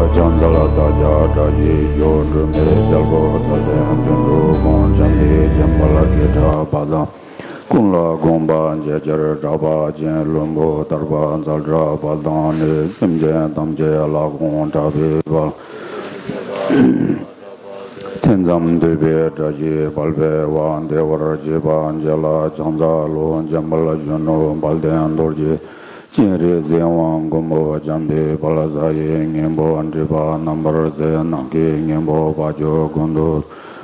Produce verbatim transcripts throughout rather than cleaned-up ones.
ཕྱག་འཚལ་བདག་ཅག་བཀྲ་ཤིས་ཤོག་སྒྲོལ་མའི་རྒྱལ་པོ་ཚེ་བརྟན་དོན་གྲུབ་དབང་བྱམས་པའི་བྱིན་རླབས་ཀྱི་གྲགས་པ་དང་། ཀུན་ལ་དགོངས་པ་འཇལ་ཕྱིར་གྲགས་པ་ཅན་བློན་པོ་ཐར་པ་ཛྙཱ་ན་དང་ནི། སེམས་ཅན་ཐམས་ཅད་ལ་དགོངས་གྲགས་པའི་དཔལ། མཚན་ཙམ་འདུས་པའི་བཀྲ་ཤིས་དཔལ་འཕེལ་བ། བདེ་བར་གཤེགས་པ་རྗེ་ལ་ཕྱག་འཚལ་ལོ། འཇམ་དཔལ་གཞོན་ནུ་དཔལ་ལྡན་རྡོ་རྗེ། སྤྱན་རས་གཟིགས་དབང་མགོན་པོ་འཇམ་པའི་དཔལ། གཟའ་ཡི་སྔོན་པོ་སྒྲིབ་པ་རྣམ་པར་སེལ། ནམ་མཁའི་སྔོན་པོ་དཔལ་འབྱོར་ཀུན་ཏུ།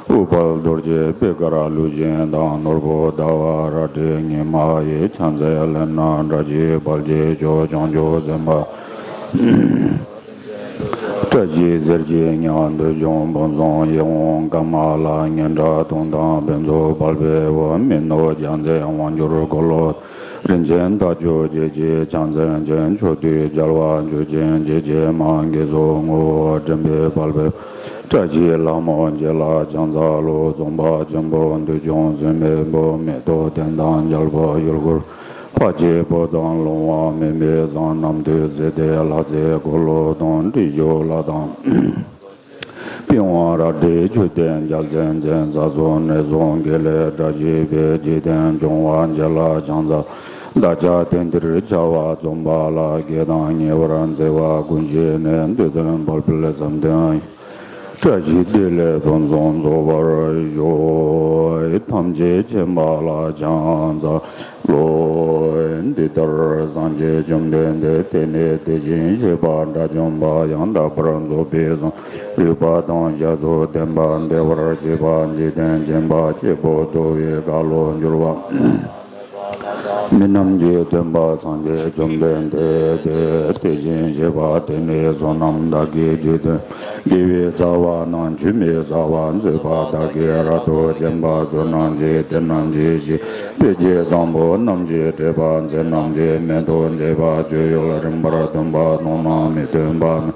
ཨུཏྤལ་རྡོ་རྗེ་པད་དཀར་ལུས་ཅན་དང་། ནོར་བུ་ཟླ་བ་རལ་གྲི་ཉི་མ་ཡི། ཕྱག་འཚལ་ལྷ་ནག་བཀྲ་ཤིས་དཔལ་གྱི་མཆོག་བྱང་ཆུབ་སེམས་དཔའ། བཀྲ་ཤིས་ཟེར་གྱིས་མྱ་ངན་འདས་འཇོམས་ཕུན་སུམ་ཡེ་འོང་ཀ་མ་ལ། སྙན་གྲགས་དུང་དང་བེང་མཛོད་དཔལ་འཕེལ་བ། མི་ནུབ་རྒྱལ་མཚན་དབང་སྒྱུར་འཁོར་ལོ། རིན་ཆེན་རྟ་མཆོག་རྗེ་བཞིའི་ཕྱག་མཚན་ཅན། ཕྱོགས་དུས་རྒྱལ་བ་མཆོག་སྦྱིན་སྐྱེས་ཆེན་མ། དགེ་ཚོགས་བསྔོ་བ་འདྲེན་པའི་དཔལ་འཕེལ། བཀྲ་ཤིས་ལྷ་མོ་རྗེ་ལ་ཕྱག་འཚལ་ལོ། རྫོང་དཔལ་ཆེན་པོ་འདུས་བྱུང་སྲིན་མོའི་བུ། མེ་ཏོག་ལྡན་དང་རྒྱལ་པོ་ཡུལ་འཁོར། ཕ་ཆེ་བུ་དང་ལོང་བ་མེ་མེ་བཟང་། རྣམ་ཐོས་སྲས་སྡེ་ལྷ་རྫས་འཁོར་ལོ་དང་། ཏྲི་ཤཱུལ་ལ་དང་པི་ཝང་རལ་གྲི་མཆོད་རྟེན་རྒྱལ་མཚན་ཅན། ས་སྲུང་ནེ་སྲུང་དགེ་ལེགས་བཀྲ་ཤིས་པའི། འཇིག་རྟེན་སྐྱོང་བ་རྗེ་ལ་ཕྱག་འཚལ། བདག་ཅག་དེང་འདིར་བྱ་བ་རྩོམ་པ་ལ། དགེ་དང་ཉེ་བར་འཚེ་བ་ཀུན་ཞི་ནས། འདོད་དོན་འབད་འཕེལ་བསམ་དོན། བཀྲ་ཤིས་བདེ་ལེགས་ཕུན་སུམ་རྫོགས་པར་ཤོག་ཐམས་ཅད་མཁྱེན་པ་ལ་ཕྱག་འཚལ་ལོ། འདི་ལྟར་སངས་རྒྱས་བཅོམ་ལྡན་འདས་དེ་ནས་དེ་བཞིན་གཤེགས་པ་དགྲ་བཅོམ་པ་ཡང་དག་པར་རྫོགས་པའི་སངས་རྒྱས་རིག་པ་དང་ཞལ་ཚོགས་ལྡན་པ། བདེ་བར་གཤེགས་པ་འཇིག་རྟེན་མཁྱེན་པ་གཅིག་པུ་ཐུབ་པའི་བཀའ་བློ་འགྱུར་བ། མི་རྣམས་ཀྱི་སྟོན་པ་སངས་རྒྱས་བཅོམ་ལྡན་འདས་དེ་དེ་བཞིན་གཤེགས་པ་དེ་ནས་བསོད་ནམས་བདག་གིས་ཅི་བསྟེན། དགེ་བའི་རྩ་བ་རྣམས་ཆུད་མི་ཟ་བར། མཛད་པ་བདག་གིས་རབ་ཏུ་བྱིན་པ། བསོད་ནམས་ཀྱི་གཏེར་རྣམས་ཀྱི་ཞིང་། དཔེ་བྱད་བཟང་པོ་རྣམས་ཀྱིས་སྤྲས་པ། མཚན་རྣམས་ཀྱི་མན་ངག་བཅས་པ་སྤྱོད་ཡུལ་རིམ་པར་སྟོན་པ། མཐོང་ན་མི་སྡུག་པ།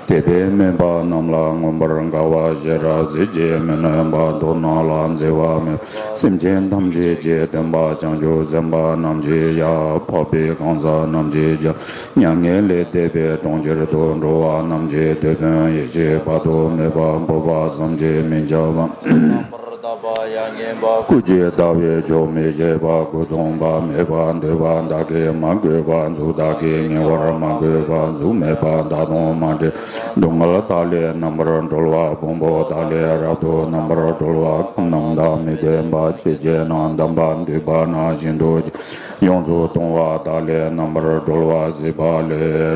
དད་པས་སྨོན་པ་རྣམས་ལ་མངོན་པར་དགའ་བ། ཤེས་རབ་གཟི་བརྗིད་མི་ནུབ་པ། མཐོང་ན་ལ་འཛིན་པ་མེད། སེམས་ཅན་ཐམས་ཅད་ཀྱི་སྟོན་པ། བྱང་ཆུབ་སེམས་དཔའ་རྣམས་ཀྱི་ཡབ། འཕགས་པའི་གང་ཟག་རྣམས་ཀྱི་རྒྱལ། མྱ་ངན་ལས་འདས་པའི་གྲོང་ཁྱེར་དུ་འགྲོ་བ་རྣམས་ཀྱི་དོན་དུ། ཡེ་ཤེས་དཔག་ཏུ་མེད་པ་འཕོས་པ། བསམ་གྱིས་མི་ཁྱབ་པ། སྐུ་བརྗིད་ལྟ་བས་ཆོག་མི་ཤེས་པ། སྐུ་མཚུངས་པ་མེད་པར་འདུས་པ། བདག་གིས་མ་གོས་པ་གཟུགས། བདག་གིས་ཉེ་བར་མ་གོས་པ་གཟུགས་མེད་པ། བདག་དང་མ་འདྲེས་སྡུག་བསྔལ་དག་ལས་རྣམ་པར་གྲོལ་བ། ཕུང་པོ་དག་ལས་རབ་ཏུ་རྣམ་པར་གྲོལ་བ། ཁམས་རྣམས་དག་མི་ལྡན་པ། ཆོས་བརྒྱད་རྣམས་དམ་པ། འདུས་པ་རྣམས་ཤིན་ཏུ་ཆེ། ཡོངས་སུ་གཏོང་བ་དག་ལས་རྣམ་པར་གྲོལ་བ། སྲིད་པ་ལས་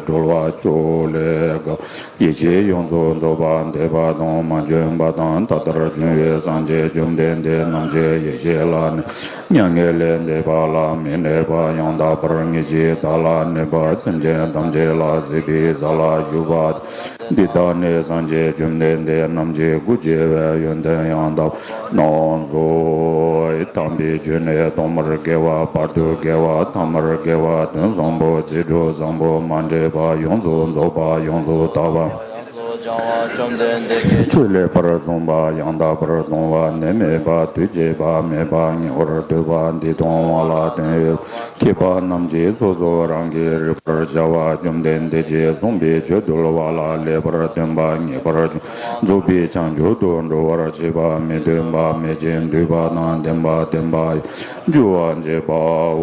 གྲོལ་བ། ཕྱོགས་ལས་འགག་ཡེ་ཤེས་ཡོངས་སུ་རྫོགས་པ། འདས་པ་དང་མ་བྱོན་པ་དང་ད་ལྟར་བྱུང་བའི་སངས་རྒྱས་བཅོམ་ལྡན་འདས་རྣམས་ཀྱི་ཡེ་ཤེས་ལ་གནས། མྱ་ངན་ལས་འདས་པ་ལ་མི་གནས་པ། ཡང་དག་པར་ངེས་ཤེས་དག་ལ་གནས་པ། སེམས་ཅན་ཐམས་ཅད་ལ་སྲིད་པའི་ས་ལ་བཞུགས་པ། འདི་དག་ནི་སངས་རྒྱས་བཅོམ་ལྡན་འདས་རྣམས་ཀྱི་སྐུ་ཆེ་བའི་ཡོན་ཏན་ཡང་དག་རྣམས་སོ། དམ་པའི་ཆོས་ནི་ཐོག་མར་དགེ་བ། བར་དུ་དགེ་བ། ཐ་མར་དགེ་བ། དོན་བཟང་པོ། ཚིག་གྲོགས་བཟང་པོ། མ་འདྲེས་པ། ཡོངས་སུ་རྫོགས་པ། ཡོངས་སུ་དག་པ། ཆོས་ལེགས་པར་གསུངས་པ། ཡང་དག་པར་མཐོང་བ། ནད་མེད་པ། དུས་བྱེད་པ་མེད་པ། ཉེ་བར་སྡོད་པ། འདི་དང་དབང་ལ་བརྟེན་ཡོད་མཁས་པ་རྣམས་ཀྱིས་སོ་སོ་རང་གིས་རིག་པར་བྱ་བ། བཅོམ་ལྡན་འདས་ཀྱིས་གསུངས་པའི་ཆོས་འདུལ་བ་ལ་ལེགས་པར་སྟོན་པ། ངེས་པར་འབྱུང་རྫོགས་པའི་བྱང་ཆུབ་ཏུ་འགྲོ་བར་བྱེད་པ། མི་སྡོད་པ། མི་འབྱུང་། འདུས་པ་དང་ལྡན་པ། ལྡན་པ་འགྱུར་བར་བྱེད་པའོ།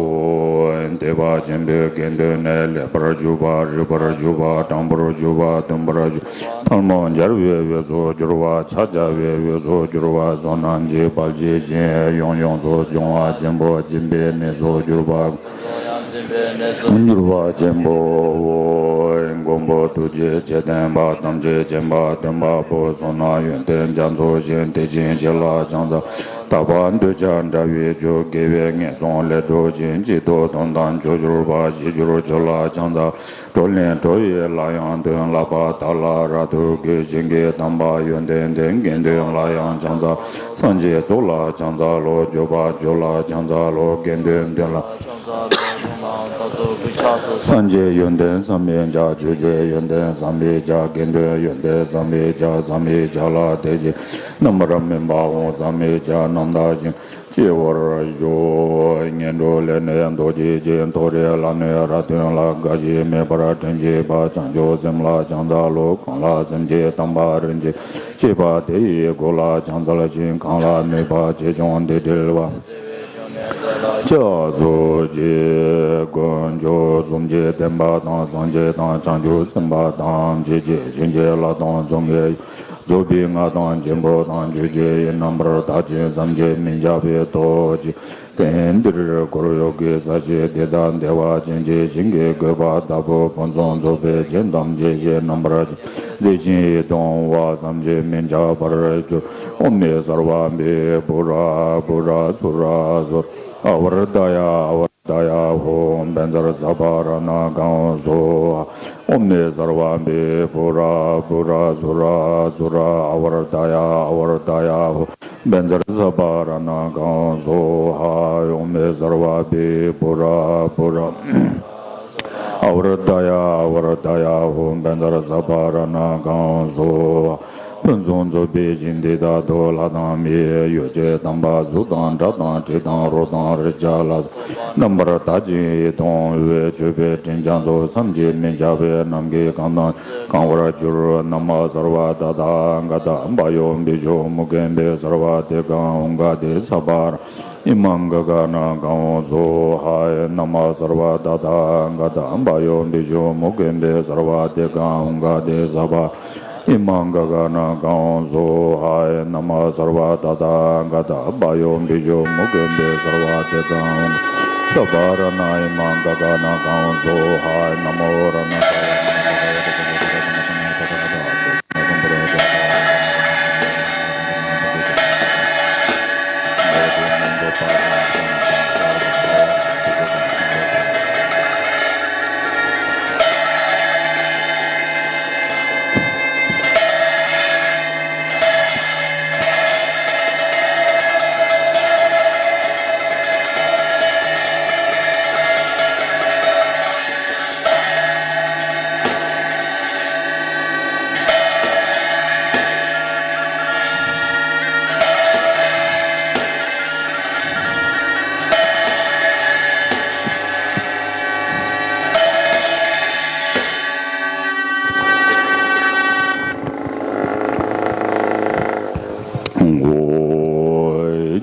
དད་པ་ཆེན་པོས་དགེ་འདུན་ནི། ལེགས་པར་ཞུགས་པ། རིག་པར་ཞུགས་པ། དྲང་པོར་ཞུགས་པ། སྟོན་པར་ཞུགས་པ། ཐལ་མོ་སྦྱར་བའི་འོས་སུ་གྱུར་པ། ཕྱག་བྱ་བའི་འོས་སུ་གྱུར་པ། བསོད་ནམས་ཀྱི་དཔལ་གྱི་ཞིང་ཡོངས་ཡོངས་སུ་སྦྱོང་བ་ཆེན་པོ་སྦྱིན་པའི་གནས་སུ་གྱུར་པ། མྱུར་བ་ཆེན་པོའོ། མགོན་པོ་ཐུགས་རྗེ་ཆེ་ལྡན་པ། ཐམས་ཅད་མཁྱེན་པ་སྟོན་པ་པོ། བསོད་ནམས་ཡོན་ཏན་རྒྱ་མཚོ་ཆེ། དེ་བཞིན་གཤེགས་ལ་ཕྱག་འཚལ། དག་པ་འདོད་ཆགས་དགྲ་བོའི་སྐྱོབ། དགེ་བའི་ངན་སོང་ལས་སྒྲོལ་ཅིང་། གཅིག་ཏུ་དོན་དམ་ཆོས་སྒྲུབ་པ། ཞི་གྱུར་ཆོས་ལ་ཕྱག་འཚལ། བགྲོ་གླེང་བགྲོ་བའི་ལྷ་ཡང་དོན། བསླབ་པ་དག་ལ་རབ་ཏུ་གུས། ཞིང་གི་དམ་པ་ཡོན་ཏན་ལྡན། དགེ་འདུན་ལ་ཡང་ཕྱག་འཚལ། སངས་རྒྱས་ཚོགས་ལ་ཕྱག་འཚལ་ལོ། སྐྱོབ་པ་ཆོས་ལ་ཕྱག་འཚལ་ལོ། དགེ་འདུན་འདུན་ལ། སངས་རྒྱས་ཡོན་ཏན་བསམ་པའི་བྱ། ཆོས་ཀྱི་ཡོན་ཏན་བསམ་པའི་བྱ། དགེ་འདུན་ཡོན་ཏན་བསམ་པའི་བྱ། བསམ་པའི་བྱ་ལ་དད་ཅིང་རྣམ་པར་སྨིན་པ་འོང་། བསམ་པའི་བྱ་རྣམ་དག་ཅིང་སྐྱེ་བར་ཤོག། ངན་འགྲོ་ལས་ནི་ཐར་བྱེད་ཅིང་། མཐོ་རིས་ལ་ནི་རབ་བརྟན་ལ། འགའ་ཞིག་མེད་པར་དྲིན་ཆེན་པ། བྱང་ཆུབ་སེམས་ལ་ཕྱག་འཚལ་ལོ། གང་ལ་སེམས་ཀྱི་དམ་པ་རིན་ཆེན་བསྐྱེད་པ། དེ་ཡི་གོ་ལ་ཕྱག་འཚལ་ཞིང་། གང་ལ་ནུས་པ་ཆེ་ཆུང་དེ་དྲིལ་བ། ཕྱག་འཚལ་ལོ། དཀོན་མཆོག་གསུམ་གྱི་བསྟན་པ་དང་། སངས་རྒྱས་དང་བྱང་ཆུབ་སེམས་དཔའ་དང་། ཆོས་ཀྱི་བྱིན་གྱིས་བརླབས་དང་། གསུང་གི་རྫོགས་པའི་སྔགས་དང་ཆེན་པོ་དང་། ཆོས་ཀྱི་ཡིད་རྣམ་པར་དག་ཅིང་བསམ་གྱིས་མི་ཁྱབ་པའི་སྟོབས་ཀྱིས། གཏན་འདིར་འཁོར་ཡུག་གི་ས་གཞི་འདི་དག་བདེ་བ་ཅན་གྱི་ཞིང་གི་བཀོད་པ་ལྟ་བུ་ཕུན་སུམ་ཚོགས་པའི་རྒྱན་ཐམས་ཅད་ཀྱི་རྣམ་པར་མཛེས་ཤིང་དུང་བ་བསམ་གྱིས་མི་ཁྱབ་པར་གྱུར། ཨོཾ་སརྦ་བི་བྷུ་ར་བྷུ་ར་སུ་ར་སུ་ར་ཨ་ཝར་ཏ་ཡ་ཨ་ཝར་ཏ་ཡ་ཧཱུྃ། བཛྲ་སརྦ་རཏྣ་ཀཾ་སྭཱ་ཧཱ། ཨོཾ་སརྦ་བི་བྷུ་ར་བྷུ་ར་སུ་ར་སུ་ར་ཨ་ཝར་ཏ་ཡ་ཨ་ཝར་ཏ་ཡ་ཧཱུྃ། བཛྲ་སརྦ་རཏྣ་ཀཾ་སྭཱ་ཧཱ། ཨོཾ་སརྦ་བི་བྷུ་ར་བྷུ་ར་ཨ་ཝར་ཏ་ཡ་ཨ་ཝར་ཏ་ཡ་ཧཱུྃ། བཛྲ་སརྦ་རཏྣ་ཀཾ་སྭཱ་ཧཱ། ཕུན་སུམ་ཚོགས་པའི་ཞིང་འདི་དག་ཏུ། ལྷ་དང་མིའི་ཡོ་བྱད་དམ་པ། གཟུགས་དང་སྒྲ་དང་དྲི་དང་རོ་དང་རེག་བྱ་ལ་སོགས་པ་རྣམ་པར་དག་ཅིང་ཡིད་དུ་འོང་བའི་མཆོད་པའི་སྤྲིན་རྒྱ་མཚོ་བསམ་གྱིས་མི་ཁྱབ་པའི་རྣམ་པར་གང་དང་གང་བར་གྱུར། ན་མཿསརྦ་ཏ་ཐཱ་ག་ཏ་བྷྱོ་བི་ཤྭ་མུ་ཁེ་བི་སརྦ་ཏི་ཀ་ཨུ་ག་ཏི་སརྦ་ར་ཨི་མཾ་ག་ག་ན་ཀཾ་སྭཱ་ཧཱ། ན་མཿསརྦ་ཏ་ཐཱ་ག་ཏ་བྷྱོ་བི་ཤྭ་མུ་ཁེ་བི་སརྦ་ཏི་ཀ་ཨུ་ག་ཏི་སརྦ་ཨི་མཾ་ག་ག་ན་ཀཾ་སྭཱ་ཧཱ། ན་མཿསརྦ་ཏ་ཐཱ་ག་ཏ་བྷྱོ་བི་ཤྭ་མུ་ཁེ་བི་སརྦ་ཏི་ཀ་ཨུ་ག་ཏི་སརྦ་རཏྣ་ཨི་མཾ་ག་ག་ན་ཀཾ་སྭཱ་ཧཱ། ན་མོ་རཏྣ་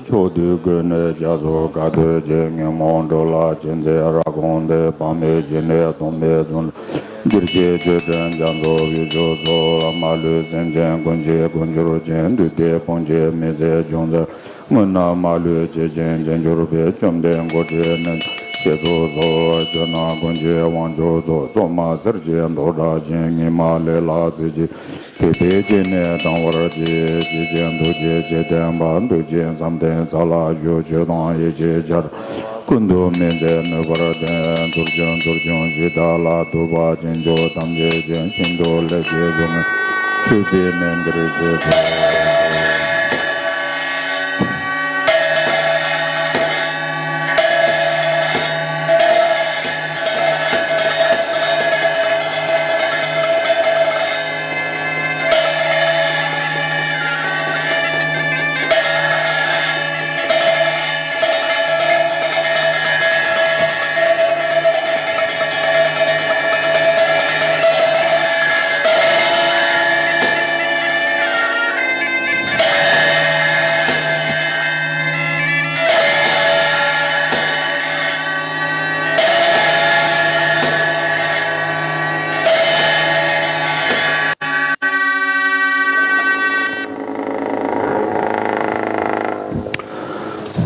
ཕྱོགས་དུས་ཀུན་ནས་རྒྱ་མཚོ་དཀའ་སྡུག་ཅན། ཉོན་མོངས་འགྲོ་ལ་མཁྱེན་བརྩེ་རབ་དགོངས་ཏེ། དཔག་མེད་ཞི་གནས་སྟོང་པའི་གཙུག་ན། འདིར་སྐྱེས་ཆོས་ལྡན་རྒྱ་མཚོ་ཡུལ་ཕྱོགས་སུ། མ་ལུས་སེམས་ཅན་ཀུན་གྱི་སྒོ་འབྱེད་ཅིང་། བདུད་སྡེ་དཔུང་བཅས་མི་བཟད་ཕྱོགས་འཚོལ། དངོས་རྣམས་མ་ལུས་ཇི་བཞིན་བྱེད་འགྱུར་བའི། བཅོམ་ལྡན་འགོ་ཁྲིད་ནི་ཞེས་སོགས་སོ། ཇོ་ནང་ཀུན་གྱི་དབང་ཕྱུག་ཚོགས། སོག་མ་གསེར་གྱི་མདོག་འདྲ་ཞིང་། ཉི་མ་ལས་ལྷག་གཟི་བརྗིད་དེ་དེ་བྱས་ནས་དང་བར་བགྱི། ཇི་བཞིན་ཐུགས་རྗེ་ཇི་བསྟན་པ། འདུ་བྱེད་བསམ་གཏན་ས་ལ་བཞུགས། ཆོས་དང་ཡེ་ཤེས་ཆར་ཀུན་ཏུ་སྨིན་ཏེ་ནུས་པར་ལྡན། ཚུལ་བྱུང་ཚུལ་བྱུང་གཞི་བདག་ལ། ཐུབ་པ་ཅན་མཆོག་ཐམས་ཅད་མཁྱེན། ཤིན་ཏུ་ལེགས་བཤད་གཟུགས་མེད་མཆོད་པའི་གནས་འདིར་ཞེས་སོ།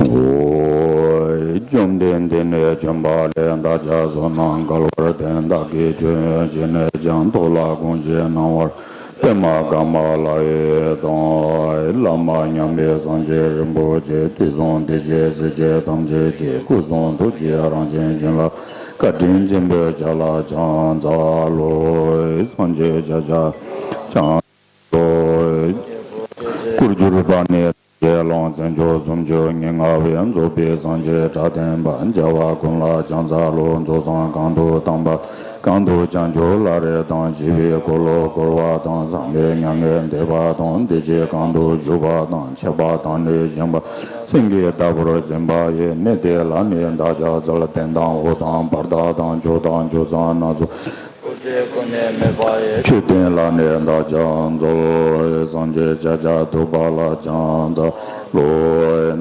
ཨོ། བཅོམ་ལྡན་འདས་ནི་བྱོན་པ་ལས། བདག་ཅག་བསོད་ནམས་འགལ་བར་ལྡན། བདག་གིས་ཆོས་བྱས་ནས་ཀྱང་། ཐོབ་ལ་གང་ཞིག་གནང་བར། པདྨ་ཀ་མ་ལ་ཡི་དང་། བླ་མ་མཉམ་མེད་སངས་རྒྱས་རིན་པོ་ཆེ། དུས་གསུམ་བདེ་གཤེགས་སྲས་བཅས་ཐམས་ཅད་ཀྱི། སྐུ་གསུང་ཐུགས་ཀྱི་རང་བཞིན་བྱིན་རླབས། བཀའ་དྲིན་ཆེན་པོའི་ཆ་ལ་ཕྱག་འཚལ་ལོ། སངས་རྒྱས་ཤཱཀྱ་ཐུབ་པ་ཕྱག་འཚལ་ལོ། སྐུར་གྱུར་པ་ནི། ཀྱི་ཀློང་བཙན་བྱོལ་སུམ་ཅུ་ཉེར་ལྔ་པའི་རྫོགས་པའི་སངས་རྒྱས་གྲགས་ལྡན་པ་རྒྱལ་བ་ཀུན་ལ་ཕྱག་འཚལ་ལོ། རྫོགས་སངས་གང་དུ་བལྟམས་པ་གང་དུ་བྱང་ཆུབ་ལྷ་རེ་དང་བཞི་པའི་འཁོར་ལོ་བསྐོར་བ་དང་། བསམ་པའི་མྱ་ངན་འདས་པ་དང་། བདེ་སྐྱིད་གང་དུ་བཞུགས་པ་དང་། ཆད་པ་དང་ནི་ཞེན་པ་སེང་གེའི་རྟ་ཕོར་འཛིན་པ་ཡི། གནས་དེ་ལ་ནི་བདག་ཕྱག་འཚལ། སྟེང་དང་འོག་དང་བར་དག་དང་། ཕྱོགས་དང་བྱང་སྣ་ཚོགས། ཀུན་ནས་མེད་པ་ཡི། མཆོད་རྟེན་ལ་ནི་བདག་ཕྱག་འཚལ། སངས་རྒྱས་ཤཱཀྱ་ཐུབ་པ་ལ་ཕྱག་འཚལ་ལོ།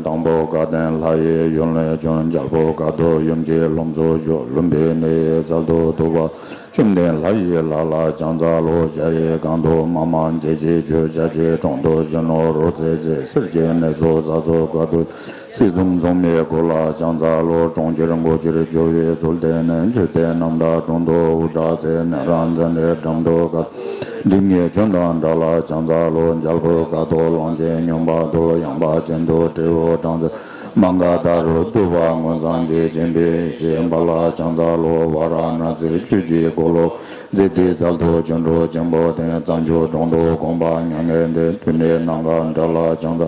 དང་པོ་དགའ་ལྡན་ལྷ་ཡི་ཡུལ་ནས་བྱོན། རྒྱལ་པོ་དགའ་སྟོན་ཡུམ་གྱི་ལྷུམས་སུ་ཞུགས། ལྷུན་པོའི་གནས་ཡི་ཚལ་དུ་ཐུབ་པ། བཅོམ་ལྡན་ལྷ་ཡི་ལྷ་ལ་ཕྱག་འཚལ་ལོ། ཞྭ་ཡི་སྒང་དུ་མ་མ་འབྱེད་ཅིང་བཞུགས། ཞྭ་ཆེན་གྲོང་དུ་བཞུགས་ནོར་རོ་ཙེ་ཙེ། གསེར་གྱི་གནས་སུ་ས་སོ་དགའ་སྟོན། སྲིད་གསུམ་མཚུངས་མེད་སྐུ་ལ་ཕྱག་འཚལ་ལོ། གྲོང་ཁྱེར་སྒོ་ཁྱེར་ཇོ་བོའི་ཚུལ་ལྡན་ནས། མཆོད་རྟེན་རྣམ་དག་དྲུང་དུ་དབུ་སྐྲ་ཚེ། ནཻ་རཉྫ་ནའི་འགྲམ་དུ་དགའ། སྟོན་འབྲིང་གི་ཆོས་དང་འདྲ་ལ་ཕྱག་འཚལ་ལོ། རྒྱལ་པོ་དགའ་སྟོན་གླང་ཆེན་སྨྱོན་པ་དུ། ཡངས་པ་ཅན་དུ་སྤྲེའུ་སྦྲང་རྩི། མ་ག་དྷ་རུ་འདུས་པ་མངོན་སངས་རྒྱས། སྦྱིན་པའི་ཡེ་ཤེས་འབར་ལ་ཕྱག་འཚལ་ལོ། ཝཱ་ར་ཎཱ་སིར་ཆོས་ཀྱི་འཁོར་ལོ། མཛེས་སྡུག་ཚལ་དུ་སྤྱན་རས་ཆེན་པོ་བསྟེན། བྱང་ཆུབ་གྲོང་དུ་དགོངས་པ་མྱ་ངན་འདས། དུས་ནི་ནམ་མཁའ་འདྲ་ལ་ཕྱག་འཚལ།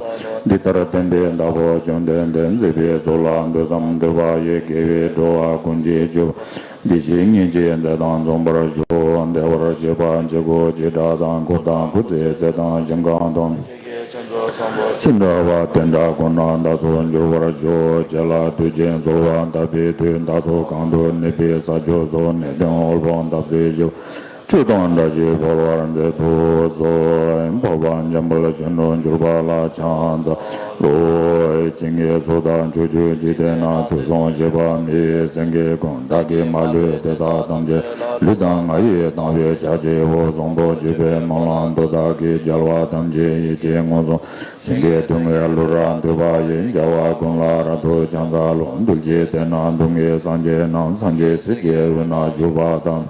འདི་ལྟར་བསྟན་པའི་བདག་པོ་བཅོམ་ལྡན་འདས། མཛད་པའི་ཚོགས་ལ་འདུད་བསམ་འདོད་པ་ཡི། དགེ་བས་འགྲོ་བ་ཀུན་གྱི་སྤྱོད་པ། བདེ་གཤེགས་སྙིང་རྗེའི་མཛད་དང་འཛོམས་པར་ཤོག། བདེ་བར་གཤེགས་པ་འཇིགས་སྐུལ་འཇིགས་སྐྲག་དང་། མགུ་དང་སྐུ་ཚེའི་ཚད་དང་ཞིང་ཁམས་དང་། ཅི་འདྲ་བ་དེ་འདྲ་ཀུན་ལ་བདག་སོགས་འབྱོར་བར་ཤོག། རྗེ་ལ་དུས་ཀྱི་གསོལ་བ་བཏབ་པའི་མཐུས། བདག་སོགས་གང་དུ་གནས་པའི་ས་ཕྱོགས་སུ། ནད་གདོན་དབུལ་ཕོངས་འཐབ་རྩོད་ཞི་བ། བཅུད་དང་བཀྲ་ཤིས་འཕེལ་བར་མཛད་དུ་གསོལ། འཕགས་པ་འཇམ་དཔལ་གཞོན་ནུར་གྱུར་པ་ལ་ཕྱག་འཚལ་ལོ། སྤྱན་གྱི་ཚོགས་བདག་ཕྱོགས་བཅུའི་འཇིག་རྟེན་ན། དུས་གསུམ་གཤེགས་པ་མི་ཡི་སེང་གེ་ཀུན། བདག་གིས་མ་ལུས་དེ་དག་ཐམས་ཅད། ལུས་དང་ངག་ཡིད་དང་བས་བྱ་བྱེད་པ། བཟང་པོ་སྤྱོད་པའི་སྨོན་ལམ་འདི་དག་གིས། རྒྱལ་བ་ཐམས་ཅད་ཡིད་ཀྱིས་མངོན་སུམ། ཞིང་གི་སྡུག་བསྔལ་ལུས་རབ་འདས་པ་ཡི། བྱ་བ་ཀུན་ལ་རབ་ཏུ་ཕྱག་འཚལ་ལོ། གདུལ་བྱའི་དོན་རྣམས་སྡུག་བསྔལ་སངས་རྒྱས་རྣམས། སངས་རྒྱས་ཚིག་གི་དབུས་ན་བཞུགས་པ་དང་།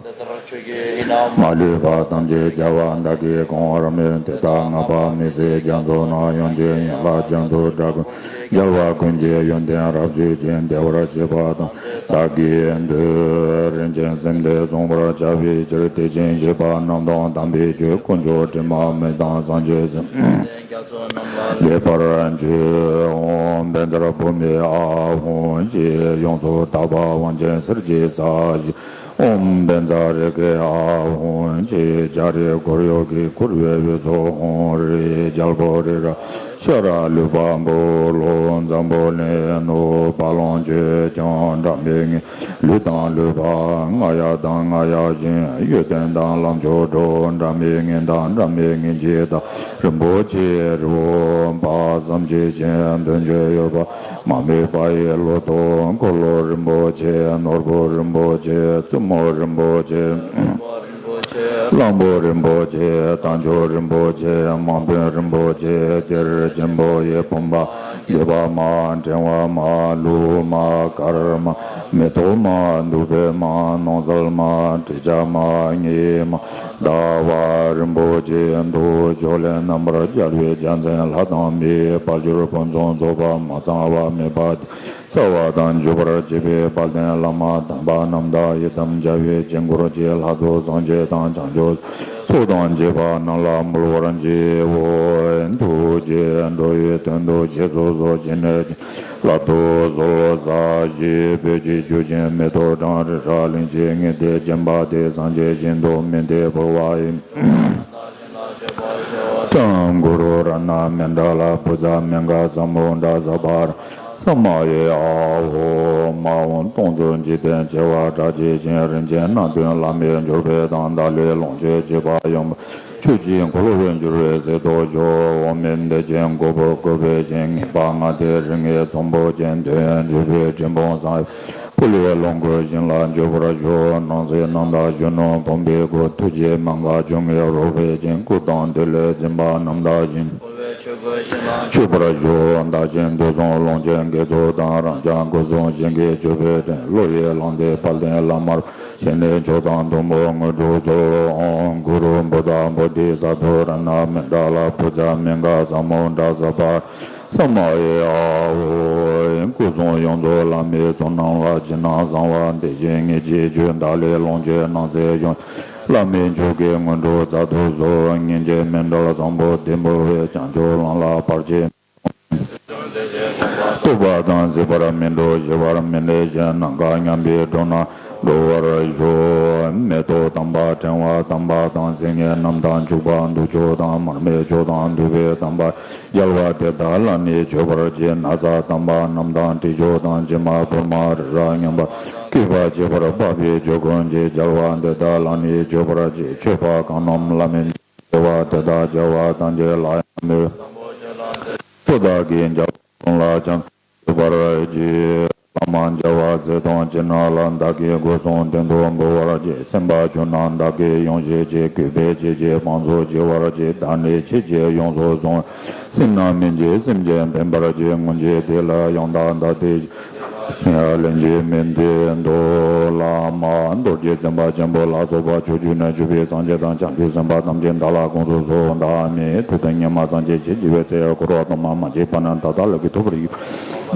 མ་ལུས་པ་ཐམས་ཅད་རྒྱལ་བ་བདག་གིས་བཀང་བར་མོས། དེ་དག་བསྔགས་པ་མི་ཟད་རྒྱ་མཚོ་རྣམས། དབྱངས་ཅན་ཡན་ལག་རྒྱ་མཚོའི་སྒྲ་ཀུན། རྒྱལ་བ་ཀུན་གྱི་ཡོན་ཏན་རབ་བརྗོད་ཅིང་། བདེ་བར་གཤེགས་པ་དང་བདག་གིས་འདུད། རིན་ཆེན་སེམས་དེ་བཟུང་བར་བྱ་བའི་ཕྱིར། དེ་བཞིན་གཤེགས་པ་རྣམས་དང་དམ་པའི་ཆོས། དཀོན་མཆོག་དྲི་མ་མེད་དང་སངས་རྒྱས་སྲས། ལེགས་པར་མཆོད། ཨོཾ་བཛྲ་བྷཱུ་མི་ཨཱཿཧཱུྃ་ཞེས། ཡོངས་སུ་དག་པ་དབང་ཆེན་གསེར་གྱི་ས་གཞི། ཨོཾ་བཛྲ་རེ་ཁེ་ཨཱཿཧཱུྃ་ཞེས། བྱ་རིགས་འཁོར་ཡུག་གིས་བསྐོར་བའི་དབུས་སུ། ཧཱུྃ་རལ་རྒྱལ་པོ་རི་རབ། ཤ་ར་ལུས་པ་འབུ་ལོ། འཛམ་བུ་གླིང་ནུབ། བ་ལང་ཆོས་སྐྱོང་སྒྲ་མི་སྙན། ལུས་དང་ལུས་འཕགས་རྔ་ཡབ་དང་རྔ་ཡབ་གཤིན། གཡོ་ལྡན་དང་ལམ་མཆོག་འགྲོ། སྒྲ་མི་སྙན་དང་སྒྲ་མི་སྙན་གྱི་སྒྲ། རིན་པོ་ཆེའི་རི་བོ་འབར་བསམ་གྱིས་མཁྱེན། དོན་བརྗོད་འོད་དཔག་མ་མོས་པ་ཡི་ལོ་ཏོག་འཁོར་ལོ་རིན་པོ་ཆེ། ནོར་བུ་རིན་པོ་ཆེ། བཙུན་མོ་རིན་པོ་ཆེ། གླང་པོ་རིན་པོ་ཆེ། རྟ་མཆོག་རིན་པོ་ཆེ། དམག་དཔོན་རིན་པོ་ཆེ། གཏེར་ཆེན་པོ་ཡི་བུམ་པ། འགྱེད་པ་མ། འཕྲེང་བ་མ། ལུགས་མ། དཀར་མ། མེ་ཏོག་མ། བདུག་སྤོས་མ། ནོར་རྫས་མ། དྲི་ཆབ་མ། གཉེར་མ། ཟླ་བ་རིན་པོ་ཆེ། དུག་ཕྱོགས་ལས་རྣམ་པར་རྒྱལ་བའི་རྒྱལ་མཚན་ལྷ་དང་མི། དཔལ་འབྱོར་ཕུན་སུམ་ཚོགས་པ། མ་ཚང་བ་མེད་པ། རྩ་བ་དང་འཇུག་པར་བྱེད་པའི་དཔལ་ལྡན་བླ་མ་དམ་པ་རྣམས་དང་། ཡི་དམ་བཅའ་བའི་དཀྱིལ་འཁོར་གྱི་ལྷ་ཚོགས་སངས་རྒྱས་དང་བྱང་ཆུབ། ཚོགས་དང་བཅས་པ་རྣམས་ལ་འབུལ་བར་བགྱིའོ། ཐུགས་རྗེས་འགྲོ་བའི་དོན་དུ་རྗེས་སུ་གསོལ། སྤྱན་ནས་ལག་ཏུ་གསོལ། ས་གཞི་སྤོས་ཀྱི་ཆུ་ཆེན་མེ་ཏོག་དང་། རི་རབ་གླིང་ཆེན་ཉི་ཟླས་བརྒྱན་པ་དེ། སངས་རྒྱས་ཞིང་དུ་མི་འདའ་བུ་བ་ཡི། ཏཾ་གུ་རུ་རཏྣ་མཎྜལ་བྷུ་ཛ་མིང་ག་ས་མུ་དྲ་ས་པ་ར་ས་མ་ཡེ། ཨཱཿཧཱུྃ། མ་འོངས་སྟོང་གསུམ་འཇིག་རྟེན་བྱེ་བ་ཕྲག་བརྒྱའི་ཞིང་། རིན་ཆེན་སྣ་བདུན་ལྷ་མིའི་འབྱོར་པ་དང་། བདག་ལུས་ལོངས་སྤྱོད་བྱེད་པ་ཡོངས་སུ། ཆོས་ཀྱི་འཁོར་ལོ་བསྒྱུར་བའི་གཟེངས་བསྟོད་ཤོག། འོག་མིན་བདེ་ཆེན་གོ་འཕང་བཀོད་པའི་ཞིང་། ངེས་པ་ལྔ་སྡེའི་རིགས་ལྔའི་ཚོམ་བུ་ཅན། དོན་ཡོད་གྲུབ་པའི་ཁྲི་འབུམ་བསམ་ཡས། ཕ་ལུའི་ལོངས་སྐུའི་ཞིང་ལ་འཇུག་པར་ཞུ། སྣང་སྲིད་རྣམ་དག་གཞོན་ནུ་བུམ་པའི་སྐུ། ཐུགས་རྗེའི་མན་ངག་འབྱུང་བའི་རོལ་པའི་ཞིང་། སྐུ་དང་ཐུགས་ལས་འཛིན་པ་རྣམ་དག་ཞིང་། འཆུག་པར་ཞུ། བདག་གཞན་དུས་གསུམ་ཀློང་ཆེན་དགེ་ཚོགས་དང་། རང་རྐྱང་སྐུ་གསུམ་ཞིང་གི་སྤྱོད་པའི་སྤྲིན། བློ་ཡི་ལམ་སྟེ་དཔལ་ལྡན་བླ་མར། ཞི་གནས་མཆོག་དང་གཏུམ་པོ་དངོས་གྲུབ་སྩོལ། ཨོཾ་གུ་རུ་བུདྡྷ་བོ་དྷི་ས་ཏྭ་རཏྣ་མཎྜལ་བྷུ་ཛ་མིང་ག་ས་མུ་དྲ་ས་པ་ར་ས་མ་ཡེ། ཨཱཿཧཱུྃ། སྐུ་གསུམ་ཡོངས་རྫོགས་བླ་མའི་ཚོགས་རྣམས་ལ། ཕྱི་ནང་གསང་བ་བདེ་གཤེགས་ཉེར་གཅིག་མཆོད། བདག་ལུས་ལོངས་སྤྱོད་རྣམས་ཟད་ཞིང་། བླ་མའི་མཆོག་གི་དངོས་གྲུབ་མཛད་དུ་གསོལ། སྙིང་རྗེའི་མཎྜལ་བཟང་པོ་འདི་འབུལ་བས། བྱང་ཆུབ་ལམ་ལ་བར་ཆད། བཏུབ་པ་དང་གཟིགས་པར་མི་འགྲོ། ཞི་བར་མི་འགྲོ་ཞེས། ནམ་མཁའ་མཉམ་པའི་འགྲོ་རྣམས་འགྲོ་བར་ཤོག། མེ་ཏོག་དམ་པ་ཕྲེང་བ་དམ་པ་དང་། སེང་གེ་རྣམས་དང་བྱུག་པ་གདུགས་མཆོག་དང་། མར་མེ་མཆོག་དང་བདུག་པའི་དམ་པ་རྒྱལ་བ་དེ་དག་ལ་ནི་མཆོད་པར་བགྱི། ན་བཟའ་དམ་པ་རྣམས་དང་དྲི་མཆོག་དང་། ཕྱེ་མ་ཕུར་མ་རི་རབ་མཉམ་པ་གུས་པ་བསྐྱེད་པར་འཕགས་པའི་ཆོས་ཀུན་གྱི་རྒྱལ་བ་དེ་དག་ལ་ནི་མཆོད་པར་བགྱི། མཆོད་པ་གང་རྣམས་བླ་མེད་བྱ་བ་དེ་དག་བྱ་བ་དང་བཅས་ལ་ཡང་མོས། སུ་དག་གིས་བྱ་བ་ཀུན་ལ་བྱང་ཆུབ་པར་བགྱི། བླ་མ་བྱ་བ་ཟས་དང་བཅས་རྣམས་ལ་བདག་གིས་སྒོ་གསུམ་སྟེང་དུ་འབུལ་བར་བགྱི། སེམས་དཔའ་ཆོས་རྣམས་བདག་གིས་ཡོངས་བཞེས་ཀྱིས། གུས་པས་བྱས་ཀྱི་བང་མཛོད་བྱེད་པར་བགྱི། བདག་ནི་ཆོས་ཀྱི་ཡོངས་སུ་བཟུང་། སེམས་རྣམ་སྨིན་གྱིས་སེམས་ཅན་ཕན་པར་བགྱི། སྔོན་གྱི་དུས་ལ་ཡང་དག་བདག་དེ་ལན་གཅིག་མི་འདོད་དོ། བླ་མ་རྡོ་རྗེ་འཛིན་པ་ཆེན་པོ་ལ་སོགས་པ་ཕྱོགས་བཅུ་ན་བཞུགས་པའི་སངས་རྒྱས་དང་བྱང་ཆུབ་སེམས་དཔའ་ཐམས་ཅད་བདག་ལ་དགོངས་སུ་གསོལ། བདག་མི་མཐུ་དང་ཉི་མ་སངས་རྒྱས་ཞེས་བགྱི་བའི་ཚེ། འཁོར་བ་དུ་མར་མ་སྐྱེས་པ་ན་ད་ལྟ་ལ་གི་ཐུབ་པར་བགྱི།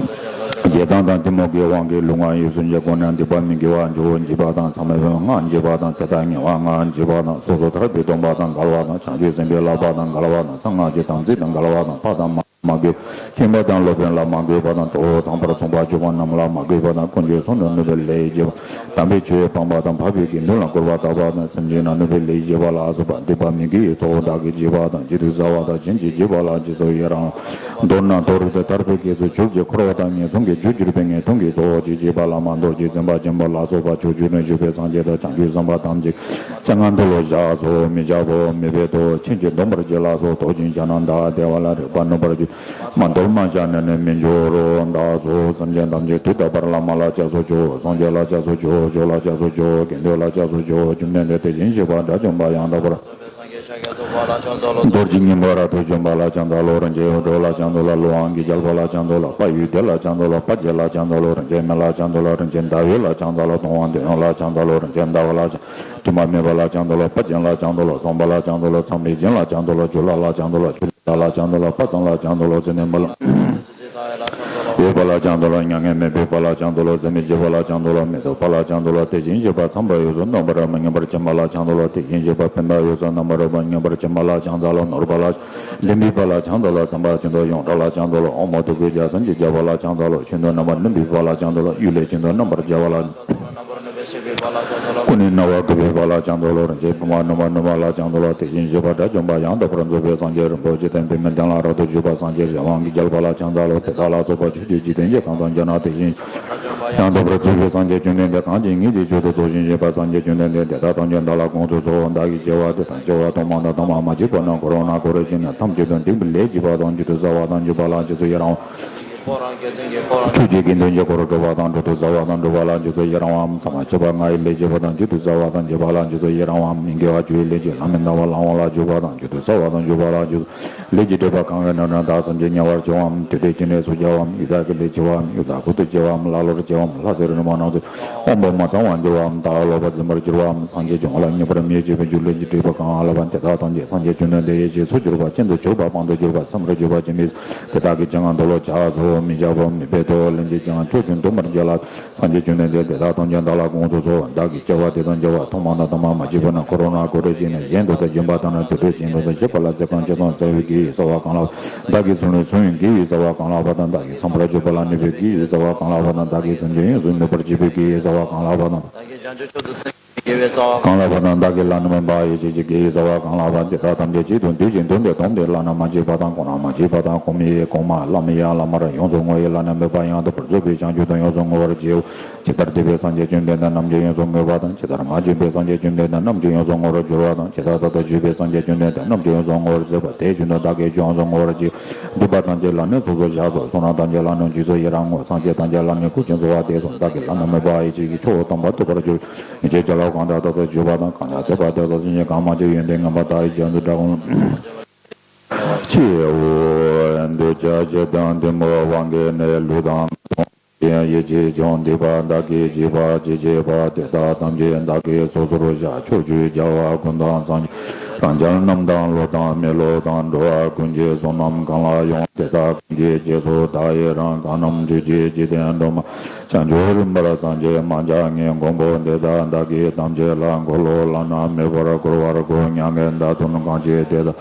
ཞེ་སྡང་དང་གཏི་མུག་གི་དབང་གིས་ལུས་ངག་ཡིད་གསུམ་གྱི་སྒོ་ནས་སྡིག་པ་མི་དགེ་བ་འཇུག་འཇིགས་པ་དང་། མཚམས་མེད་པའི་ངང་འཇིགས་པ་དང་། དེ་དག་ཉེ་བའི་ངང་འཇིགས་པ་དང་། སོ་སོར་ཐར་པའི་སྡོམ་པ་དང་འགལ་བ་དང་། བྱང་ཆུབ་སེམས་དཔའི་བསླབ་པ་དང་འགལ་བ་དང་། གསང་སྔགས་ཀྱི་དམ་ཚིག་དང་འགལ་བ་དང་། ཕ་དང་མ་མ་གུས། ཁྱིམ་པ་དང་སློབ་དཔོན་ལ་མ་གུས་པ་དང་། གྲོགས་ཚངས་པར་སོང་བར་གྱུར་པ་རྣམས་ལ་མ་གུས་པ་དང་། ཀུན་སྤྱོད་སོ་ནས་ནུབ་པའི་ལས་བྱས་པ། དམ་པའི་ཆོས་སྤངས་པ་དང་། འཕགས་པའི་དགེ་འདུན་ལ་སྐུར་པ་བཏབ་པ་དང་། སེམས་ཅན་ལ་གནོད་པའི་ལས་བྱས་པ་ལ་སོགས་པ་སྡིག་པ་མི་དགེ་བའི་ཚོགས་བདག་གིས་བགྱིས་པ་དང་། བགྱིད་དུ་སྩལ་བ་དང་། གཞན་གྱིས་བགྱིས་པ་ལ་རྗེས་སུ་ཡི་རང་། མདོར་ན་མཐོ་རིས་དང་ཐར་པའི་གེགས་སུ་གྱུར་ཅིང་། འཁོར་བ་དང་ངན་སོང་གི་རྒྱུར་གྱུར་པའི་ངན་སློང་གི་ཚོགས་ཀྱིས་བགྱིས་པ་ལ། མ་རྡོ་རྗེ་འཛིན་པ་ཆེན་པོ་ལ་སོགས་པ་ཕྱོགས་བཅུ་ན་བཞུགས་པའི་སངས་རྒྱས་དང་བྱང་ཆུབ་སེམས་དཔའ་ཐམས་ཅད་སྤྱན་སྔ་མཐོལ་ལོ་བཤགས་སོ། མི་བྱ་བ་མེད་པའི་མཐུ། ཆོས་ཀྱིས་འདོམས་པར་བགྱི་ལགས་སོ། རྡོ་རྗེ་འཆང་རྣམས་དང་བདེ་བ་ལ་རེག་པ་ནུབ་པར་འགྱུར། མ་དོར་མ་བཤགས་ནས་ནི་མི་འགྱུར་རོ། བདག་སོགས་སེམས་ཅན་ཐམས་ཅད་དུས་རྟག་པར་བླ་མ་ལ་སྐྱབས་སུ་མཆིའོ། སངས་རྒྱས་ལ་སྐྱབས་སུ་མཆིའོ། ཆོས་ལ་སྐྱབས་སུ་མཆིའོ། དགེ་འདུན་ལ་སྐྱབས་སུ་མཆིའོ། བཅོམ་ལྡན་འདས་དེ་བཞིན་གཤེགས་པ་དགྲ་བཅོམ་པ་ཡང་དག་པར། རྡོ་རྗེ་སྙིང་པོ་རབ་ཏུ་འཇོམས་པ་ལ་ཕྱག་འཚལ་ལོ། རིན་ཆེན་འོད་འཕྲོ་ལ་ཕྱག་འཚལ་ལོ། ལྷ་དབང་གི་རྒྱལ་པོ་ལ་ཕྱག་འཚལ་ལོ། དཔལ་ཡུལ་དེ་ལ་ཕྱག་འཚལ་ལོ། དཔལ་དགྱེས་ལ་ཕྱག་འཚལ་ལོ། རིན་ཆེན་མེ་ལ་ཕྱག་འཚལ་ལོ། རིན་ཆེན་ཟླ་འོད་ལ་ཕྱག་འཚལ་ལོ། སྟོང་པ་འདོད་ཡོན་ལ་ཕྱག་འཚལ་ལོ། རིན་ཆེན་ཟླ་བ་ལ་ཕྱག་དྲི་མ་མེད་པ་ལ་ཕྱག་འཚལ་ལོ། དཔལ་ཅན་ལ་ཕྱག་འཚལ་ལོ། ཚངས་པ་ལ་ཕྱག་འཚལ་ལོ། ཚངས་པའི་སྦྱིན་ལ་ཕྱག་འཚལ་ལོ། ཇོ་ལ་ལ་ཕྱག་འཚལ་ལོ། ཆུ་ལ་ལ་ཕྱག་འཚལ་ལོ། དཔལ་བཟང་ལ་ཕྱག་འཚལ་ལོ། ཚེ་རིང་པ་ལ་འོད་པ་ལ་ཕྱག་འཚལ་ལོ། མྱ་ངན་མེད་པའི་དཔལ་ལ་ཕྱག་འཚལ་ལོ། ཟད་མི་ཤེས་པ་ལ་ཕྱག་འཚལ་ལོ། མི་ལྡོག་པ་ལ་ཕྱག་འཚལ་ལོ། དེ་བཞིན་གཤེགས་པ་ཚངས་པ་འོད་སུ་རྣམ་པར་མ་མྱོང་བར་མཁྱེན་པ་ལ་ཕྱག་འཚལ་ལོ། དེ་བཞིན་གཤེགས་པ་ཕན་པ་འོད་སུ་རྣམ་པར་མ་མྱོང་བར་མཁྱེན་པ་ལ་ཕྱག་འཚལ་ལོ། ནོར་བུ་ལ་ལྡན་པའི་དཔལ་ལ་ཕྱག་འཚལ་ལོ། སེམས་དཔའ་ཆེན་པོ་ཡོངས་གྲགས་ལ་ཕྱག་འཚལ་ལོ། དབང་པོ་ཐུགས་ཀྱི་རྒྱལ་མཚན་གྱི་རྒྱལ་པོ་ལ་ཕྱག་འཚལ་ལོ། ཤིན་ཏུ་རྣམ་པར་གནོན་པའི་དཔལ་ལ་ཕྱག་འཚལ་ལོ། གཡུལ་ལས་ཤིན་ཏུ་རྣམ་པར་རྒྱལ་བ་ལ། ཀུན་ནས་སྣང་བ་གུས་པའི་དཔལ་ལ་ཕྱག་འཚལ་ལོ། རིན་ཆེན་ཕུར་མ་ནུས་པ་ནུས་པ་ལ་ཕྱག་འཚལ་ལོ། དེ་བཞིན་གཤེགས་པ་དགྲ་བཅོམ་པ་ཡང་དག་པར་རྫོགས་པའི་སངས་རྒྱས། རིན་པོ་ཆེ་དང་པདྨའི་གདན་ལ་རབ་ཏུ་བཞུགས་པ་སངས་རྒྱས། རི་དབང་གི་རྒྱལ་པོ་ལ་ཕྱག་འཚལ་ལོ། དེ་དག་ལ་སོགས་པ་ཕྱོགས་བཅུའི་འཇིག་རྟེན་གྱི་གང་དང་ཕྱག་ན་དེ་བཞིན་ཡང་དག་པར་རྫོགས་པའི་སངས་རྒྱས་བཅོམ་ལྡན་འདས་གང་ཞིག་ཉིད་ཀྱི་མཆོག་ཏུ་རྫོགས་ཤིང་གཤེགས་པ་སངས་རྒྱས་བཅོམ་ལྡན་འདས་དེ་དག་ཐམས་ཅད་བདག་ལ་དགོངས་སུ་གསོལ། བདག་གིས་བགྱི་བ་དེ་དང་བགྱི་བ་ཐོག་མ་དང་ཐོག་མ་མ་མཆིས་པ་རྣམས་འཁོར་བ་ན་འཁོར་བར་བྱས་ནས་ཐམས་ཅད་དང་ལྡན་པའི་ལས་བགྱིས་པ་དང་མཆོག་ཏུ་གསོལ་བ་དང་བགྱིས་པ་ལ་རྗེས་སུ་ཡི་རང་བ། ཕྱོགས་བཅུའི་དགེ་འདུན་གྱི་འཁོར་སྒྲུབ་པ་དང་མཆོག་ཏུ་གསོལ་བ་དང་སྒྲུབ་པ་ལ་རྗེས་སུ་ཡི་རང་བའམ། ཚད་མ་མཆིས་པ་ལྔ་ཡི་ལས་བགྱིས་པ་དང་མཆོག་ཏུ་གསོལ་བ་དང་བགྱིས་པ་ལ་རྗེས་སུ་ཡི་རང་བའམ། མི་དགེ་བ་བཅུ་ཡི་ལས་བགྱིས་བླ་མེད་ལྡན་པ་ལྷ་དབང་ལ་བརྒྱུད་པ་དང་མཆོག་ཏུ་གསོལ་བ་དང་བརྒྱུད་པ་ལ་རྗེས་སུ། ལས་ཀྱི་སྒྲིབ་པ་གང་གིས་ནམ་ར་བདག་སེམས་ཅན་དམྱལ་བར་སྦྱོར་བའམ། དུས་དེ་ཅི་ནས་སུ་བྱ་བའམ། ཡི་དྭགས་ཀྱི་ལས་བྱེད་པའམ། ཡི་དྭགས་ཁུར་དུ་བྱེད་པའམ། ལྷ་ལུར་བྱེད་པའམ། ལྷ་ཟེར་ནུ་མ་རྣམས་སུ་དབང་པོ་མ་ཚང་བར་འགྱུར་བའམ། བདག་ལ་ལོག་པར་འཛིན་པར་འགྱུར་བའམ། སངས་རྒྱས་འབྱུང་བ་ལ་མཉེས་པར་མི་བྱེད་པའི་རྒྱུ་ལས་ཀྱི་སྒྲིབ་པ་གང་ལ་བ་དེ་དག་ཐམས་ཅད་སངས་རྒྱས་བཅོམ་ལྡན་འདས་ཡེ་ཤེས་སུ་གྱུར་པ་སྤྱན་དུ་གྱུར་པ་དཔང་དུ་གྱུར་པ་སེམས་རུ་གྱུར་པ་ཅི་མིན། དེ་དག་གི་སྤྱན་སྔར་མཐོལ་ལོ་བཤགས་སོ། མི་བྱ་བ་མེད་པའི་མཐུ། ལན་གཅིག་ཀྱང་ཁྱོད་ཀྱིས་འདོམས་པར་བྱ་ལ། སངས་རྒྱས་བཅོམ་ལྡན་འདས་དེ་དག་ཐམས་ཅད་བདག་ལ་དགོངས་སུ་གསོལ། བདག་གིས་བགྱི་བ་དེ་དང་བགྱི་བ་ཐོག་མ་དང་ཐོག་མ་མ་མཆིས་པ་རྣམས་འཁོར་བ་ན་འཁོར་བར་བྱས་ནས་གཞན་དུ་དང་སྦྱིན་པ་དང་ནི་དུད་འགྲོ་གཞན་དུ་དང་བྱེད་པ་ལ་ཚེ་གང་ཇི་ཙམ་བསགས་པའི་དགེ་བའི་རྩ་བ་གང་ལགས། བདག་གིས་བསྲུངས་ནས་བསྲུང་བའི་དགེ་བའི་རྩ་བ་གང་ལགས་པ་དང་། བདག་གིས་ཚངས་པར་སྤྱོད་པ་ལ་ནུས་པའི་དགེ་བའི་རྩ་བ་གང་ལགས་པ་དང་། བདག་གིས་སེམས་ཅན་ཡོངས་སུ་ནུབ་པར་བྱེད་པའི་དགེ་བའི་རྩ་བ་གང་ལགས་པ་དང་། བདག་གིས་བླ་ན་མེད་པ་ཡེ་ཤེས་ཀྱི་དགེ་བའི་རྩ་བ་གང་ལགས་པ་དང་། དེ་དག་ཐམས་ཅད་གཅིག་ཏུ་འདུས་ཤིང་བསྡོམས་ཏེ་བསྡོམས་ཏེ་བླ་ན་མ་མཆིས་པ་དང་། གོང་ན་མ་མཆིས་པ་དང་། གོང་མའི་གོང་མ། བླ་མའི་བླ་མར། ཡོངས་སུ་བསྔོ་བའི་བླ་ན་མེད་པ་ཡང་དག་པར་རྫོགས་པའི་བྱང་ཆུབ་ཏུ་ཡོངས་སུ་བསྔོ་བར་བགྱིའོ། ཇི་ལྟར་འདས་པའི་སངས་རྒྱས་བཅོམ་ལྡན་འདས་རྣམས་ཀྱང་ཡོངས་སུ་བསྔོས་པ་དང་། ཇི་ལྟར་མ་བྱོན་པའི་སངས་རྒྱས་བཅོམ་ལྡན་འདས་རྣམས་ཀྱང་ཡོངས་སུ་བསྔོ་བར་འགྱུར་བ་དང་། ཇི་ལྟར་ད་ལྟ་བཞུགས་པའི་སངས་རྒྱས་བཅོམ་ལྡན་འདས་རྣམས་ཀྱང་ཡོངས་སུ་བསྔོ་བར་མཛད་པ་དེ་བཞིན་དུ་བདག་གིས་ཡོངས་སུ་བསྔོ་བར་བགྱི། སྡིག་པ་ཐམས་ཅད་ལ་ནི་སོ་སོར་བཤགས་སོ། བསོད་ནམས་ཐམས་ཅད་ལ་ནི་རྗེས་སུ་ཡི་རང་ངོ་། སངས་རྒྱས་ཐམས་ཅད་ལ་ནི་སྐུ་མཁྱེན་གསོལ་བ་འདེབས་སོ། བདག་གིས་བླ་ན་མེད་པ་ཡེ་ཤེས་ཀྱི་ཆོས་དམ་པ་ཐོབ་པར་གྱུར། ཡེ་ཤེས་ཀྱི་ལྷ་གང་དག་རྟག་ཏུ་བཞུགས་པ་དང་། གང་ལ་བསྟོད་པ་དེ་དག་སེམས་ཅན་གང་མ་མཆིས་ཡོན་ཏན་མངོན་པ་དག་གི་རྒྱ་མཚོ་སྒྲ་གང་ཆེའོ། འདོད་ཆགས་ཞེ་སྡང་གཏི་མུག་དབང་གིས་ནི། ལུས་དང་ངག་དང་ཡིད་ཀྱིས་བྱུང་སྡིག་པ་དག་གིས། བགྱིས་པ་ཅི་བགྱིས་པ་དེ་དག་ཐམས་ཅད་བདག་གིས་སོ་སོར་བཤགས། ཕྱོགས་བཅུའི་རྒྱལ་བ་ཀུན་དང་སངས་རྒྱས་ གང་ཕྱིར་གནམ་དང་ལོ་དང་མི་ལོ་དང་། འགྲོ་བ་ཀུན་གྱི་བསོད་ནམས་གང་ལ་ཡོང་། དེ་དག་ཀུན་གྱི་རྗེས་སུ་བདག་ཡི་རང་། གང་རྣམས་འགྲོ་ཀྱི་འཇིག་རྟེན་སྒྲོན་མ། བྱང་ཆུབ་རིམ་པར་སངས་རྒྱས་མ་ཆགས་ངེས། མགོན་པོ་འདི་དག་བདག་གིས་ཐམས་ཅད་ལ། འཁོར་ལོ་བླ་ན་མེད་པར་བསྐོར་བར་བསྐུལ། མྱ་ངན་འདའ་དོན་གང་བྱེད་དེ་དག་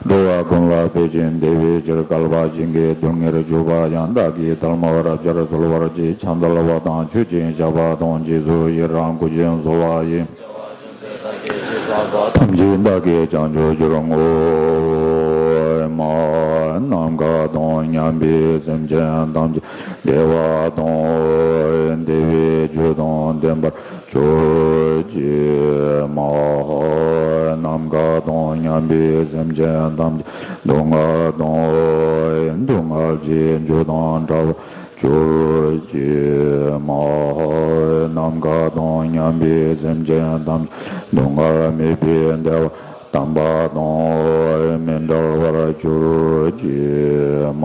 འགྲོ་བ་ཀུན་ལ་ཕན་ཕྱིར་བདེ་བའི་ཕྱིར། བསྐལ་པ་ཞིང་གི་སྡུག་བསྔལ་བཅུ་པོ་ཡང་། བདག་གིས་ཐལ་མོ་སྦྱར་གསོལ་བར་བགྱི། ཕྱག་འཚལ་བ་དང་མཆོད་ཅིང་བཤགས་པ་དང་། རྗེས་སུ་ཡི་རང་བསྐུལ་ཞིང་གསོལ་བ་ཡི། ཐམས་ཅད་བདག་གིས་བྱང་ཆུབ་སྦྱོར་དངོས་མ། ནམ་མཁའ་དང་མཉམ་པའི་སེམས་ཅན་ཐམས་ཅད་བདེ་བ་དང་། བདེ་བའི་རྒྱུ་དང་ལྡན་པར་གྱུར་ཅིག་མ། ནམ་མཁའ་དང་མཉམ་པའི་སེམས་ཅན་ཐམས་ཅད་སྡུག་བསྔལ་དང་། སྡུག་བསྔལ་གྱི་རྒྱུ་དང་བྲལ་བར་གྱུར་ཅིག་མ། ནམ་མཁའ་དང་མཉམ་པའི་སེམས་ཅན་ཐམས་ཅད་སྡུག་བསྔལ་མེད་པའི་བདེ་བ་དམ་པ་དང་མི་འབྲལ་བར་གྱུར་ཅིག་མ།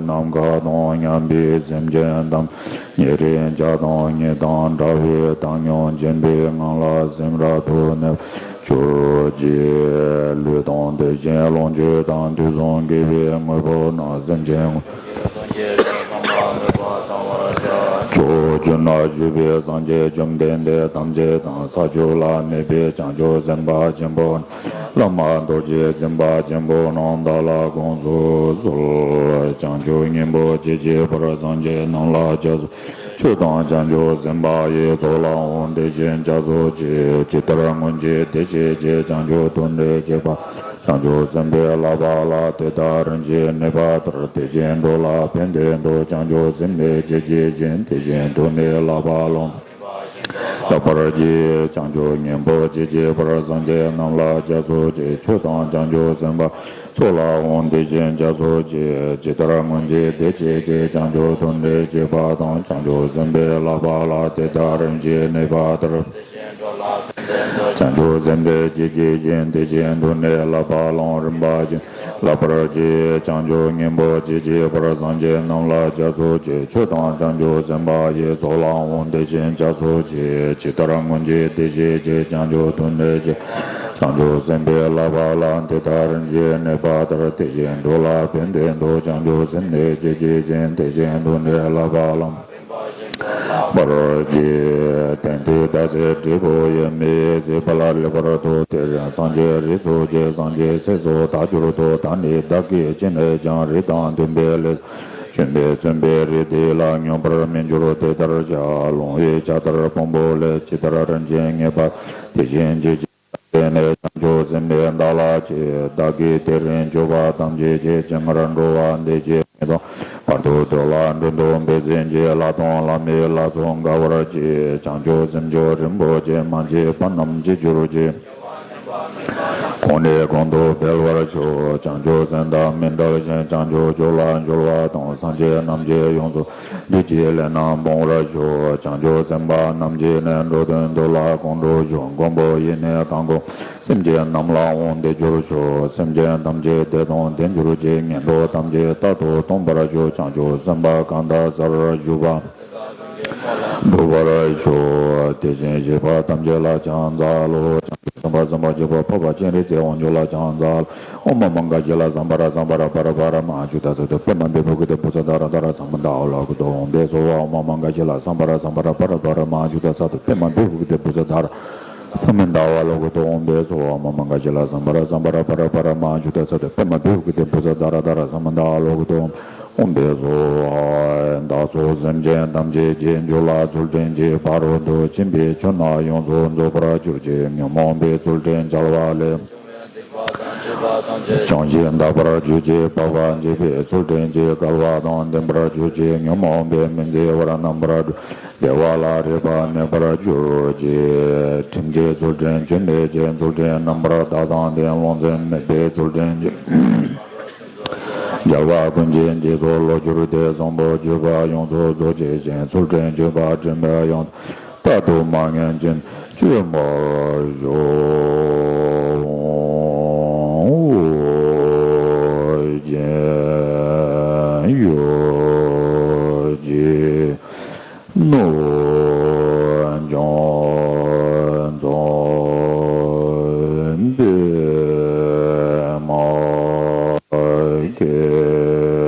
ནམ་མཁའ་དང་མཉམ་པའི་སེམས་ཅན་ཐམས་ཅད་ཉེ་རིང་ཆགས་སྡང་གཉིས་དང་བྲལ་བའི་བཏང་སྙོམས་ཆེན་པོའི་ངང་ལ་སེམས་རབ་ཏུ་གནས་པར་གྱུར་ཅིག་ལུས་དང་དེ་བཞིན་ལོངས་སྤྱོད་དང་དུས་གསུམ་དགེ་བའི་དངོས་པོ་རྣམས་སེམས་ཅན་དངོས་ཕྱོགས་བཅུ་ན་བཞུགས་པའི་སངས་རྒྱས་བཅོམ་ལྡན་འདས་ཐམས་ཅད་དང་། ས་བཅུ་ལ་གནས་པའི་བྱང་ཆུབ་སེམས་དཔའ་ཆེན་པོ། བླ་མ་རྡོ་རྗེ་འཛིན་པ་ཆེན་པོ་རྣམས་བདག་ལ་དགོངས་སུ་གསོལ། བྱང་ཆུབ་སྙིང་པོ་ཇི་བཞིན་པར་སངས་རྒྱས་རྣམས་ལ་སྐྱབས་སུ། ཆོས་དང་བྱང་ཆུབ་སེམས་དཔའ་ཡི། ཚོགས་ལའང་དེ་བཞིན་སྐྱབས་སུ་མཆི། ཇི་ལྟར་སྔོན་གྱི་བདེ་གཤེགས་ཀྱིས། བྱང་ཆུབ་ཐུགས་འདི་བསྐྱེད་པ། བྱང་ཆུབ་སེམས་དཔའི་བསླབ་པ་ལ། དེ་དག་རིམ་བཞིན་གནས་པ་ལྟར། དེ་བཞིན་འགྲོ་ལ་ཕན་བདེ་འདོད། བྱང་ཆུབ་སེམས་ནི་ཇི་སྐྱེད་ཅིང་། དེ་བཞིན་དུ་ནི་བསླབ་པ་ལ། བསླབ་པར་བགྱི། བྱང་ཆུབ་སྙིང་པོ་ཇི་སྐྱེད་པར། སངས་རྒྱས་རྣམས་ལ་སྐྱབས་སུ་མཆི། ཆོས་དང་བྱང་ཆུབ་སེམས་དཔའ། ཚོགས་ལའང་དེ་བཞིན་སྐྱབས་སུ་མཆི། ཇི་ལྟར་སྔོན་གྱི་བདེ་གཤེགས་ཀྱིས། བྱང་ཆུབ་ཐུགས་འདི་བསྐྱེད་པ་དང་། བྱང་ཆུབ་སེམས་དཔའི་བསླབ་པ་ལ། དེ་དག་རིམ་བཞིན་གནས་པ་ལྟར། བྱང་ཆུབ་སེམས་དཔའི་ཇི་སྐད་བཞིན། དེ་བཞིན་དུ་ནི་བསླབ་པ་ལ་རིམ་པ་བཞིན་བསླབ་པར་བགྱི། བྱང་ཆུབ་སྙིང་པོ་ཇི་སྐྱེད་པར། སངས་རྒྱས་རྣམས་ལ་སྐྱབས་སུ་མཆི། ཆོས་དང་བྱང་ཆུབ་སེམས་དཔའ་ཡི། ཚོགས་ལའང་དེ་བཞིན་སྐྱབས་སུ་མཆི། ཇི་ལྟར་སྔོན་གྱི་བདེ་གཤེགས་ཀྱིས། བྱང་ཆུབ་ཐུགས་འདི་བསྐྱེད། བྱང་ཆུབ་སེམས་དཔའི་བསླབ་པ་ལ། དེ་དག་རིམ་བཞིན་གནས་པ་ལྟར། དེ་བཞིན་འགྲོ་ལ་ཕན་བདེ་འདོད། བྱང་ཆུབ་སེམས་ནི་ཇི་སྐྱེད་ཅིང་། དེ་བཞིན་དུ་ནི་བསླབ་པ་ལ། པར་བགྱི། དེང་དུས་ད་ཚེ་འབྲས་བུ་ཡོད་མེད་ཅེས། པ་ལ་ལེགས་པར་ཐོས། དེ་རིང་སངས་རྒྱས་རིགས་སུ་སྐྱེས། སངས་རྒྱས་སྲས་སུ་བདག་གྱུར་ཏོ། ད་ནི་བདག་གིས་ཅི་ནས་ཀྱང་། རིགས་དང་མཐུན་པའི་ལས་བྱས་ནས། བརྩོན་པའི་རིགས་དེ་ལ་མངོན་པར་མི་འགྱུར། དེ་ལྟར་བྱ། ལོང་བས་ཕྱག་དར་དཔོན་པོ་ལས། ཇི་ལྟར་རིན་ཆེན་ངེས་པ་དེ་བཞིན་ཇི་བཞིན། དེ་ནས་བྱང་ཆུབ་སེམས་དཔའི་བདག་ལ་མཆི། བདག་གིས་དེ་རིང་སྤྱོད་པ་ཐམས་ཅད་ཀྱི། ཇི་སྔར་འགྲོ་བ་འདས་ཀྱི་མི་དང་། བར་དུ་དུ་ལ་འགྲོ་འདུག་འབད་བརྩོན་གྱིས། ལྷ་དང་ལྷ་མིན་ལ་སོགས་དགའ་བར་གྱིས། བྱང་ཆུབ་སེམས་མཆོག་རིན་པོ་ཆེ། མ་མཆིས་པ་རྣམས་མཆིས་གྱུར་ཅིག་གོང་ནས་གོང་དུ་འཕེལ་བར་ཤོག་བྱང་ཆུབ་སེམས་དང་མི་འབྲལ་ཞིང་། བྱང་ཆུབ་མཆོག་ལ་འབྱོར་བ་དང་། སངས་རྒྱས་རྣམས་ཀྱིས་ཡོངས་སུ་འདུད་ཀྱི་ལས་རྣམས་སྤོང་བར་ཤོག་བྱང་ཆུབ་སེམས་དཔའ་རྣམས་ཀྱིས་ནི། འགྲོ་དོན་དུ་ལ་གང་འགྲུབ་ཤོག་མགོན་པོ་ཡིས་ནི་གང་བསྒོམ། སེམས་ཅན་རྣམས་ལའང་དེ་འབྱོར་ཤོག་སེམས་ཅན་ཐམས་ཅད་བདེ་དང་ལྡན་གྱུར་ཅིག་ངན་འགྲོ་ཐམས་ཅད་རྟག་ཏུ་སྟོངས་པར་ཤོག་བྱང་ཆུབ་སེམས་དཔའ་གང་དག་ས་རུ་བཞུགས་པ། འགྲུབ་པར་ཤོག་དེ་བཞིན་གཤེགས་པ་ཐམས་ཅད་ལ་ཕྱག་འཚལ་ལོ། བྱང་ཆུབ་སེམས་དཔའ་སེམས་དཔའ་ཆེན་པོ་འཕགས་པ་སྤྱན་རས་གཟིགས་དབང་ཕྱུག་ལ་ཕྱག་འཚལ་ལོ། ཨོཾ་མ་མ་ག་ཤཱི་ལ་སཾ་བྷ་ར་སཾ་བྷ་ར་པ་ར་པ་ར་མ་ཨ་ཅུ་ད་ས་ཏུ་པདྨ་བི་མུ་ཀ་ཏེ་བྷུ་ཛ་ད་ར་ད་ར་སཾ་བྷ་ད་ཨ་ལོ་ཀ་ཏོ་ཨོཾ་བྷེ་སྭ་ཨོཾ་མ་མ་ག་ཤཱི་ལ་སཾ་བྷ་ར་སཾ་བྷ་ར་པ་ར་པ་ར་མ་ཨ་ཅུ་ད་ས་ཏུ་པདྨ་བི་མུ་ཀ་ཏེ་བྷུ་ཛ་ད་ར་སཾ་མི་ད་ཝ་ལོ་ཀ་ཏོ་ཨོཾ་བྷེ་སྭ་ཨོཾ་མ་མ་ག་ཤཱི་ལ་སཾ་བྷ་ར་སཾ་བྷ་ར་པ་ར་པ་ར་མ་ཨ་ཅུ་ད་ས་ཏུ་པདྨ་བི་མུ་ཀ་ཏེ་བྷུ་ཛ་ད་ར་ད་ར་སཾ་མི་ད་ཝ་ལོ་ཀ་ཏོ་ཨོཾ་བྷེ་སྭ། བདག་སོགས་སེམས་ཅན་ཐམས་ཅད་ཀྱི། རྒྱུད་ལ་ཚུལ་ཁྲིམས་ཀྱི། ཕ་རོལ་ཏུ་ཕྱིན་པའི་ཆོས་རྣམས་ཡོངས་སུ་རྫོགས་པར་གྱུར་ཅིག་ཉོན་མོངས་པའི་ཚུལ་ཁྲིམས་འཇལ་བ་ལས། བྱང་ཞིང་དག་པར་གྱུར་ཅིག་འཕགས་པ་མཆོད་པའི་ཚུལ་ཁྲིམས་ཀྱིས། བསྐལ་པ་དང་ལྡན་པར་གྱུར་ཅིག་ཉོན་མོངས་པའི་མུན་བསལ་བར་རྣམ་པར་གྲོལ། བདེ་བ་ལ་རེག་པ་གནས་པར་གྱུར་ཅིག་ཁྲིམས་ཀྱི་ཚུལ་ཁྲིམས་ཆོས་མེད་ཀྱི། ཚུལ་ཁྲིམས་རྣམ་པར་དག་དང་ལྡན། རློམ་སེམས་མེད་པའི་ཚུལ་ཁྲིམས་ཀྱིས། རྒྱལ་བ་ཀུན་གྱི་རྗེས་སུ་བློ་གྱུར་ཏེ། བཟང་པོ་སྤྱོད་པ་ཡོངས་སུ་རྫོགས་བྱེད་ཅིང་། ཚུལ་ཁྲིམས་སྤྱོད་པ་དྲན་པས་ཡང་དག་རྟག་ཏུ་མ་ངེས་ཅིང་སྤྱོད་པར་ཤོག་ཅེས་ནོ། བྱང་ཆུབ་སེམས་དཔའི། གེ་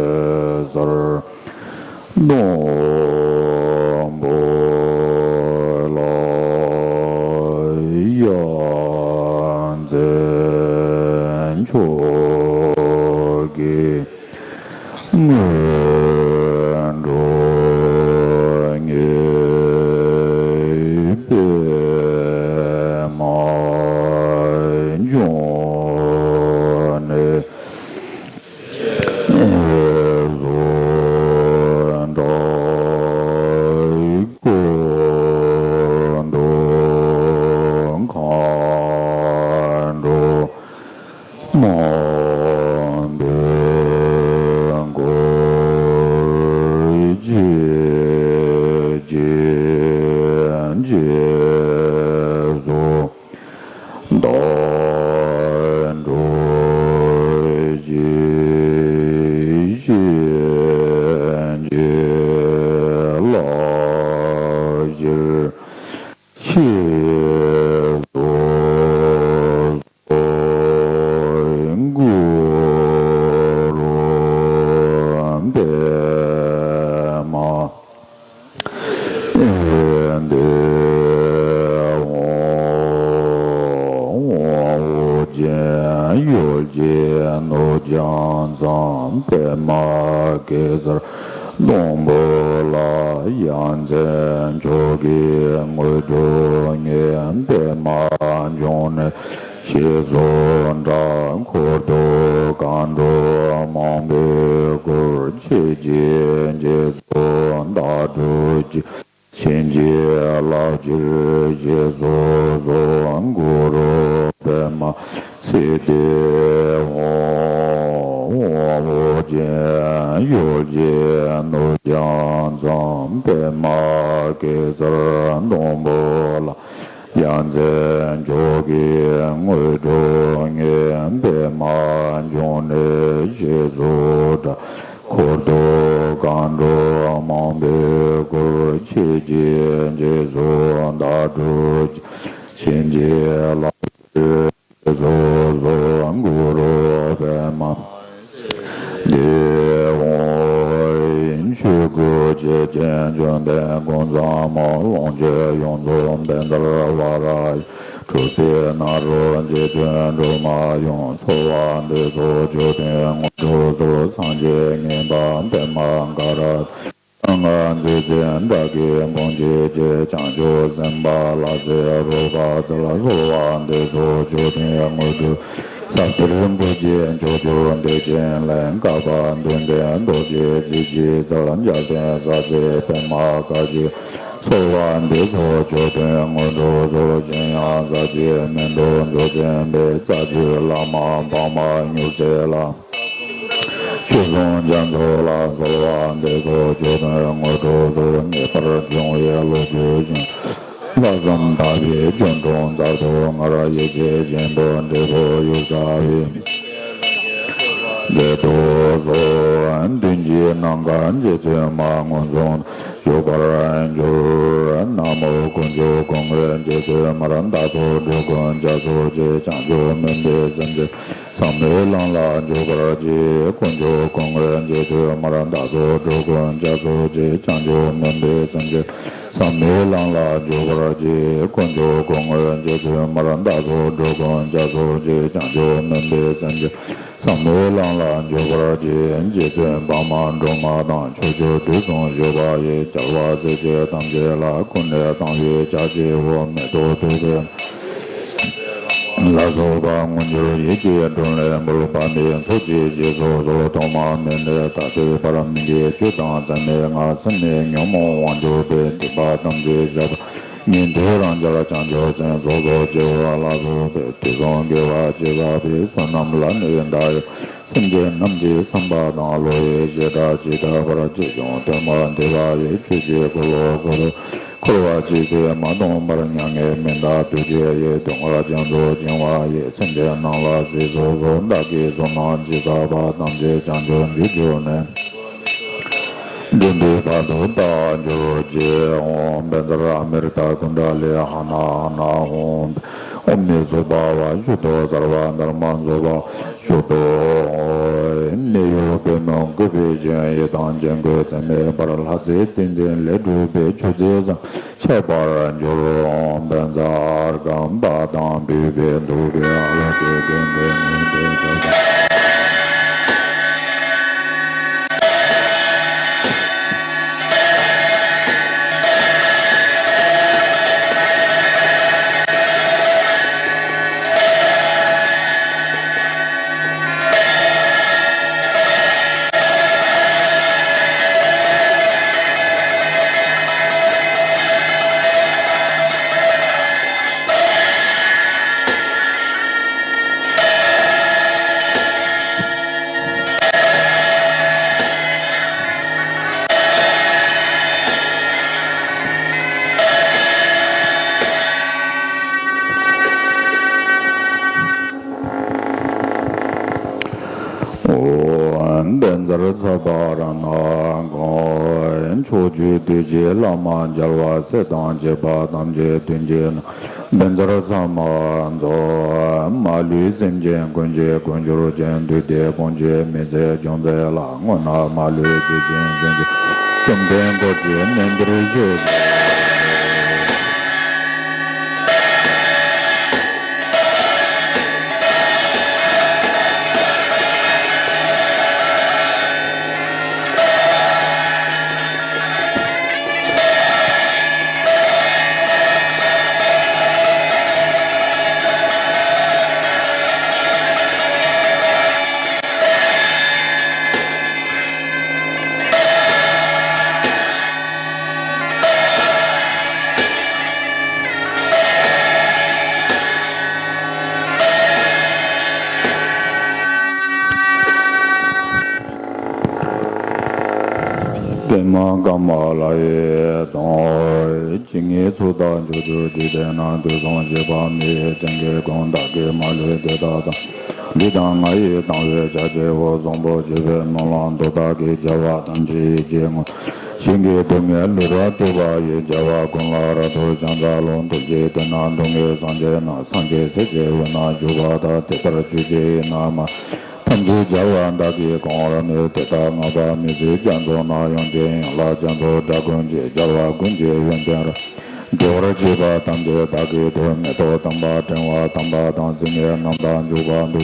སར་སྡོང་པོ་ལ་ཡ་མཚན་མཆོག་གི་སྔོན་འགྲོ་ངེས་པད་མ་འབྱུང་གནས། བཟོ་གྲྭ་སྐུ་མདོག་མཁའ་འགྲོ་མ་འདོད་མགོན་བྱེད་ཅིང་རྗེས་སུ་བདག་སྒྲུབ་ཀྱིས་བྱིན་གྱིས་བརླབ་ཕྱིར་གཤེགས་སུ་གསོལ། གུ་རུ་པདྨ་ཨེ་ཏེ་ཧཱུྃ། ཨོ་རྒྱན་ཡུལ་གྱི་ནོར་རྒྱལ་མཚན་པདྨ་གེ་སར་སྡོང་པོ་ལ། ཡ་མཚན་མཆོག་གི་དངོས་གྲུབ་བརྙེས། པདྨ་འབྱུང་གནས་ཞེས་སུ་གྲགས། འཁོར་དུ་མཁའ་འགྲོ་མང་པོས་བསྐོར། ཁྱེད་ཀྱིས་རྗེས་སུ་བདག་སྒྲུབ་ཀྱིས། བྱིན་གྱིས་བརླབ་ཕྱིར་གཤེགས་སུ་གསོལ། གུ་རུ་པདྨ་སིདྡྷི་ཧཱུྃ། ཨོ་རྒྱན་ཡུལ་གྱི་ནོར་རྒྱལ་མཚན་པདྨ་གེ་སར་སྡོང་པོ་ལ། ཡ་མཚན་མཆོག་གི་དངོས་གྲུབ་བརྙེས། པདྨ་འབྱུང་གནས་ཞེས་སུ་གྲགས། འཁོར་དུ་མཁའ་འགྲོ་མང་པོས་བསྐོར། ཁྱེད་ཀྱིས་རྗེས་སུ་བདག་སྒྲུབ་ཀྱིས། བྱིན་གྱིས་བརླབ་ཕྱིར་གཤེགས་སུ་གསོལ། གུ་རུ་པདྨ་སིདྡྷི་ཧཱུྃ། ཆོས་སྐུ་ཆེ་ཆེན་བཅོམ་ལྡན་སྐུ་ཚང་མ། ལོངས་སྤྱོད་ཡོངས་རྫོགས་བཛྲ་ཝཱ་ར་ཡ། གྲུབ་པའི་སྣ་རོ་རྗེ་བཙུན་སྒྲོལ་མ་ཡུམ། གསོལ་བ་འདེབས་སོ་མཆོག་ཐུན་དངོས་གྲུབ་སྩོལ། སངས་རྒྱས་མཉན་པ་པདྨ་ག་ར། གསང་སྔགས་མཛོད་ཆེན་དགྲ་བགེགས་དཔུང་བཅས་ཀྱི། བྱང་ཆུབ་སེམས་དཔའ་ལྷ་སྲས་རོལ་པར་སྩལ། གསོལ་བ་འདེབས་སོ་མཆོག་ཐུན་དངོས་གྲུབ། ཟབ་གཏེར་བུ་སྐྱེས་མཆོག་གྱུར་བདེ་ཆེན་ལྷ། བསྐལ་པ་འདི་འདྲའི་རྡོ་རྗེ་རྩེ་གཅིག་རྩལ། འཇའ་ཚོན་ཟབ་ཟིལ་པདྨ་དཀར་གྱི། གསོལ་བ་འདེབས་སོ་མཆོག་ཐུན་དངོས་གྲུབ་སྩོལ། གཞན་ཡང་ཟབ་རྒྱས་མེ་ཏོག་མཛོད་འཛིན་པའི། རྩ་བརྒྱུད་བླ་མ་འཕགས་མ་མྱུར་མཛད་ལ། ཆོས་སྲུང་རྒྱ་མཚོ་ལ། གསོལ་བ་འདེབས་སོ་མཆོག་ཐུན་དངོས་གྲུབ་སྩོལ། ངེས་པར་འབྱུང་བའི་ལོ་རྒྱུས་ཤིང་། ལྷག་བསམ་དག་པའི་སྐྱོན་དུ་མཛད་དུ་སྔར། ཡེ་ཤེས་ཆེན་པོའི་འབྲས་བུ་ཡུལ་ཟབ་པའི། མཛད་དུ་གསོལ། མདུན་གྱི་ནམ་མཁའ་རྗེ་བཙུན་མ་མངོན་སུམ། བཞུགས་པར་གྱུར། ན་མོ་དཀོན་མཆོག་སྐུ་དངོས་རྗེ་བཙུན་མར། བདག་སོགས་འགྲོ་ཀུན་རྒྱ་མཚོ་ཆེ། བྱང་ཆུབ་སྨོན་པའི་སེམས་ཅན་ཟབ་མོའི་ལམ་ལ་འཇུག་པར་བགྱི། དཀོན་མཆོག་སྐུ་དངོས་རྗེ་བཙུན་མར། བདག་སོགས་འགྲོ་ཀུན་རྒྱ་མཚོ་ཆེ། བྱང་ཆུབ་སྨོན་པའི་སེམས་ཅན་ཟབ་མོའི་ལམ་ལ་འཇུག་པར་བགྱི། དཀོན་མཆོག་སྐུ་དངོས་རྗེ་བཙུན་མར། བདག་སོགས་འགྲོ་ཀུན་རྒྱ་མཚོ་ཆེ། བྱང་ཆུབ་སྨོན་པའི་སེམས་ཅན་ཟབ་མོའི་ལམ་ལ་འཇུག་པར་བགྱི། རྗེ་བཙུན་འཕགས་མ་སྒྲོལ་མ་དང་། ཕྱོགས་བཅུ་དུས་གསུམ་བཞུགས་པ་ཡི། རྒྱལ་བ་སྲས་བཅས་ཐམས་ཅད་ལ། སྐུ་ནི་དང་པོའི་ཆ་བྱད་འོ། མེ་ཏོག་བདུག་སྤོས་ལ་སོགས་པ། དངོས་འབྱོར་ཡིད་ཀྱིས་བསྒྲུབས་ལེགས་འབུལ། དཔལ་ལྡན་ཚོགས་ཀྱིས་རྗེས་སུ་གསོལ། ཐོག་མ་མེད་ནས་ད་ལྟའི་བར། མི་དགེ་བཅུ་དང་མཚམས་མེད་ལྔ། བསམ་མེད་ཉོན་མོངས་དབང་ཕྱུག་པའི། སྡིག་པ་ཐམས་ཅད་བཤགས་པ། ཉན་ཐོས་རང་རྒྱལ་བྱང་ཆུབ་སེམས། ཚོགས་རྫོགས་སྤྱི་བོ་ལ་སོགས་པའི། དུས་གསུམ་དགེ་བ་ཇི་བསགས་པའི། བསོད་ནམས་ལ་ནི་བདག་ཡི། སེམས་ཅན་རྣམས་ཀྱི་བསམ་པ་དང་། བློ་ཡི་བྱེ་བྲག་ཇི་ལྟ་བར། ཆེ་ཆུང་སྟོན་པ་འདུས་པ་ཡི། ཆོས་ཀྱི་འཁོར་ལོ་བསྐོར་དུ་འཁོར་བ་ཇི་སྲིད་མ་སྟོངས་བར། མྱ་ངན་མི་འདའ་ཐུགས་རྗེ་ཡིས། སྡུག་བསྔལ་རྒྱ་མཚོ་བྱིང་བ་ཡི། སེམས་ཅན་རྣམས་ལ་གཟིགས་སུ་གསོལ། བདག་གིས་བསོད་ནམས་ཅི་བསགས་པ། ཐམས་ཅད་བྱང་ཆུབ་རྒྱུར་གྱུར་ནས། འདི་འདྲའི་བར་དུ་བདག་འགྱུར་ཅིག། ཨོཾ་བཛྲ་ཨ་མྲྀ་ཏ་ཀུཎྜ་ལི་ཧ་ན་ཧ་ན་ཧཱུྃ། ཨོཾ་མི་སུ་བྷ་བ་ཤུདྡྷོ་སརྦ་དྷརྨ་སུ་བྷ་བ་ཤུདྡྷོ། ཨོཾ་ ནད་གཡོག་པོས་མི་གོས་པའི་སྦྱིན། ཡི་དམ་ཅན་གོས་བཙེམས་མེད་པར། ལྷ་རྫས་ཏིང་འཛིན་ལས་གྲུབ་པའི། མཆོད་རྫས་བཟང་ཆགས་པར་འགྱུར། བཛྲ་ཨརྒྷཾ་པཱ་དང་བོད་པའི་གདུགས་པའི་ཨ་ལ་སྐད་ལྡན་པའི་ངན་པའི་ཞག་དང་། ཨོཾ་བཛྲ་ས་པ་ར་ཎ་གོ། ཕྱོགས་བཅུའི་གདུལ་བྱའི་བླ་མ་རྒྱལ་བ་སྲས་དང་བཅས་པ་ཐམས་ཅད་མདུན་གྱི་ནང་། བཛྲ་ས་མ་ཛོ། མ་ལུས་སེམས་ཅན་ཀུན་གྱི་དཀོན་མཆོག་ཅན། བདུད་སྡེ་དཔུང་གི་མི་ཚེ་སྦྱོང་ཚེ་ལ། དངོས་རྣམས་མ་ལུས་ཇི་བཞིན་བྱོན་ཅིག། བཅོམ་ལྡན་འཁོར་བཅས་གནས་འདིར་བཞུགས། པདྨ་ཀ་མ་ལ་ཡི་དང་། ཇི་སྙེད་ཚོགས་བདག་མཆོག་གྱུར་ཅིག། དེ་རྣམས་དུས་གསུམ་གཤེགས་པ་མི་ཡི་མཚན་གྱིས་བསྐོར། བདག་གི་མ་ལུས་དེ་དག་དང་། ལུས་དང་ངག་ཡིད་དང་བས་ཕྱག་བགྱིའོ། བཟང་པོ་སྤྱོད་པའི་སྨོན་ལམ་མཐུ་དག་གིས། རྒྱལ་བ་ཐམས་ཅད་ཡིད་ཀྱི་དངོས། ཞིང་གི་སྡུག་བསྔལ་ལུས་པ་གཏོད་པ་ཡི། རྒྱལ་བ་ཀུན་ལ་རབ་ཏུ་ཕྱག་འཚལ་ལོ། ཐུགས་རྗེས་དེ་ན་སྡུག་བསྔལ་སངས་རྒྱས་རྣམས། སངས་རྒྱས་སྲས་ཀྱི་དབུས་ན་བཞུགས་པ་དག། དེ་ལྟར་ཆོས་ཀྱི་དབྱིངས་རྣམས་མ། ཐམས་ཅད་རྒྱལ་བ་དག་གིས་གང་བར་མོས། དེ་དག་བསྔགས་པ་མི་ཟད་རྒྱ་མཚོ་རྣམས། དབྱངས་ཅན་དབྱངས་ལ་རྒྱ་མཚོ་སྒྲ་ཀུན་གྱིས། རྒྱལ་བ་ཀུན་གྱི་ཡོན་ཏན་རབ། འགྲེལ་བར་བྱེད་པ་ཐམས་ཅད་བདག་གིས་ཐོས། མེ་ཏོག་དམ་པ་ཕྲེང་བ་དམ་པ་དང་། སིལ་མའི་རྣམ་དག་འཇུག་པ་མཐུ།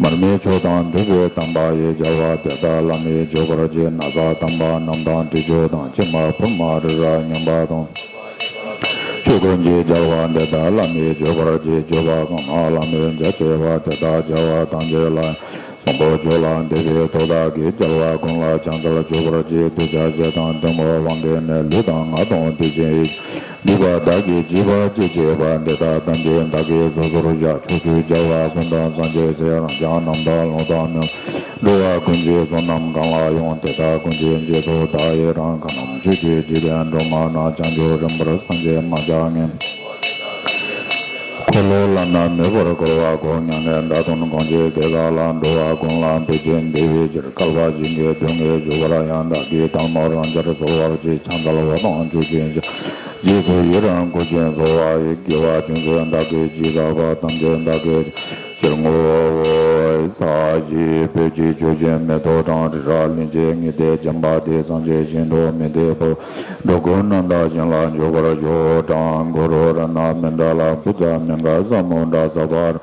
མར་མེ་མཆོག་དང་བདུག་སྤོས་དམ་པ་ཡིས། རྒྱལ་བ་དེ་དག་བླ་མེད་མཆོད་པར་བགྱི། ན་བཟའ་དམ་པ་རྣམས་དང་དྲི་མཆོག་དང་། ཕྱེ་མ་ཕུར་མ་རི་རབ་མཉམ་པ་དང་། ཆོས་ཀུན་གྱི་རྒྱལ་བ་དེ་དག་བླ་མེད་མཆོད་པར་བགྱི། སྤྱོད་པ་གང་རྣམས་བླ་མེད་མཛད་བྱེད་པ། དེ་དག་རྒྱལ་བ་ཐམས་ཅད་ལ། བཟང་པོ་སྤྱོད་ལ་འདུད་པའི་ཐོག་ཐག་གིས། རྒྱལ་བ་ཀུན་ལ་ཕྱག་འཚལ་མཆོད་པར་བགྱི། གདུལ་བྱ་སྤྱི་དང་གཏི་མུག་དབང་གིས་ནི། ལུས་དང་ངག་དང་དུས་ཀྱི་ཡིད། འདུས་པ་བདག་གིས་བགྱིས་པ་ཅི་མཆིས་པ། དེ་དག་ཐམས་ཅད་བདག་གིས་སོ་སོར་བཤགས། ཕྱོགས་བཅུའི་རྒྱལ་བ་ཀུན་དང་སངས་རྒྱས་སྲས། རང་ཅག་རྣམས་དང་ལྷ་དང་མི་འགྲོ་བ་ཀུན་གྱི་བསོད་ནམས་གང་ལ་ཡོད། དེ་དག་ཀུན་གྱི་རྗེས་སུ་བདག་ཡི་རང་། གང་རྣམས་ཆོས་ཀྱི་རྗེ་བཙུན་སྒྲོལ་མ་རྣམས། བྱང་ཆུབ་རིམ་པར་སངས་རྒྱས་མ་ཆགས་མངོན། འཁོར་ལོ་བླ་ན་མེད་པར་བསྐོར་བ་སྒོ། མྱ་ངན་འདའ་སྟོན་གང་བྱེད་དེ་དག་ལ། འགྲོ་བ་ཀུན་ལ་ཕན་ཕྱིར་བདེ་བའི་ཕྱིར། བསྐལ་པ་ཞིང་གི་སྡུག་བསྔལ་སྤྱོད་པར་ཡང་། བདག་གིས་ཐལ་མོ་རང་རྐྱར་གསོལ་བར་བགྱི། ཕྱག་འཚལ་འོ་དང་མཆོད་ཅིང་བཤགས། རྗེས་སུ་ཡི་རང་བསྐུལ་ཞིང་གསོལ་བ་ཡི། དགེ་བ་ཅུང་ཟད་བདག་གིས་བགྱིས་དག་པ། ཐམས་ཅད་བདག་གི་ཕྱིར་བསྔོའོ། ས་གཞི་སྤོས་ཀྱི་མཆོད་སྦྱིན་མེ་ཏོག་དང་། རི་རབ་གླིང་བཞི་ཉི་ཟླས་བརྒྱན་པ་སྟེ། སངས་རྒྱས་ཞིང་དུ་མི་འདའ་བར། འགྲོ་ཀུན་རྣམ་དག་ཞིང་ལ་འཇུག་པར་ཤོག། དང་གུ་རུ་རཏྣ་མཎྜལ་པུཥ་མཉྫ་ས་མུ་ཌ་ས་པ་ར་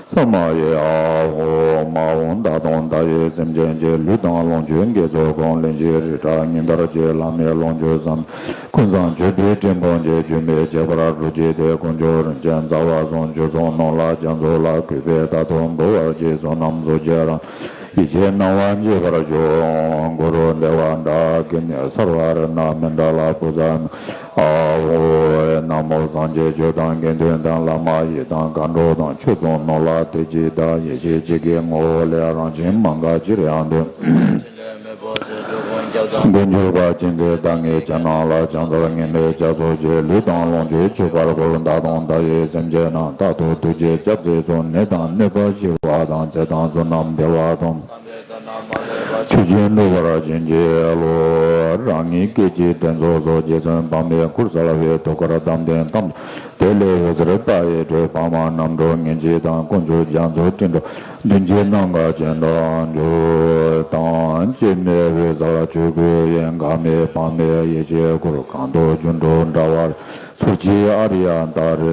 ས་མ་ཡེ། ཨཱཿཧཱུྃ། མ་འོངས་བདག་དང་བདག་ཡི་སེམས་ཅན་གྱི། ལུས་དང་ལོངས་སྤྱོད་དགེ་ཚོགས་ཀུན། ལེན་ཅིང་རིགས་དྲག་ཉིན་ལྟར་གྱི། བླ་མའི་ལོངས་སྤྱོད་བསམ། ཀུན་བཟང་མཆོད་པའི་སྤྲིན་ཕུང་གཅིག། རྒྱུན་མི་ཆད་པར་སྒྲུབ་ཅིང་དེ། དཀོན་མཆོག་རིན་ཆེན་རྩ་བ་གསུམ། ཆོས་སྲུང་ནོར་ལྷ་རྒྱ་མཚོ་ལ། གུས་པས་བདག་ཏུ་འབུལ་བར་བགྱི། བསོད་ནམས་ཚོགས་ཀྱི་རང་བཞིན། ཡེ་ཤེས་སྣང་བ་མཆིས་པར་ཤོག། གུ་རུ་བདེ་བ་དང་ཀུན་ནས་གསལ་བ་རཏྣ་མཎྜལ་པུཥ། ཨཱཿཧཱུྃ། ན་མོ། སངས་རྒྱས་ཆོས་དང་དགེ་འདུན་དང་། བླ་མ་ཡི་དམ་མཁའ་འགྲོ་དང་། ཆོས་སྲུང་ནོར་ལྷ་དེ་གཅིག་དང་། ཡེ་ཤེས་གཅིག་གི་ངོ་བོ་ལས། རང་བཞིན་མ་འགགས་ཅིར་ཡང་དུ། མགོན་གྱུར་པ་ཅན་མཛད་བདག་ཉིད་ཁྱེད་རྣམས་ལ། ཕྱག་འཚལ་ངེས་མེད་ཕྱག་འཚལ་ལོ། ལུས་དང་ལོངས་སྤྱོད་མཆོད་པར་བསྐུལ། བདག་དང་བདག་ཡི་སེམས་ཅན་རྣམས། རྟག་ཏུ་ཐུགས་རྗེས་སྐྱབས་མཛད་གསོལ། ནད་དང་གནོད་པ་ཞི་བ་དང་། ཚེ་དང་བསོད་ནམས་བདེ་བ་དང་། ཆོས་ཀྱི་ནུས་པར་བྱིན་གྱིས་རློབས། རང་ཉིད་སྐད་ཅིག་དྲན་རྫོགས་སོ། རྗེ་བཙུན་འཕགས་མའི་སྐུར་གསལ་བའི། ཐུགས་ཀར་དམ་ལྡན་དམ། དེ་ལས་འོད་ཟེར་དཔལ་ཡེ་སྒྲོན། པདྨ་རྣམ་འཕྲུལ་ཉེར་གཅིག་དང་། དཀོན་མཆོག་རྒྱ་མཚོ་སྤྲིན་དྲུག། མདུན་བསྐྱེད་ནམ་མཁའ་སྤྱན་དྲངས་བརྗོད། དང་། སྐྱེ་མེད་འོད་གསལ་ཆོས་སྐུ་ཡིན། འགག་མེད་སྤང་མེད་ཡེ་ཤེས་སྐུར། གང་དུ་སྒྱུ་འཕྲུལ་འདྲ་བར་ཚུལ་གྱིས་ཨཱརྱ་ལྟར།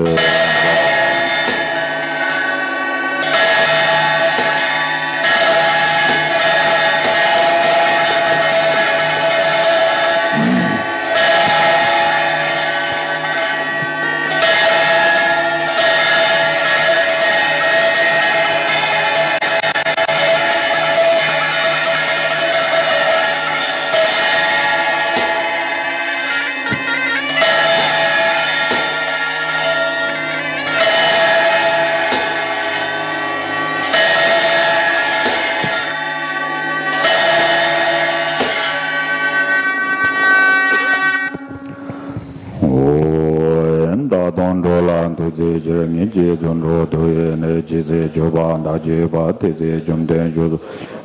ཨོ། ཡང་དག་དང་འགྲོགས་ལ་ཐུགས་བརྩེ་ཆེར། ངེད་ཀྱི་རྫུ་འཕྲུལ་ཐུགས་ཡེ་ནས། ཇི་སྲིད་སྤྱོད་པ་མཐའ་ཡས་པ། དེ་སྲིད་བཅོམ་ལྡན་འཇུག་ཚུལ།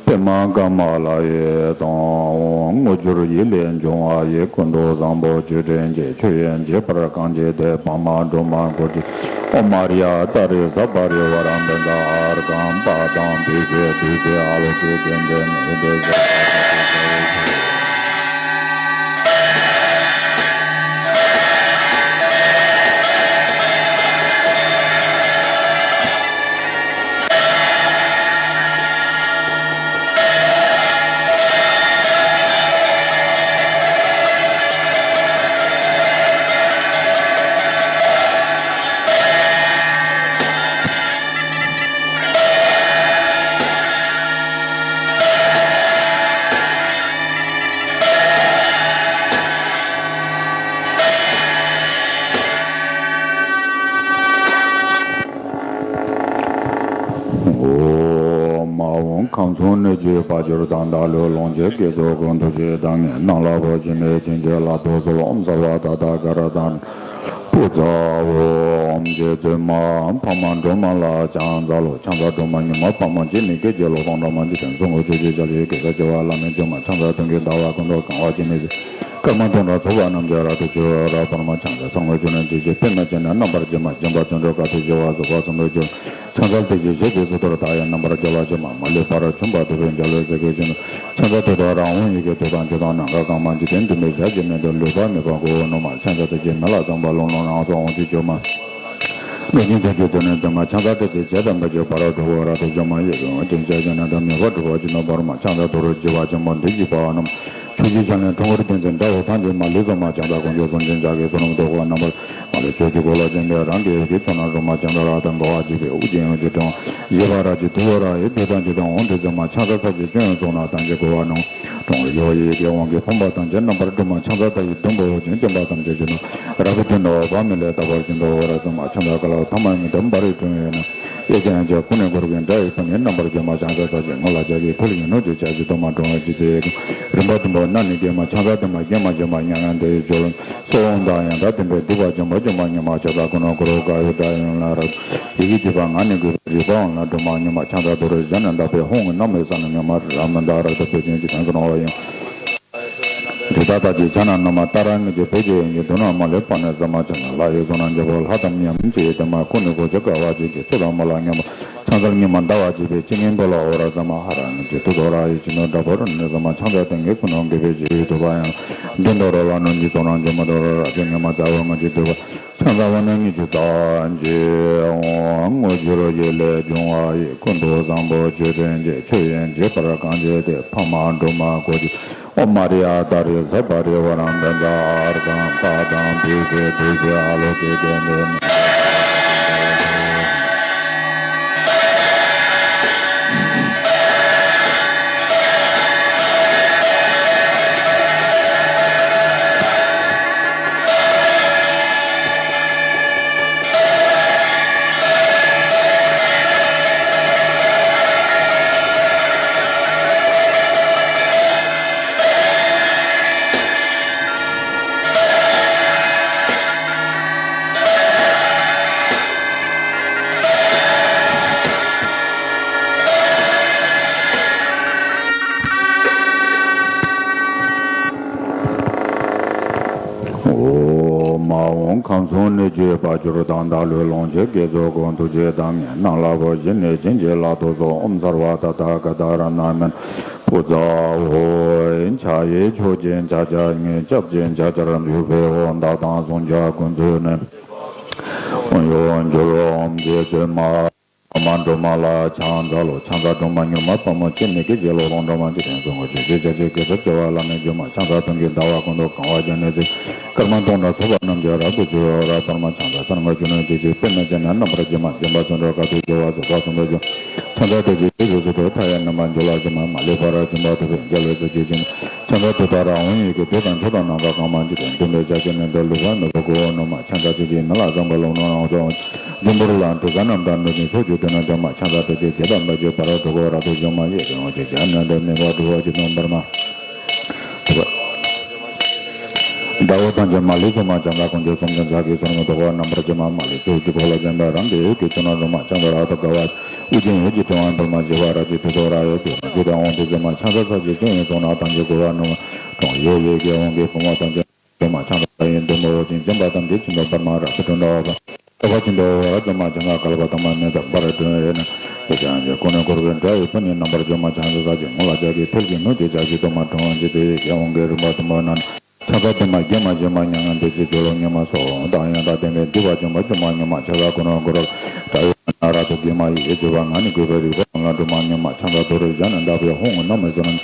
པདྨ་ཀ་མ་ལ་ཡི་དང་། དངོས་འབྱོར་ཡིད་ལས་འབྱུང་བ་ཡི། ཀུན་ཏུ་བཟང་པོ་མཆོད་སྤྲིན་གྱི། མཆོད་ཡོན་བགྱིས་པར་གང་བགྱིས་ཏེ། འཕགས་མ་སྒྲོལ་མ་འཁོར་བཅས་ཨོཾ་ཨཱརྱ་ཏཱ་རེ་སརྦ་པ་རི་ཝཱ་ར་བཛྲ་ཨཱརྻ་ཀཾ་པཱ་དཾ་བི་ཤྭ་ཏུ་ཏེ་ཨཱ་ལོ་ཀེ་ཏེ་ཛྙཱ་ན་ཨུ་དེ་ཛ། ཨོཾ། མ་འོངས་ཁམས་གསུམ་གནོད་བྱེད་དཔལ་འབྱོར་དང་། བདག་བློའི་ལོངས་སྤྱོད་དགེ་ཚོགས་ཀུན། ཐུགས་རྗེའི་བདག་ཉིད་རྣམས་ལ་ཕོག། འཆི་མེད་བྱིན་གྱིས་བརླབ་ཏུ་གསོལ། ཨོཾ་སརྦ་ད་ཐཱ་ག་ར་ཏ་ན་པུ་ཛ། ཨོཾ་རྗེ་བཙུན་མ་འཕགས་མ་སྒྲོལ་མ་ལ་ཕྱག་འཚལ་ལོ། ཕྱག་འཚལ་སྒྲོལ་མ་མྱུར་མ་དཔའ་མོ་སྤྱན་ནི་སྐད་ཅིག་གློག་སྟོང་སྒྲོན་མ་འཇིག་རྟེན་གསུམ་མགོན་ཆུ་སྐྱེས་ཞལ་བཞི་གེ་སར་བྱེ་བ་ལྷ་མོའི་སྐྱེས་མ། ཕྱག་འཚལ་དོན་ཀུན་ཟླ་བ་ཀུན་ཏུ་གང་བ་ཅན་མའི་གཟི། སྐར་མ་སྟོང་ཕྲག་ཚོགས་པ་རྣམས་ཀྱིས་རབ་ཏུ་ཕྱག་འཚལ་ལོ། ཕྱག་འཚལ་སངས་རྒྱས་ཆོས་རྣམས་ཇི་བཞིན་པདྨ་ཅན་ནི། རྣམ་པར་སྤྱན་མ་བཅིངས་པ་བརྩོན་འགྲུས་དཀའ་ཐུབ་བཞི་པ། གཟུགས་པ་གསུམ་པའི་སྤྱོད་ལམ། ཕྱག་འཚལ་ཏེ་ཇི་སྲིད་ཞིག་གསོད་གཏོར་དང་ཡང་རྣམ་པར་རྒྱལ་བ་ཆེན་པོ། མ་ལུས་ཕ་རོལ་ཕྱིན་པ་ཐུབ་པའི་འཇའ་ལུས་སྲས་ཀྱི་སྤྱན། ཕྱག་འཚལ་ཏེ་ཏོག་ར་འོང་ཡི་གེ་དུག་དང་ཆུ་དང་ནམ་མཁའ་གང་མ། འཇིག་རྟེན་བདུན་པའི་ཞལ་གྱི་སྨན་དུ། ལུས་པ་མེད་པ་མགོ་བོ་རྣོ་མ། ཕྱག་འཚལ་ཏེ་ཇི་སྨན་ལ་བརྩམས་པ། རླུང་ལྷ་ནག་ཚོགས་དབང་ཕྱུག་ཆོས་མ། ལུས་ཅན་ཚོགས་ཀྱི་སྡེ་སྣོད་འདུས་མ། ཕྱག་འཚལ་ཏེ་ཇི་བྱས་དམ་པའི་ཆོས། ཕ་རོལ་འཁོར་བའི་རབ་ཏུ་འཇོམས་མ། ཡི་དམ་ཅན་ཞལ་གྱི་སྨན་དང་། མོས་པ་སྒྲུབ་པ་ཅི་ནུས་པར་མ། ཕྱག་འཚལ་ཏུ་རེ་ཞི་བ་ཆེན་པོ་འདི་ཞི་བ་རྣམས། ཕྱོགས་བཅུའི་ཕྱག་ལེན་ཁྲོ་བོའི་གདུང་འཛིན་དགྲ་བོ་ཐམས་ཅད་མ། ལུས་ཚོགས་མ། ཕྱག་འཚལ་དཀོན་མཆོག་གསུམ་མཚོན་ཕྱག་གི་བསོད་ནམས་འདུ་བ་རྣམ་པར། མ་ལུས་ཕྱོགས་བཅུའི་འཁོར་ལོ་བཅས་པའི་རང་གི་ཡུལ་གྱི་ཕྱོགས་རྣམས་སུ་མ། ཕྱག་འཚལ་ལ་དང་འགོ་བ་འཇིགས་པའི་དབུ་རྒྱན་ཡོངས་ཀྱི་ཕྲེང་བ། ཡེ་ཤེས་རབ་ཀྱི་ཏུ་ཡོ་ར་ཡི་བདུད་དང་འཇིག་རྟེན་དབང་དུ་བྱས་མ། ཕྱག་འཚལ་ས་གཞི་སྐྱོན་ཡོན་ཚོགས་རྣམས་ཐམས་ཅད་འགོ་བ་རྣམས། དྲང་བའི་ཡེ་ཤེས་ཀྱི་དབང་གིས་ཕོངས་པ་ཐམས་ཅད་རྣམ་པར་སྒྲོལ་མ། ཕྱག་འཚལ་ལྟ་བའི་ཟླུམ་པོ་འོད་ཅན་བརྐྱངས་པ་ཐམས་ཅད་ཕྱི་ནང་རབ་ཏུ་ཕྱིར་འདུལ་བ་དཔག་མེད་ལས་བཏབ་པར་བགྱིའོ། འདུལ་བ་རབ་གསལ་མ། ཕྱག་འཚལ་ཀ་ལ་ཐ་མ་ཉིད་དུ་འབར་བའི་སྒྲོན་ཡོལ་ནས། གཡས་བརྐྱང་ཕྱག་ཁོང་ནས་འཁོར་བའི་དགྲ་ཡི་དཔུང་ནི་རྣམ་པར་འཇོམས་མ། ཕྱག་འཚལ་ས་གཞིའི་ངོས་ལ་ལྕགས་ཀྱི་ཐིག་ལེ་ཡིན་ནོ་ཅོག་ཕྱག་བཞི་སྟོང་མ། དྲང་བའི་རྗེས་བརྩེ་ཡི་རིམ་པ་བདུན་པོ་སྣ་ནི་བརྒྱན་མ། ཕྱག་འཚལ་བདེ་མ་བརྒྱན་མ་བྱོན་པ་མྱ་ངན་འདས་ཡི་སྦྱོར་ལམ། སྲིད་དབང་དང་ཡང་དག་ལྡན་པའི་སྡིག་པ་བཅོམ་པ་བཅོམ་པ་ཉིད་མ། ཕྱག་འཚལ་ཀུན་ནས་འཁོར་བའི་དགྲ་ཡི་དཔུང་ལ་རབ། ཡི་གེ་བརྒྱད་པ་ངག་ནས་བགྲོད་པའི་རིག་པའི་དབང་ལ་སྒྲོལ་མ་མྱུར་མ། ཕྱག་འཚལ་ཏུ་རེ་ཞི་བ་ནས་བཏབ་པའི་ཧཱུྃ་གི་རྣམ་སྨིན་ས་ལ་མྱུར་མ་རབ་མི་འདའ་རབ་ཏུ་བོད་ཅན་གྱི་དོན་ཀུན་འོང་བ་ཡིན། དེ་དག་བདག་གིས་ཕྱག་ན་བསྣམས་མ། ཏཱ་ར་གཉིས་ཀྱི་བོད་ཀྱི་ཡོན་གྱི་མདོ་ནས་མ་ལུས་པ་ནས་གཟབ་མ་ཕྱག་ན་ལྷ་ཡི་གཟུགས་སྣང་འཇམ་པོ་ལྷ་དང་མཉམ་ཅིག་ཡི་དེ་མ་ཁོ་ནས་གོ་ཆ་དཀའ་བ་ཅན་གྱི་ཚུལ་དང་མ་ལ་མཉམ་པ། ཕྱག་འཚལ་སྙིགས་མ་འདའ་བར་བྱེད་པའི་ཆེ་ངེས་པོ་ལ་འོ་ར་ཟ་མ་ཧ་ར་ནི་ཇི་ཏུ་དོ་ར་ཡི་ཅི་ནོ་དྲ་བོ་ར་ནི་ཟ་མ་ཕྱག་འཚལ་ཏེ་ངེས་སུ་ནོ་འགེབས་པའི་ཇི་ཡི་དུ་བ་ཡང་འདི་འདོ་རོ་ལ་ནོ་འཇི་ཚོ་རང་འཇི་མ་དོ་རོ་ར་ཅི་ངེས་མ་ཚ་བ་ང་ཇི་དུ་བ། ཕྱག་འཚལ་བ་ན་ཉི་ཤུ་རྩ་གཅིག་དངོས་འབྱོར་ཡིད་ལས་བྱུང་བ་ཡི། ཀུན་ཏུ་བཟང་པོ་མཆོད་སྤྲིན་གྱི། མཆོད་ཡོན་བགྱིས་པར་གང་བགྱིས་ཏེ། འཕགས་མ་སྒྲོལ་མ་འཁོར་བཅས་ཨོཾ་ཨཱརྱ་ཏཱ་རེ་སརྦ་པ་རི་ཝཱ་ར་བཛྲ་ཨཱརྻ་ཀཾ་པཱ་དཾ་བི་ཤྭ་ཏུ་ཏེ་ཨཱ་ལོ་ཀེ་ཏེ་ནི། ཨོ། མ་འོངས་ཁམས་གསུམ་གནོད་བྱེད་དཔལ་འབྱོར་དང་། བདག་བློའི་ལོངས་སྤྱོད་དགེ་ཚོགས་ཀུན། ཐུགས་རྗེའི་བདག་ཉིད་རྣམས་ལ་ཕོག། འཆི་མེད་བྱིན་གྱིས་བརླབ་ཏུ་གསོལ། ཨོཾ་སརྦ་ཏ་ཐཱ་ག་ཏ་རཏྣ་མཎྜལ། སྐུ་ཚ་ཧོ། ཕྱག་གཡས་མཆོག་སྦྱིན་ཕྱག་རྒྱ་གཉིས། སྐྱབས་སྦྱིན་ཕྱག་རྒྱར་འཇུག་པའི་འོ། བདག་དང་བསྲུང་བྱ་ཀུན་ཚུལ་ནི། ཡོངས་གྱུར་ཨོམ་རྗེ་བཙུན་མ། ཕ་མ་སྒྲོལ་མ་ལ་ཕྱག་འཚལ་ལོ། ཕྱག་འཚལ་སྒྲོལ་མ་མྱུར་མ་དཔའ་མོ་སྤྱན་ནི་གི། སྤྱན་ལོ་ལོངས་སྒྲོལ་མ་འཇིག་རྟེན་གསུམ་མགོན་ཆུ་སྐྱེས་ཆར་ཆུ་གེ་སར་རྒྱལ་བ་ལྷ་མིའི་སྒྲོལ་མ། ཕྱག་འཚལ་སྟོན་ཀའི་ཟླ་བ་ཀུན་ཏུ་གང་བ་ཀྱང་ནི་ཚེ། སྐར་མ་སྟོང་ཕྲག་ཚོགས་པ་རྣམས་ཀྱིས་རབ་ཏུ་ཕྱུག་པར་པདྨ་འཆང་ས་གསང་སྔགས་རྒྱུད་ལུང་བཅུད་ཀྱི་པདྨས་བརྒྱན་ནས། རྣམ་པར་རྒྱལ་མ་བརྒྱན་པ་ཚུལ་ཁྲིམས་དཀའ་ཐུབ་རྒྱལ་བ་སོགས་གསུམ་དུ་བྱོན། ཕྱག་འཚལ་ཏེ་ཇི་སྲིད་འཚོ་མཐའ་ཡས་རྣམ་པར་འཇོམས་ལ་སྤྱན་མ་མ་ལུས་པར་བྱིན་པ་ཐུབ་པའི་རྒྱལ་བའི་སྲས་ཀྱི་སྤྱན། ཕྱག་འཚལ་ཏུཏྟཱ་ར་ཧཱུྃ་ཡི་གེ། བདུད་དང་ཕྱོགས་དང་ནམ་མཁའ་གང་མ་འཇིག་རྟེན་བདུན་པའི་ཆ་བྱད་ནི་འདི། ལུས་པ་ནོར་བུ་གོ་འོག་ནུ་མ། ཕྱག་འཚལ་ཏེ་ཇི་སྙེད་ལ་བསམ་པ་ལྷུན་གྲུབ་ལ། འཇུག་པོ་ལ་དྲི་ཟ་རྣམས་དང་ནོར་བུའི་ཚོགས་ཀྱིས་བསྡུས་ནས་འདོན་པ། ཕྱག་འཚལ་ཏེ་ཇི་བྱེད་པ་འབད་ཀྱི་བར་དུ་གོ། རབ་ཏུ་བྱུང་བ་ཡི་དམ་ཆོས་ཀྱི་གནས་འདི། མི་འབོར་དྲུག་པོ་ཆེ་དང་བར་མ། དགྲ་བོ་ཐམས་ཅད་མ་ལུས་སོ། མ་ཕྱག་འཚལ་དཀོན་མཆོག་གསུམ་མགོན་ཕྱག་གི་ཟོར་མོ་ཐོགས་པ། རྣམ་པར་རྒྱལ་མ་མ་ལུས་ཚུལ་གྱི་འཁོར་ལོ་བརྒྱན་པའི་རང་གི་འོད་ཀྱི་ཚོགས་རྣམས་སྒྲོལ་མ། ཕྱག་འཚལ་རབ་ཏུ་དགའ་བ་ཨོ་རྒྱན་ཡུམ་གྱི་ཕྲེང་བ་འདི། མ་ཤེས་པ་རབ་ཀྱི་དུས་སུ་རབ་ཡོད་དུས། མ་བཅོས་དང་དབང་དུ་བྱེད་མ། ཕྱག་འཚལ་ས་གཞི་ཁྱོན་ཡོངས་སོགས་རྣམས། ཐམས་ཅད་འགུགས་པ་ནུ་མ། དྲུང་ཡོད་ཡི་གེ་ཧཱུྃ་གི་བུ་མོ་ཐམས་ཅད་སྒྲོལ་མ། ཕྱག་འཚལ་ལྷ་ཡི་མགོན་པོ་ཨོ་རྒྱན། བྱམས་པ་ཐམས་ཅད་ཀྱི་མཆོག་པདྨ་རབ་ཏུ་ཕྲིན་ལས་འཕགས་པ། སྟོབས་པ་ཆེན་པོ་འོད་དཔག་མེད་མ། ཕྱག་འཚལ་བསྐལ་པ་ཐ་མ་མེད་དང་འབར་བའི་སྒྲོན་ཡེ་ནས། ཡེ་ཤེས་ཀྱི་སྐུ་ནི་འཁོར་བའི་དགྲ་ཡི་དཔུང་ནི། རྣམ་པར་སྒྱུར་མ་ཕྱག་འཚལ་ས་གཞི། ངུ་ལ་ལྕགས་ཀྱུ་མཐིལ་གྱིས་བསྣུན་ཏེ། ཕྱག་བཞི་བརྡུང་མ་དྲང་བ་འཇིགས་བྱེད་ཡི་གེ་ཧཱུྃ་གི་རིམ་པ་བདུན་པོ་རྣམས། ཕྱག་འཚལ་བདུད་མ་བགེགས་མ་ཞི་མ་མྱ་ངན་འདས་བྱེད་སྦྱོར་བ་མྱུར་མ་སོགས་དང་ཡང་དག་ལྡན་པའི་འདུས་པ་འཇོམས་པ་སྐྱོབ་མ་མྱུར་མ། ཕྱག་འཚལ་ཀུན་འཁོར་དགྲ་ཡི་དཔུང་རྣམས། རབ་ཏུ་འགེམས་མ་ཡི་གེ་བཅུ་པ། ང་ནི་གུས་པས་རིག་པ་ལྔ་སྒྲོལ་མ་མྱུར་མ། ཕྱག་འཚལ་ཏུ་རེ་ཞགས་ནི་འདབ་བའི་ཧཱུྃ། རྣམ་སྨིན་ཚོགས་རྣམས་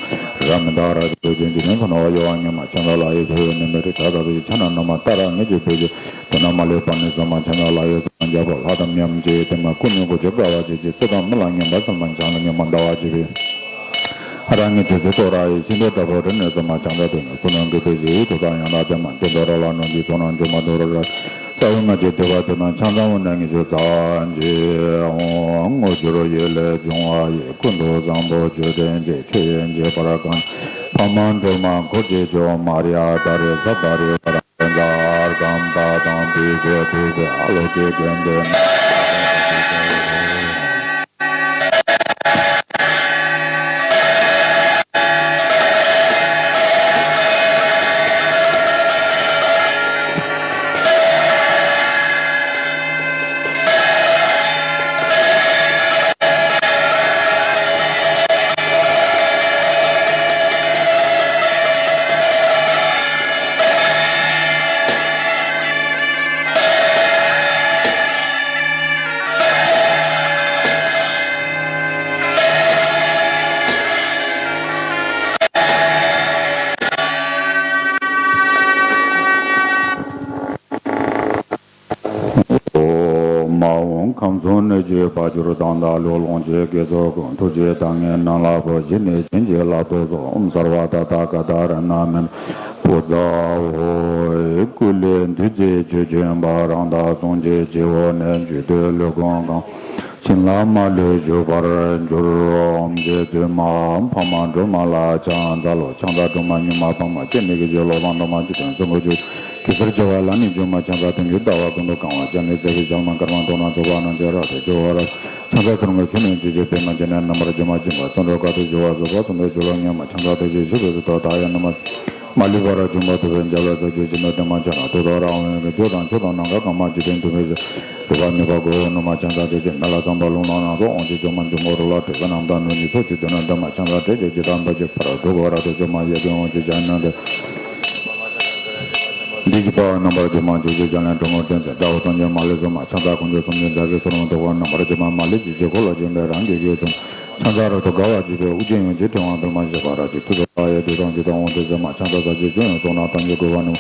རབ་མི་རྟག་རབ་ཏུ་འཇིག་རྟེན་འཇིག་རྟེན་ཕུང་ནུ་བ་གཡོ་བ་མྱུར་མ། ཕྱག་འཚལ་ལྷ་ཡི་མཚོ་ཡི་ནུ་མའི་རི། བྲག་ལྟ་བུའི་ཕྱག་ན་བསྣུན་མ། ཏཱ་ར་གཉིས་ཀྱི་སྦུབས་ཀྱི་དོན་རྣམས་མ་ལུས་པ་ནི་གསུངས་མ། ཕྱག་འཚལ་ལྷ་ཡི་མཚོ་རྣམས་རྒྱལ་པོ། ལྷ་དང་མིའམ་ཅི་ཡི་ལྡན་མ། སྐུ་ནི་དགུ་བཅུ་དགའ་བ་བརྗིད་ཀྱི། ཚེ་དང་མི་ལ་སྙན་པ་གསོལ་མ། ཕྱག་ལེན་མྱུར་མ་ཟླ་བ་བརྗིད་པའི། ཨ་ར་གཉིས་ཀྱི་ཚེ་ཐོ་ར་ཡི། ཤིང་རྟ་དྲག་པོ་རི་ནས་གསོལ་མ། ཕྱག་འཚལ་ཏེ་ནི་གསོལ་ལོ་འགུགས་པའི་གཞི་ཡི་ཐུགས་དང་ཡང་དག་ལྡན་མ། ཀུན་ཏུ་རོལ་པ་ནོར་བུའི་ཚོགས་རྣམས་སྒྲོལ་མ་དུ་རུ་ར། རྩ་བའི་སྔགས་ཀྱི་བསྡུ་བ་དེ་དང་ཕྱག་མཚན་དབུ་རྣོན་གཉིས་ཀྱི་རྩ་འཇིག་ཨོ། དངོས་གྱུར་ཡེ་ལས་འབྱུང་བ་ཡི། ཀུན་ཏུ་བཟང་པོ་ཆོས་ཅན་གྱི། ཆོས་དབྱིངས་ཀྱི་བར་གང་། ཕ་མ་སྒྲོལ་མ་འཁོར་གྱིས་བསྐོར། མ་ར་ཡ་ད་རེ་ས་ད་རེ་བར། ཛར་གམ་པ་དང་དུས་ཀྱི་ཐུག་པའི་ཨ་ལོ་ཀེ་གན་དེ། ཨོ་མ་འོངས་ཁམས་གསུམ་གནོད་བྱེད་དཔལ་འབྱོར་དང་། བདག་ལུས་ལོངས་སྤྱོད་དགེ་ཚོགས་ཀུན། ཐུགས་རྗེས་བདག་ཉིད་ནམ་ལ་འཕོ། གཞི་ནས་བྱིན་གྱིས་བརླབ་ཏུ་གསོལ། ཨོཾ་སརྦ་ཏ་ཐཱ་ག་ཏ་རཏྣ་མཎྜལ། བུ་ཚ་ཧོ། སྐུ་ལས་བདུད་རྩི་ཆུ་བྱོན་པ། རང་དག་གཟུངས་ཀྱི་སྤྱི་བོ་ནས། བཅུད་དུས་ལུས་ཀུན་གང་། བྱིན་རླབས་མ་ལུས་ཞུགས་པར་གྱུར། ཨོཾ་རྗེ་བཙུན་མ་འཕགས་མ་སྒྲོལ་མ་ལ་ཕྱག་འཚལ་ལོ། ཕྱག་འཚལ་སྒྲོལ་མ་མྱུར་མ་དཔའ་མོ་སྤྱན་ནི་གི། སྤྱན་ལོ་ལོངས་སྒྲོལ་མ་འཇིག་རྟེན་གསུམ་མགོན་ཆུ་གེ་སར་རྒྱལ་བ་ལྷ་མིའི་སྒྲོལ་མ། ཕྱག་འཚལ་སྟོན་ཀའི་ཟླ་བ་ཀུན་ཏུ་གང་བ་ཀྱང་ནི། རྩ་བའི་ཞལ་མ་དཀར་དམར་མཐོང་སྣང་ཚོགས་པ་རྣམས་ཀྱིས་རབ་ཏུ་ཕྱུག་པར། ཕྱག་འཚལ་ཚུལ་ཁྲིམས་ཆོས་ཀྱི་ཆུ་ནི་འདི་ཡི་པདྨས་བརྒྱན་ནས། རྣམ་པར་སྒྱུར་མ་སྦྱིན་པ་གསུང་སྒྲོག་དཀའ་ཐུབ་ཞུ་བ་སོགས་གསུམ་དུ་ཞུ་ལོ་མྱུར་མ། ཕྱག་འཚལ་ཏེ་ཇི་སྲིད་འཚོ་མཐའ་ཡས་རྣམ་པར། མ་ལུས་པར་བྱིན་པ་ཐུབ་པའི་རྒྱལ་བའི་སྲས་ཀྱི་སྤྱན། བདེ་མ་ཆ་ན་ཐུགས་དང་རང་དབང་གི། བདུད་དང་ཕྱོགས་དང་ནམ་མཁའ་གང་མ་འཇིག་རྟེན་བདུན་པའི་ཞིང་། སྒྲིབ་པ་མེད་པ་གོ་འོག་ནུ་མ། ཕྱག་འཚལ་ཏེ་ཇི་སྙེད་ལ་བསམ་པ་ལྷུན་གྲུབ་ལ་སོགས། དབང་ཕྱུག་སྐྱོབ་མ་འབྱུང་པོ་རོ་ལངས་ཏེ། བསོད་ནམས་དང་ནོར་གཉིས་ཚོགས་ཀྱིས་བསྡུས་ནས་འདོན་མ། ཕྱག་འཚལ་ཏེ་ཇི་ཇི་ལྟར་འབད་ཀྱི་བར་དུ་གོ། རབ་ཏུ་བྱུང་བ་ཡི་གེ་ཧཱུྃ་ཆོས་ཀྱི་རྣལ་འབྱོར། འདི་ཡི་པ་རྣམ་པར་སྒྱུར་མ་འཇུག་པའི་ཕྱག་ལེན་གྲུ་མོ་སྟོན་མཛད། དགྲ་བོ་ཐམས་ཅད་མ་ལུས་སོ་མ། ཕྱག་འཚལ་དཀོན་མཆོག་གསུམ་མགོན་ཕྱག་གི་ཟོར་མོ་ཐོགས་པ། རྣམ་པར་སྒྱུར་མ་མ་ལུས་ཀྱི་སྤྱི་བོ་ལ། བྱིན་པས་རང་གི་དགེ་ཚོགས། ཕྱག་འཚལ་རབ་ཏུ་དགའ་བ་བརྗིད་པའི་དབུ་རྒྱན་ཡུམ་གྱི་ཕྲེང་བ་འདུས་མ་བྱས་པ་རབ་ཀྱི་ཐུགས་སུ་ལྷག་ཡས་བདུད་དང་བཅས་དང་དབང་ཕྱུག་སེམས་དཔའ། ཕྱག་འཚལ་ས་གཞི་ཁྱོན་ཡོངས་སོགས་རྣམས་ཐམས་ཅད་གུས་པ་ནུ།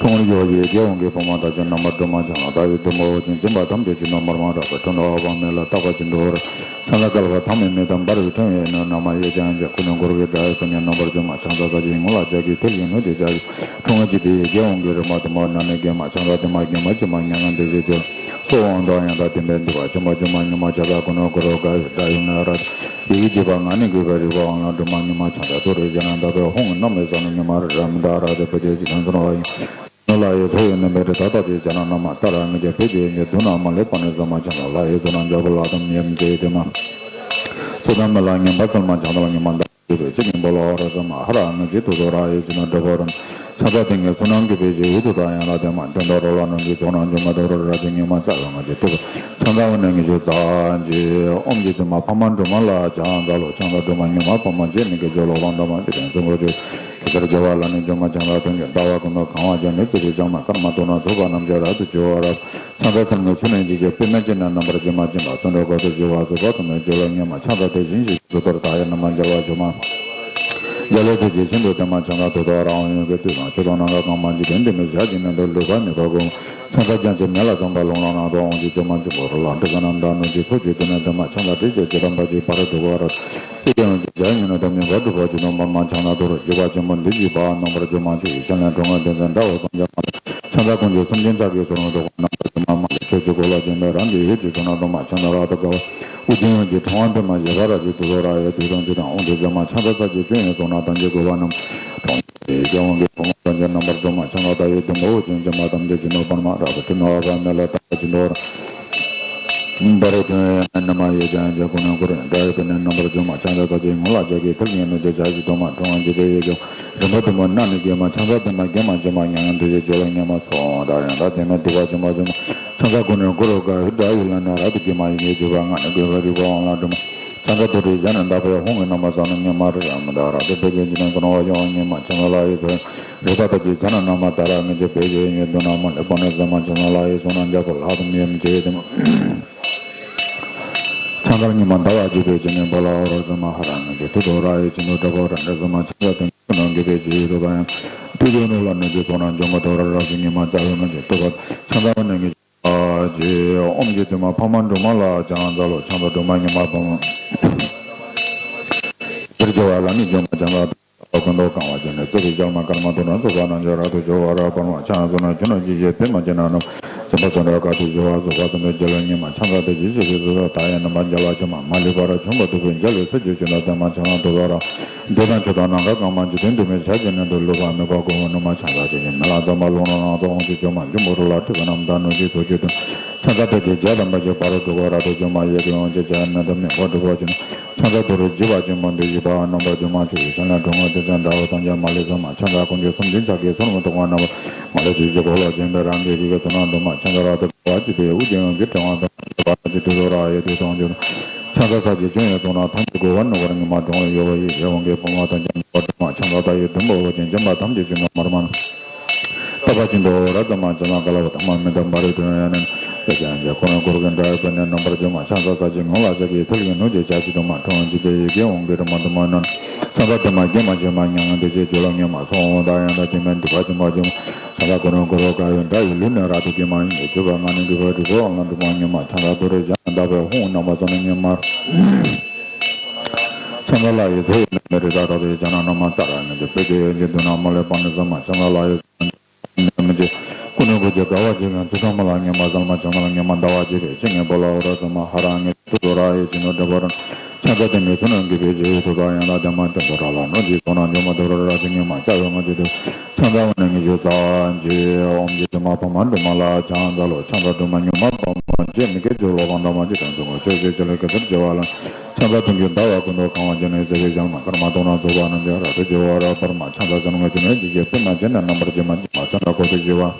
དྲུང་ཡོད་ཡི་གེ་ཧཱུྃ་གི་བུ་མོ་དག་ཅན། རྣམ་པར་སྒྲོལ་མ་ཕྱག་ན་བདག་ཡི་དུམ་བུ་བ་ཅན། སྦྱིན་པ་ཐམས་ཅད་ཕྱི་ནང་མ་ལུས་པ། རབ་ཏུ་ཕྲིན་ལས་འཕགས་པ་མེ་ལ་བཏགས་པ་བཞིན་དུ། ཕྱག་འཚལ་བསྐལ་པ་ཐ་མའི་མེ་དང་འབར་བའི་སྤྲིན་ཡི་ནང་། རྣམ་མང་ཡེ་ཤེས་དབྱངས་ཀྱི་སྐུ་ནི་འཁོར་བའི་དགྲ་ཡི་དཔུང་ནི། རྣམ་པར་སྒྱུར་མ་ཕྱག་འཚལ་ས་གཞི། ངུ་ལ་ལྕགས་ཀྱུ་མཐིལ་གྱིས་བསྣུན་ཏེ་ཕྱག་བཞི། དྲུང་ཡོད་ཡི་གེ་ཧཱུྃ་གི་རིམ་པ་བདུན་པོ་རྣམས་ནི་བརྒྱན་མ། ཕྱག་འཚལ་བདུད་མ་བགེགས་མ་ཞི་མ་མྱ་ངན་འདས་བྱེད་སྤྱི་བོ། སོགས་དབང་དང་ཡང་དག་ལྡན་པའི་འདུས་པ་ཆེན་པོ་སྒྱུ་མ་མྱུར་མ། ཕྱག་འཚལ་ཀུན་འཁོར་དགྲ་ཡི་དགྲ་ཡི་ནི་རབ། ཡི་གེ་བརྒྱད་པ་ངག་ནི་གུས་པས་རིག་པ་དབང་ལ། སྒྲོལ་མ་མྱུར་མ་ཕྱག་འཚལ་ཏུ་རེ་ཞགས་ནི་འདབ་བའི་ཧཱུྃ། རྣམ་སྨིན་ཚོགས་རྣམས་མྱུར་མ་རབ་མི་རྟག་རབ་ཏུ་འབར་བྱེད་འཇིག་རྟེན་གསུམ་མགོན་ཡུམ། ནུ་ལྷ་ཡི་མཚོ་ཡི་ནུ་མའི་རི། བྲག་ལྟ་བུའི་ཕྱག་ན་བསྣུན་མ། ཏཱ་ར་གཉིས་ཀྱི་སྦུབས་ཀྱི་དབུས་ན། བདུད་རྣམས་མ་ལུས་པ་ནི་གསུངས་མ། ཕྱག་འཚལ་ལྷ་ཡི་མཚོ་རྣམས་རྒྱལ་པོ་ལ། ལྷ་དང་མིའམ་ཅི་ཡི་ལྡན་མ། ཚེ་དང་མི་ལ་སྙན་པ་གསོལ་མ། ཕྱག་འཚལ་མྱུར་མ་ཟླ། གྱུར་པའི་སྤྱི་ཉིད་འབོ་ལོ་ར་ཙ་མ་ཧ་ར་ང་ཅི་ཐུ་དོ་ར་ཡེ་ཅི་ན་འདྲ་བོ་ར་ཆ་ཚ་དེ་ངའི་བསོད་ནམས་ཀྱི་དཔེ་ཞེ་ཡུལ་དུ་དང་ཡང་ལ་དེ་མ་དོན་དུ་རོ་ལ་ནང་གི་ཚོགས་ནང་འཇོག་མ་དོ་རོ་ར་དེ་ཉི་མ་ཙ་ལ་ང་ཅི་ཐུ་ཆ་ཚ་བ་ནང་གི་ཇོ་ཙ་ཇི་ཨོམ་གྱི་ཙི་མ་ཕ་མ་འགྲོ་མ་ལ་ཅང་ཙ་ལོ་ཆང་ཙ་འགྲོ་མ་ཉི་མ་ཕ་མ་ཇེ་ནི་གི་ཇོ་ལོ་བང་ད་མ་དེ་དོན་ཙུ་འགོ་ཇོ། དེ་ལྟར་རྒྱལ་བ་ལ་ནི་འཇོམས་པ་བྱང་ལ་དོན་གྱི་ཟླ་བ་ཀུན་ཏུ་གང་བ་ཅན་ནི་བརྩེ་བའི་བྱང་མ་སྐར་མ་དོ་ན་ཚོགས་པ་རྣམས་ཀྱི་རབ་ཏུ་བྱེད་པ་རབ། ཆང་ས་ཚར་ངོ་ཆུ་ནས་འཇིགས་བྱེད་པད་མ་ཅན་ན་རྣམ་པར་སྦྱིན་པ་སྦྱིན་པ་བརྩོན་འགྲུས་འགོག་ཏུ་བྱེད་པ་བཟོད་པ་ཐུབ་མེད་སྦྱོར་བ་ཉི་མ་ཆང་ས་དེ་བཞིན་ཞིག་བཟོད་པར་ད་ཡང་རྣམ་པ་རྒྱལ་བ་ཇོ་མ། རྒྱལ་བའི་ཚུལ་གྱིས་ཤིན་ཏུ་བརྟན་མ་ཆང་ས་དོ་དོ་རང་དབང་ཡོད་ཀྱི་དུས་དང་ཆུ་དང་ནམ་མཁའ་གང་མ་འཇིག་རྟེན་འདི་མི་བཞག་གི་ནས་འདུག་ལུས་པ་མེད་པ་ཀུན། ཆང་ས་ཅན་གྱི་མེ་ལ་བསམ་པ་ལོང་ལ་ནང་དུ་འོང་གྱི་ཇོ་མ་འཇུག་པོ་རུ་ལ་འདྲི་ག་ན་མདའ་ནོར་གྱི་ཚོགས་ཀྱི་དུས་ནས་འདི་མ་ཆང་ས་དེ་བཅས་ཇི་ལྟར་འབར་གྱི་བར་དུ་བ་ར། དེ་ཡང་ཇི་བྱ་ཉིད་ནི་དམ་ཉམས་པ་སྒྲུབ་པ་ཇི་ལྟར་མར་མ་ཆང་ན་དོ་རུ་འཇུག་པ་ཆེན་པོ་འདི་བཞི་པ་རྣམ་པར་སྦྱོར་མ་ཆོས་ཀྱི་ཕྱག་ལེན་གྲོང་ཁ་དོན་ཚན་འདྲ་བ་གསུམ་ཀྱང་མ་ལུས། ཆང་ས་ཀུན་གྱི་སུམ་རྟེན་ཕྱག་གི་ཚོགས་རང་དུ་ཁོང་རྣམ་པར་སྦྱོར་མ་མ་ལུས། ཆོས་ཀྱི་འཁོར་ལོ་བཞིན་དུ་རང་གི་ཡུལ་གྱི་ཚོགས་རྣམས་དུ་མ་ཆང་ན་རག་ཏུ་དགའ་བ། དབུ་རྒྱན་ཡོན་གྱི་ཕྲེང་བ་འདི་མ་བཞད་པ་ར་ཞིག་ཏུ་ལོ་ར་ཡ་དུས་དང་དུས་དང་དབང་དུ་མཛད་མ་ཆང་ས་ས་ཀྱི་སྐྱོན་ཡོན་ཚོགས་རྣམས་དང་གྱི་དགོས་པ་རྣམས། གྲོང་ཁྱེར་དབང་གི་ཕོ་མོ་དང་གྱི་རྣམ་པར་སྦྱོར་མ་ཆང་ས་ད་ཡོད་དུ་མ་འོ་ཅན་ཅན་མ་དམ་གྱི་ཅི་ནོ་པར་མ་རག་ཏུ་ཏི་ནོ་བ་མེ་ལ་ད་ཅི་ནོ་ར། འབར་དོན་ཡང་ན་མ་ཡོད་ཀྱང་རྒྱ་ཀུན་ན་འཁོར་འདྲ་ཡོད་པས་ནི་རྣམ་པར་སྦྱོར་མ་ཆང་ས་ས་ཀྱི་ངོ་ལ་རྒྱ་གི་ཐུར་ངེས་ནུ་རྒྱ་བྱ་ཞིག་དོ་མ་གྲོང་བ་འཇིག་རྟེན་ཡོད་ཀྱང་རིམ་པ་དུ་མ་སྣ་ནི་གེ་མ་ཆང་ས་དེ་མ་གེ་མ་ཅན་མ་ཉང་དུ་ཞིག་བྱེད་ལ་ཉེ་མ་སོང་འདྲ་ཡང་འདྲ་དེ་མ་དུ་བ་ཅན་མ་ཅན་མ་ཆང་ས་ཀུན་ནས་འཁོར་རོ་ག་ཧི་འདྲ་ཡོད་ལ་ན་ར་དུ་གེ་མ་ཡིན་ངེས་བྱེད་པ་ང་ནི་དགོས་པ་རིག་པ་དབང་ལ་འགྲོ་མ་ཆང་ས་དུ་རི་ཡ་ན་འདའ་བའི་ཧོང་གི་རྣམ་པ་ས་ནི་ཉེ་མ་རི་ར་མི་འདའ་ར་དུ་དུ་གེ་ཅི་ན་ཀུན་བ་ཡོང་ཉེ་མ་ཆང་ས་ལ་ཡོད་ཚོད། རེ་ད་ད་ཅི་ཆ་ན་ན་མ་ད་ར་ངེས་ཀྱི་བེ་ཡེ་ཡོད་དུ་ན་མ་ལེ་པ་ནི་ཟ་མ་ཆང་ས་ལ་ཡོད་སོང་ན་འཇའ་གོ་ལྷག་ཏུ་མི་ཡོད་མི་བྱེད་དེ་མ། ཆང་དར་ཉི་མ་ཟླ་བ་བརྒྱུད་པའི་སྤྱི་ནས་འབོ་ལ་འོ་ར་ཟ་མ་ཧ་ར་ངེས་ཀྱི་ཐུ་དོ་ར་ཡི་ཅི་ནོ་དྲ་བོ་ར་འདྲ་ཟ་མ་ཆང་ས་དེ་ནང་གི་བེ་ཅི་ཡོད་དུ་བ་ཡང་དུ་དོ་ནོ་ལ་ནི་ཅི་སོང་ན་འཇོ་མ་དོ་ར་ར་ཟི་ཉི་མ་ཟ་ཡོད་ངེས་ཀྱི་ཐུ་བ་ཆང་དར་བ་ནི་ངེས་ཀྱི་ཨོམ་གྱི་ཙི་མ་ཕ་མ་འགྲོ་མ་ལ་ཅང་ཟ་ལོ་ཆང་དར་འགྲོ་མ་ཉི་མ་བ་མ་དེར་འཇོ་བ་ལ་ནི་འཇོ་མ་ཆང་དར། ཀུན་ཏུ་གང་བ་ཅན་ནི་རྩེ་གི་ཞལ་མ་སྐར་མ་དུ་ན་རྫོགས་པ་རྣམས་ཀྱི་རབ་ཏུ་སྦྱོར་བ་རབ་འབར་མ་ཆང་སོ་ན་ཆུ་ནང་ཅི་བྱེད་པད་མ་ཅན་ན་ནོ། སེམས་པ་ཙམ་དུ་དཀའ་ཐུབ་ཞི་བ་རྫོགས་པ་ཙམ་དུ་རྒྱལ་བའི་ཉི་མ་ཆང་ས་དེ་ཅི་ཞིག་གི་བཟོད་པ་ད་ཡང་རྣམ་པ་རྒྱལ་བ་ཆུ་མ་མ་ལུས་པར་འབྱུང་བ་ཐུབ་པའི་རྒྱལ་བའི་སྲས་ཀྱི་ཆུ་ནང་ལྟ་མ་ཆང་ལ་འདུ་བ་ར། འདི་དང་ཆུ་དང་ནམ་མཁའ་གང་མ་འཇིག་རྟེན་འདི་མི་བྱ་ཞིང་ནི་འདུ་ལུག་པ་མེད་པ་གོ་བོ་ནུ་མ་ཆང་ས་ཅི་ཉི་མེ་ལ་ཙམ་པ་ལོང་ལོང་ལང་ཚོ་འོང་ཅི་ཆུ་མ་འབྱུང་པོ་རུ་ལ་ཐུག་གི་རྣམ་དང་ནུ་ཅི་ཚོ་ཅི་དུ། ཆང་ས་དེ་ཅི་བྱ་དམ་པ་ཅི་བ་རུ་འགྲོ་བ་ར་དུ་ཆུ་མ་ཡེ་གི་འོང་ཅི་བྱ་ནི་དུ་མེད་པ་འགྲོ་བ་ཅི་ན། ཆང་ས་དུ་རུ་བགྱི་བ་ཅན་མ་འདི་བཞི་པ་རྣམ་པ་སྦྱོར་མ་ཆུ་ཡི་ཤ་ལ་གྲོང་བ་དེ་ཚན་འདྲ་བ་དང་ཀྱང་མ་ལུས་ཚང་མ་ཆང་ས་ཀུན་གྱི་སུམ་འཛིན་ཕྱག་གི་ཚོར་མ་གཏོགས་པ་རྣམ་པ་མ་ལུས་ཆུ་ཡི་གོ་ལོ་ཅན་པའི་རང་གི་གི་གི་ཚོར་ན་འདུ་མ་ཆང་ས་ར་དུ་བ་ཅི་པའི་དབུ་རྒྱན་ཡོན་གྱི་དྲང་བ་དང་བ་ཅི་དུ་དུ་ར་ཡེ་དུ་དང་ཅུ་ཆང་ས་ས་ཀྱི་ཅུང་ཡོད་ཚོགས་ན་ཐམས་ཅད་གོ་བ་ནུ་བར་ཉི་མ་གྲོང་ལ་ཡོད་བ་ཡི་རེ་བ་གི་བུ་མ་དང་ཀྱང་ཉི་མ་གྲོང་མ་ཆང་ས་ད་ཡི་དུམ་བུ་བ་ཅན་ཅན་པ་ཐམས་ཅད་ཅུང་ན་མར་མ་ན། ཏ་པ་ཅི་འདོ་ར་ཙ་མ་ཅ་མ་ཀ་ལ་བ་ཏ་མ་མི་ཏ་མ་རི་དོན་ཡ་ནན། ཏ་ཅ་ཡང་ཅ་ཁོ་རང་ཁོ་ར་གི་འདྲ་ཡོད་པ་ནས་རྣམ་པར་སྦྱོར་མ་ཆང་ས་ས་ཅི་ངོ་ལ་ཅ་གི་ཐལ་གི་ནུ་ཅི་ཅ་ཅི་དུ་མ་ཁྲོང་ཅི་ཏེ་ཡི་གེ་འོང་གི་རི་མ་དུ་མ་ནན། ཆང་ས་དེ་མ་སྐྱེ་མ་ཅི་མ་ཉང་དེ་ཅི་ཅོ་ལ་ངེ་མ་སོང་འོང་ད་ཡང་ད་དེ་མན་དུ་བ་ཅི་མ་ཅི་མ་ཆང་ས་ཁོ་རང་ཁོ་ར་ག་ཡོད་འདྲ་ཡི་ལུས་ནས་ར་དུ་གི་མ་ཡིན་ཅོ་བ་ང་ནི་གི་བ་དུ་བ་ལ་དུ་མ་ཉེ་མ་ཆང་ས་དུ་རེ་ཅ་ན་ད་བའི་ཧོང་རྣམ་པ་ཚོ་ནི་ཉེ་མ། ཆང་ས་ལ་ཡི་ཚོ་ཡི་ནི་རི་ད་ད་དུ་ཡི་ཅ་ན་ན་མ་ཏ་ར་ནི་དུ་པེ་ཏི་ཡོད་ཅི་དུ་ན་མ་ལེ་པ་ནི་ཟ་མ་ཆང་ས་ལ་ཡི། མི་འདི་ཀུན་ནས་གོ་ཆེ་དགའ་བ་ཆེ་ཡང་ཚུལ་ཁྲིམས་ལ་ངེས་མ་ཟང་མ་བྱང་ལ་ངེས་མ་ཟླ་བ་བྱེད་པའི་ཆེ་ངེས་པོ་ལ་འོ་ར་ཚོ་མ་ཧ་ར་ངེས་ཏུ་དོ་ར་ཡེ་ཅི་ནོ་འདྲ་པོ་ར་ཆང་ས་དེ་མི་ཚུ་ནང་གི་བེ་ཅི་ཡོད་ཐུ་ག་ཡང་ལ་དེ་མ་དོན་དོ་ར་ལ་ནོ་ཇི་སོ་ན་འཇོ་མ་དོ་ར་ར་ཅི་ངེས་མ་ཅ་ཡོ་ང་ཅི་དུ་ཆང་ས་བ་ནང་གི་ཞུ་ཙ་ཇི་ཨོམ་ཇི་དུ་མ་ཕ་མ་འགྲོ་མ་ལ་ཆང་ས་ལོ་ཆང་ས་དུ་མ་ཉོ་མ་ཕ་མ་ཇི་མི་སྐད་ཅོ་ལོ་བང་ད་མ་ཇི་དང་དུ་ངོ་ཆོས་ཇི་ཅི་ལ་ག་ཚར་ཇི་བ་ལ། ཆང་ས་དུང་གི་ཟླ་བ་ཀུན་ཏུ་གང་བ་ཅན་ནི་ཟེར་བའི་ཞལ་མ་སྐར་མ་དོང་ན་རྫོགས་པ་རྣམས་ཀྱི་རབ་ཏུ་བྱེད་པ་རབ་འབར་མ་ཆང་ས་ཟེར་ངོ་ཅི་ནས་ཇི་སྐད་པད་མ་ཅན་ན་རྣམ་པར་སྦྱོར་མ་ཇི་མ་ཚང་ལ་གོ་ཏུ་བྱེད་པ།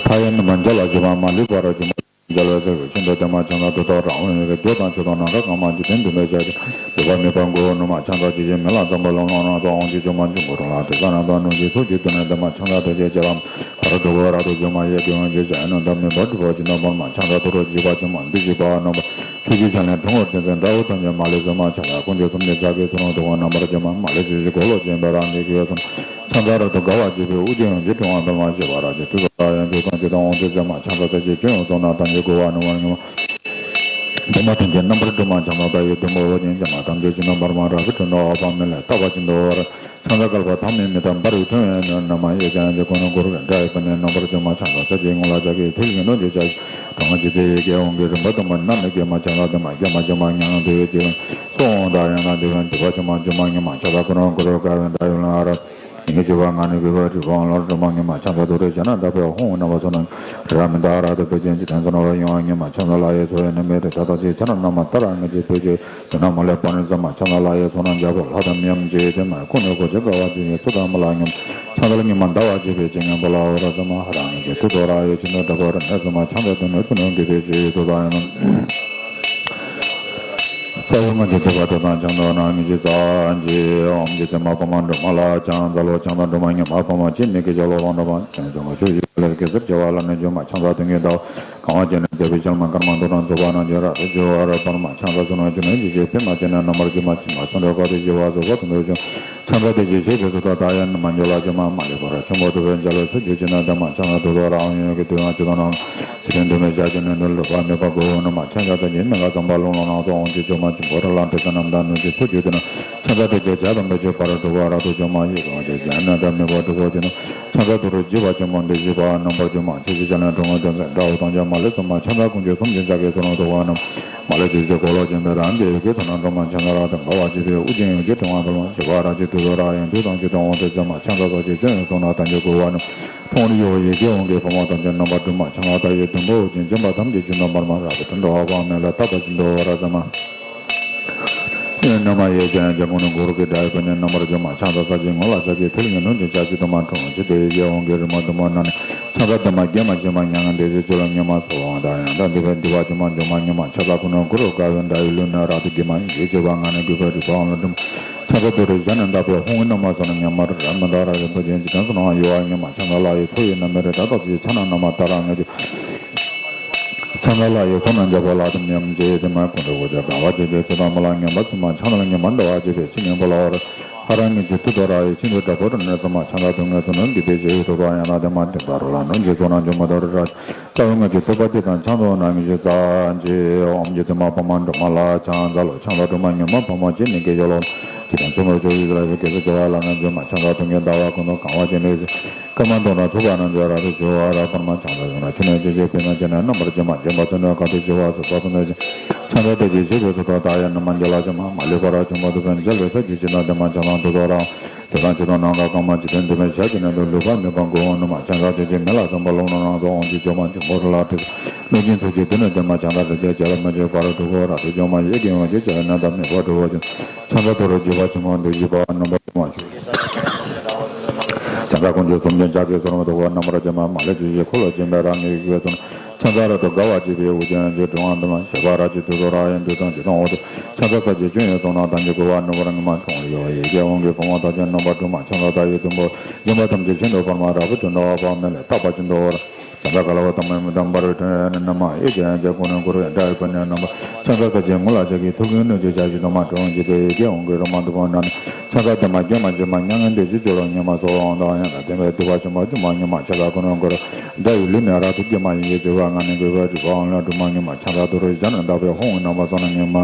མཐའ་ཡས་རྣམ་པར་མཇལ་ལ་བྱེད་པ་མ་ལུས་པར་སྒྱུ་མ་མཇལ་བའི་ཚེ་ཤིན་ཏུ་བརྟན་མ་ཆང་ས་དུ་ཐོག་རང་དབང་ཡོད་པའི་རྒྱུ་དང་ཆོས་དང་ནམ་མཁའ་གང་མ་འཇིག་རྟེན་འདི་འདྲ་བྱ་སྟེ་འདོད་པ་མེད་པ་མགོ་བོ་ནུ་མ་ཆང་ས་ཇི་བཞིན་མེ་ལ་ཙམ་པ་ལོང་ལོང་རང་སོགས་དབང་ཕྱུག་ཆུང་མ་འབྱུང་པོ་རང་ལ་དྲི་ཟ་རང་དང་གནོད་སྦྱིན་ཚོགས་ཀྱི་དུས་ནས་འདོད་མ་ཆང་ས་དེ་བྱེད་བྱེད་པ་བར་དུ་འགྲོ་བའི་རབ་ཏུ་སྒྱུ་མ་ཡེ་དུས་ཡང་ཇི་བྱ་ཡང་ནམ་མེད་པར་སྒྲུབ་པ་ཇི་ལྟར་འབར་མ་ཆང་ས་དུ་རུ་འཇིགས་པ་ཆུང་མ་འདི་ཞིག་པ་རྣམ་པ། ཆོས་ཀྱི་ཕྱག་ལེན་དྲང་བོར་བསྟན་ཚེ་འདྲ་བོ་ཐམས་ཅད་མ་ལུས་ཟེར་མ་ཆགས་ལ་ཀུན་གྱི་སུམ་སྟེ་ཕྱག་གི་ཚུལ་ལུང་དུ་བ་རྣམ་པར་སྦྱོར་མ་མ་ལུས་ཞིག་ཞིག་གོ་ལོ་ཅན་པའི་རང་གི་སྐྱེ་བོ་ཚོ་ཆང་ས་རབ་ཏུ་དགའ་བ་བྱེད་པའི་དབུ་རྒྱན་ཡོན་གྱི་ཕྲེང་བ་འདི་མ་ཞེས་པ་རབ་ཀྱི་དུས་སུ་ལ་ཡང་དུས་གང་ཅི་དང་འོང་དུས་ཟེར་མ་ཆང་ས་ཚེ་ཀྱི་སྐྱོན་ཡོན་སོགས་ན་ཐམས་ཅད་གོ་བ་ནུ་བ་ཉུང་བ། འདི་མ་ཐམས་ཅད་རྣམ་པར་སྒྲོལ་མ་ཆང་ས་ད་ཡི་དུམ་བུ་འོ་ཉིན་ཅན་མ་ཐམས་ཅད་ཕྱི་ནང་བར་མ་རབ་ཏུ་དྲན་འགྲོ་བ་དཔག་མེད་ལས་བཏབ་པ་ཅི་འདུག་བར། ཆང་ས་བསྐལ་པ་ཐ་མའི་མི་རྟག་འབར་བའི་ཁྲོད་ཡང་ནོན་ན་མ་ཡོད་ཀྱང་ཡང་ཅི་ཀུན་ནས་འཁོར་བའི་དགྲ་ཡི་དཔུང་ནས་རྣམ་པར་སྦྱོར་མ་ཆང་ས་ཚེ་ཀྱི་ངུ་ལ་ལྕགས་ཀྱི་མཐིལ་གྱིས་གནོན་ཏེ་བྱ་ཞིང་གྲོང་ཁྱེར་ཚེ་ཡི་གེ་འོང་གི་རིམ་པ་དུ་མ་རྣམས་ནི་སྐྱེས་མ་ཆང་ས་དུ་མ་སྐྱེས་མ་སྐྱེས་མ་ཉང་དུ་ཡོད་ཀྱི་སོང་འོང་དང་ཡང་ན་འདི་བན་འདི་བ་ཆུང་མ་འཇུ་མ་ཉུང་མ་ཆགས་པ་ཀུན་ནས་འཁོར་བའི་དགྲ་ཡི་དཔུང་ནས་ར། ཉིད་ཀྱི་བ་ང་ནི་གུས་པ་གྲུབ་པའི་དབང་ལ་སྒྲོལ་མ་ཉི་མ་ཕྱག་འཚལ་ཏུ་རེ་བྱ་ན་བདག་པོའི་ཧཱུྃ་རྣམ་པ་ཚོ་རྣམས་རབ་མི་འདའ་རབ་ཏུ་བེ་ཅན་ཇི་ལྟར་བསམ་ན་ཡོང་བ་ཉི་མ་ཕྱག་འཚལ་ལ་ཡི་ཚོགས་ཡི་རྣམ་པའི་རིགས་ད་ལྟ་ཅི་ཕྱག་ན་རྣམ་པ་ལྟར་ངེས་ཀྱི་བོད་ཀྱི་དོན་རྣམས་མ་ལུས་པ་ནི་ཟ་མ་ཕྱག་འཚལ་ལ་ཡི་ཚོགས་རྣམས་རྒྱལ་པོ་ལྷ་དང་མིའམ་ཅི་ཡི་དེ་མ་ཁོ་ནས་གོ་ཆེ་དགའ་བ་ཅི་ཡི་ཚོགས་དང་མ་ལ་ཉམས་ཕྱག་འཚལ་ཉི་མ་འདའ་བ་ཅི་བས་ཅི་ངན་པ་ལ་འོ་ར་ཟ་མ་ཧ་རང་ངེས་ཀྱི་ཐུགས་རྡོ་ར་ཡི་ཅི་ནོ་དྲ་བ་ར་ནས་ཟ་མ་ཕྱག་འཚལ་དོན་ནས་ཚུལ་ནོ་འདི་བས་ཅི་ཡི་དོ་དང་ཡང་ན། རྩ་བའི་སྔགས་ཀྱི་ཐེག་པ་དེ་དང་ཕྱག་འདོགས་ན་ཉིད་ཀྱི་རྩ་འཇིག་ཨོཾ་རྗེ་བཙུན་མ་འཕགས་མ་སྒྲོལ་མ་ལ་ཕྱག་འཚལ་ལོ། ཕྱག་འཚལ་སྒྲོལ་མ་ཉི་མ་འཕགས་མ་སྤྱན་ནི་སྐད་ཅོར་ལོ་ལོང་འགྲོ་མ་ཅན་བཟང་པོ་ཆོས་ཀྱི་ལས་གེ་སར་བྱེ་བ་ལ་ནི་འཇུག་མ་ཕྱག་འཚལ་དོན་གྱི་ཟླ་བ་གང་བ་ཅན་ནི་མཛད་པའི་ཤལ་མ་ཀརྨ་མདོ་དང་རྫོགས་པ་རྣམས་ཀྱི་རབ་ཏུ་འཇུག་པ་རབ་བར་མ་ཕྱག་འཚལ་ཚུལ་ནི་ཇི་ནི་ཇི་ཞིག་པད་མ་ཅན་ནི་རྣམ་པར་འཇུག་མ་ཕྱི་མ་ཚོན་ཁྲ་དཀར་དུ་ཞི་བ་སོགས་པ་ཚོན་དུ་བྱུང་། ཕྱག་འཚལ་ཏེ་ཇི་ཞིག་པའི་སུ་ཐ་ད་ཡ་ན་མ་འཇོ་ལ་ཇོ་མ་མ་ལུས་པར་ཆུ་མོ་དུ་བའི་འཇའ་ལུས་སུ་འཇུག་ཅི་ན་དེ་མ་ཕྱག་ན་དུ་དོ་རང་ཡོད་ཀྱི་དུས་ཡང་ཇི་ལྟར་ནང་། ཚེ་རིང་དུ་མའི་ཞག་གི་ནུས་མཐུ་ལུས་པ་མེད་པ་དགུ་ནུ་མ་ཁྱེད་ཀྱང་ཚེ་གྱི་མི་ལ་ཙམ་པ་ལུང་ལོ་ནང་སོ་འོང་གི་ཇོ་མ་ཅུང་གོ་ར་ལ་འདྲེ་ས་རྣམས་དང་ནུས་ཀྱི་ཚུལ་གྱིས་དུ་ན་ཕྱག་འཚལ་ཏེ་ཇི་བྱ་དང་མི་བྱེད་པར་གྲུབ་པ་རབ་ཏུ་ཇོ་མ་ཡི་གང་ཅི་ཇ་ན་དང་མི་བ་གྲུབ་པ་ཅི་ནུ་ཕྱག་འཚལ་དུ་རུ་ཇི་བ་ཅི་མོ་འདི་ཞི་བ་རྣམ་པར་ཇོ་མ་ཆུ་ཞི་ཇ་ན་གྲོང་བ་དོན་ཚེ་འདྲ་བོ་དང་ཇ་མ་ལུས་ཙམ་མ་ཕྱག་འཚལ་ཀུན་གྱི་གསུམ་གྱི་ཕྱག་གི་ཚུལ་ལ་འདུ་བ་རྣམས། མ་ལུས་དུས་ཀྱི་འཁོར་ལོ་ཆེན་པོའི་རང་གི་ཡུལ་གྱི་ཚོགས་རྣམས་སྒྲོལ་མ་ཕྱག་འཚལ་རབ་ཏུ་དགའ་བ་ཅི་ཕྱིར་དབུགས་འབྱིན་ཡོངས་ཀྱི་དྲན་པ་འདུལ་བ་ཞི་བ་རབ་ཀྱི་དུས་སུ་རབ་ཡོངས་དུས་དང་ཆོས་དང་དབང་དུ་བྱེད་མ་ཕྱག་འཚལ་སོགས་ཀྱི་སྤྱོད་ཡུལ་གསུང་ན་དམ་ཆོས་གོ་བ་རྣམས། ཁྲོ་བོ་ཡི་ཡི་གེ་དབང་གིས་བུ་མོ་ཐམས་ཅད་རྣམ་པར་སྒྲོལ་མ་ཕྱག་འཚལ་ད་ཡི་དུམ་བུ་དབུགས་འབྱིན་སྦྱིན་པ་ཐམས་ཅད་ཇི་ལྟར་འབར་མ་རབ་ཏུ་དྲན་འགྲོ་བ་དཔག་མེད་ལ་བཏབ་པ་ཅི་འདུལ་བ་རབ་ཟ་མ། ཡེ་ན་མ་ཡེ་ཅན་ཅན་ཀུན་ནས་གུ་རུ་གི་དགྲ་ཡི་བུ་ནི་རྣམ་པར་སྒྲོལ་མ་ཕྱག་འཚལ་ས་ཅི་ངུ་ལ་ཕྱག་གི་མཐིལ་གྱིས་ནོན་ཅིང་ཕྱག་བྱི་དུ་མ་ཁྲོ་བོ་ཇི་ལྟར་ཡི་གེ་དབང་གིས་རི་མོ་དུམ་བུ་རྣམས་ནི། ཕྱག་འཚལ་དུ་མ་བགྱི་མ་བགྱི་མ་མྱ་ངན་འདས་ཞི་ཆོས་ལ་ཉོན་མ་སོགས་དབང་དང་ཡང་དག་འདུས་པའི་འདུས་པ་ཇི་མ་འཇོམས་མ་ཉིད་མ་ཕྱག་འཚལ་ཀུན་ནས་གུ་རུ་དགའ་བའི་དགྲ་ཡི་ལུས་ནི་རབ་ཏུ་བགྱི་མ་ཡིན་གྱི་སྤྱོད་པ་ངག་ནས་གུས་པའི་རིགས་པའི་དབང་ལ་འགྲིམ། ཕྱག་འཚལ་དུ་རེ་བྱ་ན་བདག་པོའི་ཧཱུྃ་རྣམ་པ་ཚོ་ནི་ཉམས་མར་རབ་མི་འདའ་རབ་ཡོད་པ་ཅན་གྱི་དོན་སུ་ནང་ཡོད་བ་ཉིད་མ་ཕྱག་འཚལ་ལ་ཡི་ཚོགས་ཡི་རྣམ་པའི་རིགས་ད་ལྟ་ཅི་ཕྱག་ན་རྣམ་པ་ལྟར་ངེས་ཀྱི། ཕྱག་འཚལ་ལ་ཡི་ཚོགས་རྣམས་རྒྱལ་པོ་ལྷ་དང་མིའམ་ཅི་ཡི་དེ་མ་ཀུན་ཏུ་གོ་ཆ་གང་བ་ཅི་ཅི་ཚུལ་དང་མ་ལ་ངན་པ་ཚུལ་མ་ཕྱག་ན་ཉམས་མར་འདའ་བ་ཅི་ཕྱིར་ཆི་ཉན་པོ་ལ་བར། ཧ་ར་ངེས་ཀྱི་མཐུ་དོ་ར་ཡི་ཆིང་དུ་དྲག་པོ་རུ་ནས་སོ་མ་ཕྱག་འཚལ་དུ་ངེས་སོ་ནོན་གྱི་དེ་ཞེས་ཡོད་དོ་བ་ཡང་ན་དེ་མ་དེ་ལྟར་ལ་ནོན་གྱི་སོ་ན་འཇོམས་མ་དོ་རུ་ར། རྩ་བའི་སྔགས་ཀྱི་ཐེག་པ་སྟེ་དང་ཕྱག་འཚལ་ན་ཉིད་ཀྱི་རྩ་འཇིག་ཨོཾ་རྗེ་བཙུན་མ་འཕགས་མ་སྒྲོལ་མ་ལ་ཕྱག་འཚལ་ལོ། ཕྱག་འཚལ་སྒྲོལ་མ་ཉི་མ་འཕགས་མ་སྤྱན་ནི་སྐད་ཅོར་ལོ། ཇི་ལྟར་མཚན་མོ་ཆོས་ཀྱི་ལ་ཞིག་གེ་སར་བྱེ་བ་ལ་ནི་འཇུག་མ་ཕྱག་འཚལ་དོན་གྱི་ཟླ་བ་ཀུན་ཏུ་གང་བ་ཅན་ནི་ཀརྨ་མདོ་ན་ཚོགས་པ་རྣམས་ཀྱི་རབ་ཏུ་འཇུག་པ་རབ་བར་མ་ཕྱག་འཚལ་ཡོང་ན་ཆུ་ནས་ཇི་བཞིན་པད་མ་ཅན་ནི་རྣམ་པར་སྤྱན་མ་བྱེད་པ་ཚུལ་ནི་དཀར་དུ་ཞི་བ་སོགས་པ་ཚུལ་ནི་ཕྱག་འཚལ་ཏེ་ཇི་ཞིག་པའི་སུ་ཐ་ད་ཡ་ན་མ་འཇོ་ལ་ཇོ་མ་མ་ལུས་པར་ཆུ་མོ་དུ་བན་འཇལ་བའི་ས་ཇི་ཞིག་ན་དེ་མ་ཕྱག་ན་དུ་དོ་ར། དེ་དང་ཇི་ལྟར་ནམ་མཁའ་དཀར་དམར་འཇིག་རྟེན་འདི་མའི་ཞལ་གྱི་ནང་དུ་ལུས་པ་མེད་པ་མགོ་བོ་ནུ་མ་ཕྱག་འཚལ་ཅི་ཅི་མི་ལ་བསམ་པ་ལོང་ན་རང་ཚོ་འོང་ཅི་ཇོ་མ་ཅི་མགོ་རུ་ལ་ཏི་ལུས་ཅན་ཚུལ་གྱིས་དུ་ནི་དེ་མ་ཕྱག་འཚལ་རི་རྒྱལ་བྱ་བ་མི་བྱེད་པ་རུ་དྲུག་གོ་ར་དུ་ཇོ་མ་ཡི་གེ་ཡོང་ཅི་ཅི་ཡ་ན་ད་མེད་པ་དྲུག་གོ་ཅི་ཕྱག་འཚལ་དུ་རུ་འཇུག་པ་ཆུ་མོ་འདི་བཞི་པ་རྣམ་པ་དུ་མ་ཆུ། ཕྱག་འཚལ་ཀུན་གྱི་གསུམ་ཅན་ཕྱག་གི་ཟོར་མ་དུ་གོ་རྣམ་པར་ཇི་མ་མ་ལས་ཅི་ཞིག་འཁོར་ལོ་སྦྱིན་པའི་རང་ངེས་ཀྱི་གོས་སོང་། ཕྱག་འཚལ་རབ་ཏུ་དགའ་བ་ཅི་ཕྱིར་དབུགས་འབྱིན་ཡོངས་ཀྱི་དྲན་པ་འདུལ་མ་ཞི་བ་རབ་ཀྱི་དུས་སུ་རབ་ཡོངས་དུས་དང་ཇི་ལྟར་འོང་དུ། ཕྱག་འཚལ་ས་ཅི་སྤྱོད་ཡུལ་གསུང་ན་དམ་ཆོས་གོ་བ་ནུ་བར་ངེས་མ་ཁྲོ་བོ་ཡི་ཡི་གེ་དབང་གིས་བུམ་པ་ཐོགས་ཅན་རྣམ་པར་སྒྲོལ་མ་ཕྱག་འཚལ་ད་ཡི་དུམ་བུ་སྦྱིན་པ་ཐམས་ཅད་ཤིན་ཏུ་བར་མ་རབ་ཏུ་འགྲོ་བ་དཔག་མེད་ལས་བཏབ་པ་ཅི་འདུལ་བ་རབ། ཕྱག་འཚལ་ག་ལ་བ་དམ་པའི་མི་དམ་པར་ཐོན་ཡོད་ན་ན་མ་ཡི་ཅན་ཅན་ཀུན་ནས་གུ་རུ་དགྲ་ཡི་བུ་ནི་རྣམ་པ་ཕྱག་འཚལ་ས་ཅི་ངུ་ལ་ཕྱག་གི་ཐུགས་ཀྱི་སྣོད་ཀྱི་ཞལ་གྱི་དུ་མ་གྲོང་གྱི་དེ་ཡི་གེ་དབང་གིས་རུ་མ་དུ་བ་ན་ནི། ཕྱག་འཚལ་དུ་མ་བགྱི་མ་བགྱི་མ་མྱ་ངན་འདས་ཞི་སྤྱོད་ལ་ཉེ་མ་སོགས་དབང་དང་ཡང་དག་ལྡན་པའི་དུ་བ་ཆུང་མ་ཆུང་མ་ཉུང་མ་ཕྱག་འཚལ་ཀུན་ནས་གུ་རུ་དགྲ་ཡི་ལུས་ནི་རབ་ཏུ་བགྱི་མ་ཡིན་གྱི་སྤྱོད་པ་ངག་ནས་གུས་པས་རིག་པའི་དབང་ལ་སྒྲོལ་མ་ཉུང་མ་ཕྱག་འཚལ་དུ་རུ་བྱ་ན་བདག་པོའི་ཧཱུྃ་རྣམ་པ་ཚོ་ནི་ཉུང་མ་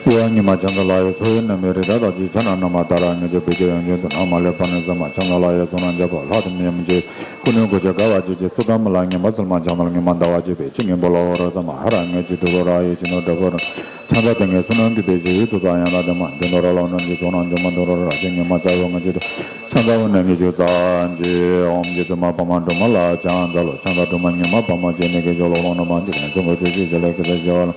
ཡོད་ཉུང་མ་ཕྱག་འཚལ་ལ་ཡི་ཚོགས་ཡི་རྣམ་པའི་རིགས་ད་ལྟ་ཅི་ཕྱག་ན་རྣམ་པ་ལྟར་ངེས་ཀྱི་བུ་ཁྱོད་ཡོན་ཆེན་དུ་ན་མ་ལས་པ་ནི་ཟ་མ་ཕྱག་འཚལ་ལ་ཡི་ཚོགས་རྣམས་རྒྱལ་པོ་ལྷ་དང་མིའམ་ཅི་ཀུན་ནས་གོ་ཆ་དགའ་བ་ཅི་ཅི་ཚུལ་དང་མི་ལ་ངན་པ་ཚུལ་མ་ཕྱག་ན་ཉུང་མ་འདའ་བ་ཅི་ཕྱིར་ཆི་ཉན་པོ་ལ་འོ་ར་ཟ་མ་ཧ་ར་ངེས་ཀྱི་དུ་གོ་ར་ཡི་ཅི་ནོ་འདྲ་གོ་ར། ཕྱག་འཚལ་དེ་ངས་བསོད་ནམས་ཀྱི་དཔལ་གྱི་ཡུལ་དུ་དང་ཡང་ན་དེ་མ་འདི་ནོ་ར་ལོ་ནོ་འདི་ཚོགས་རྣམས་འཇོམས་མ་འདུག་རོ་ར་ཞེས་ཉོན་མ་རྩ་བའི་ངང་ཚུལ་དུ་ཕྱག་འཚལ་བ་ནི་ཉིད་ཀྱི་རྩ་འཇིག་ཨོཾ་རྗེ་བཙུན་མ་འཕགས་མ་སྒྲོལ་མ་ལ་ཕྱག་འཚལ་ལོ། ཕྱག་འཚལ་སྒྲོལ་མ་ཉི་མ་འཕགས་མ་སྤྱན་ནི་སྐད་ཅོར་ལོ་ལོང་ན་མ་འདི་ནས་གསུང་གི་ཆོས་ཀྱི་ཞལ་ལས་སྐད་ཆ་བྱེ་བ་ལ་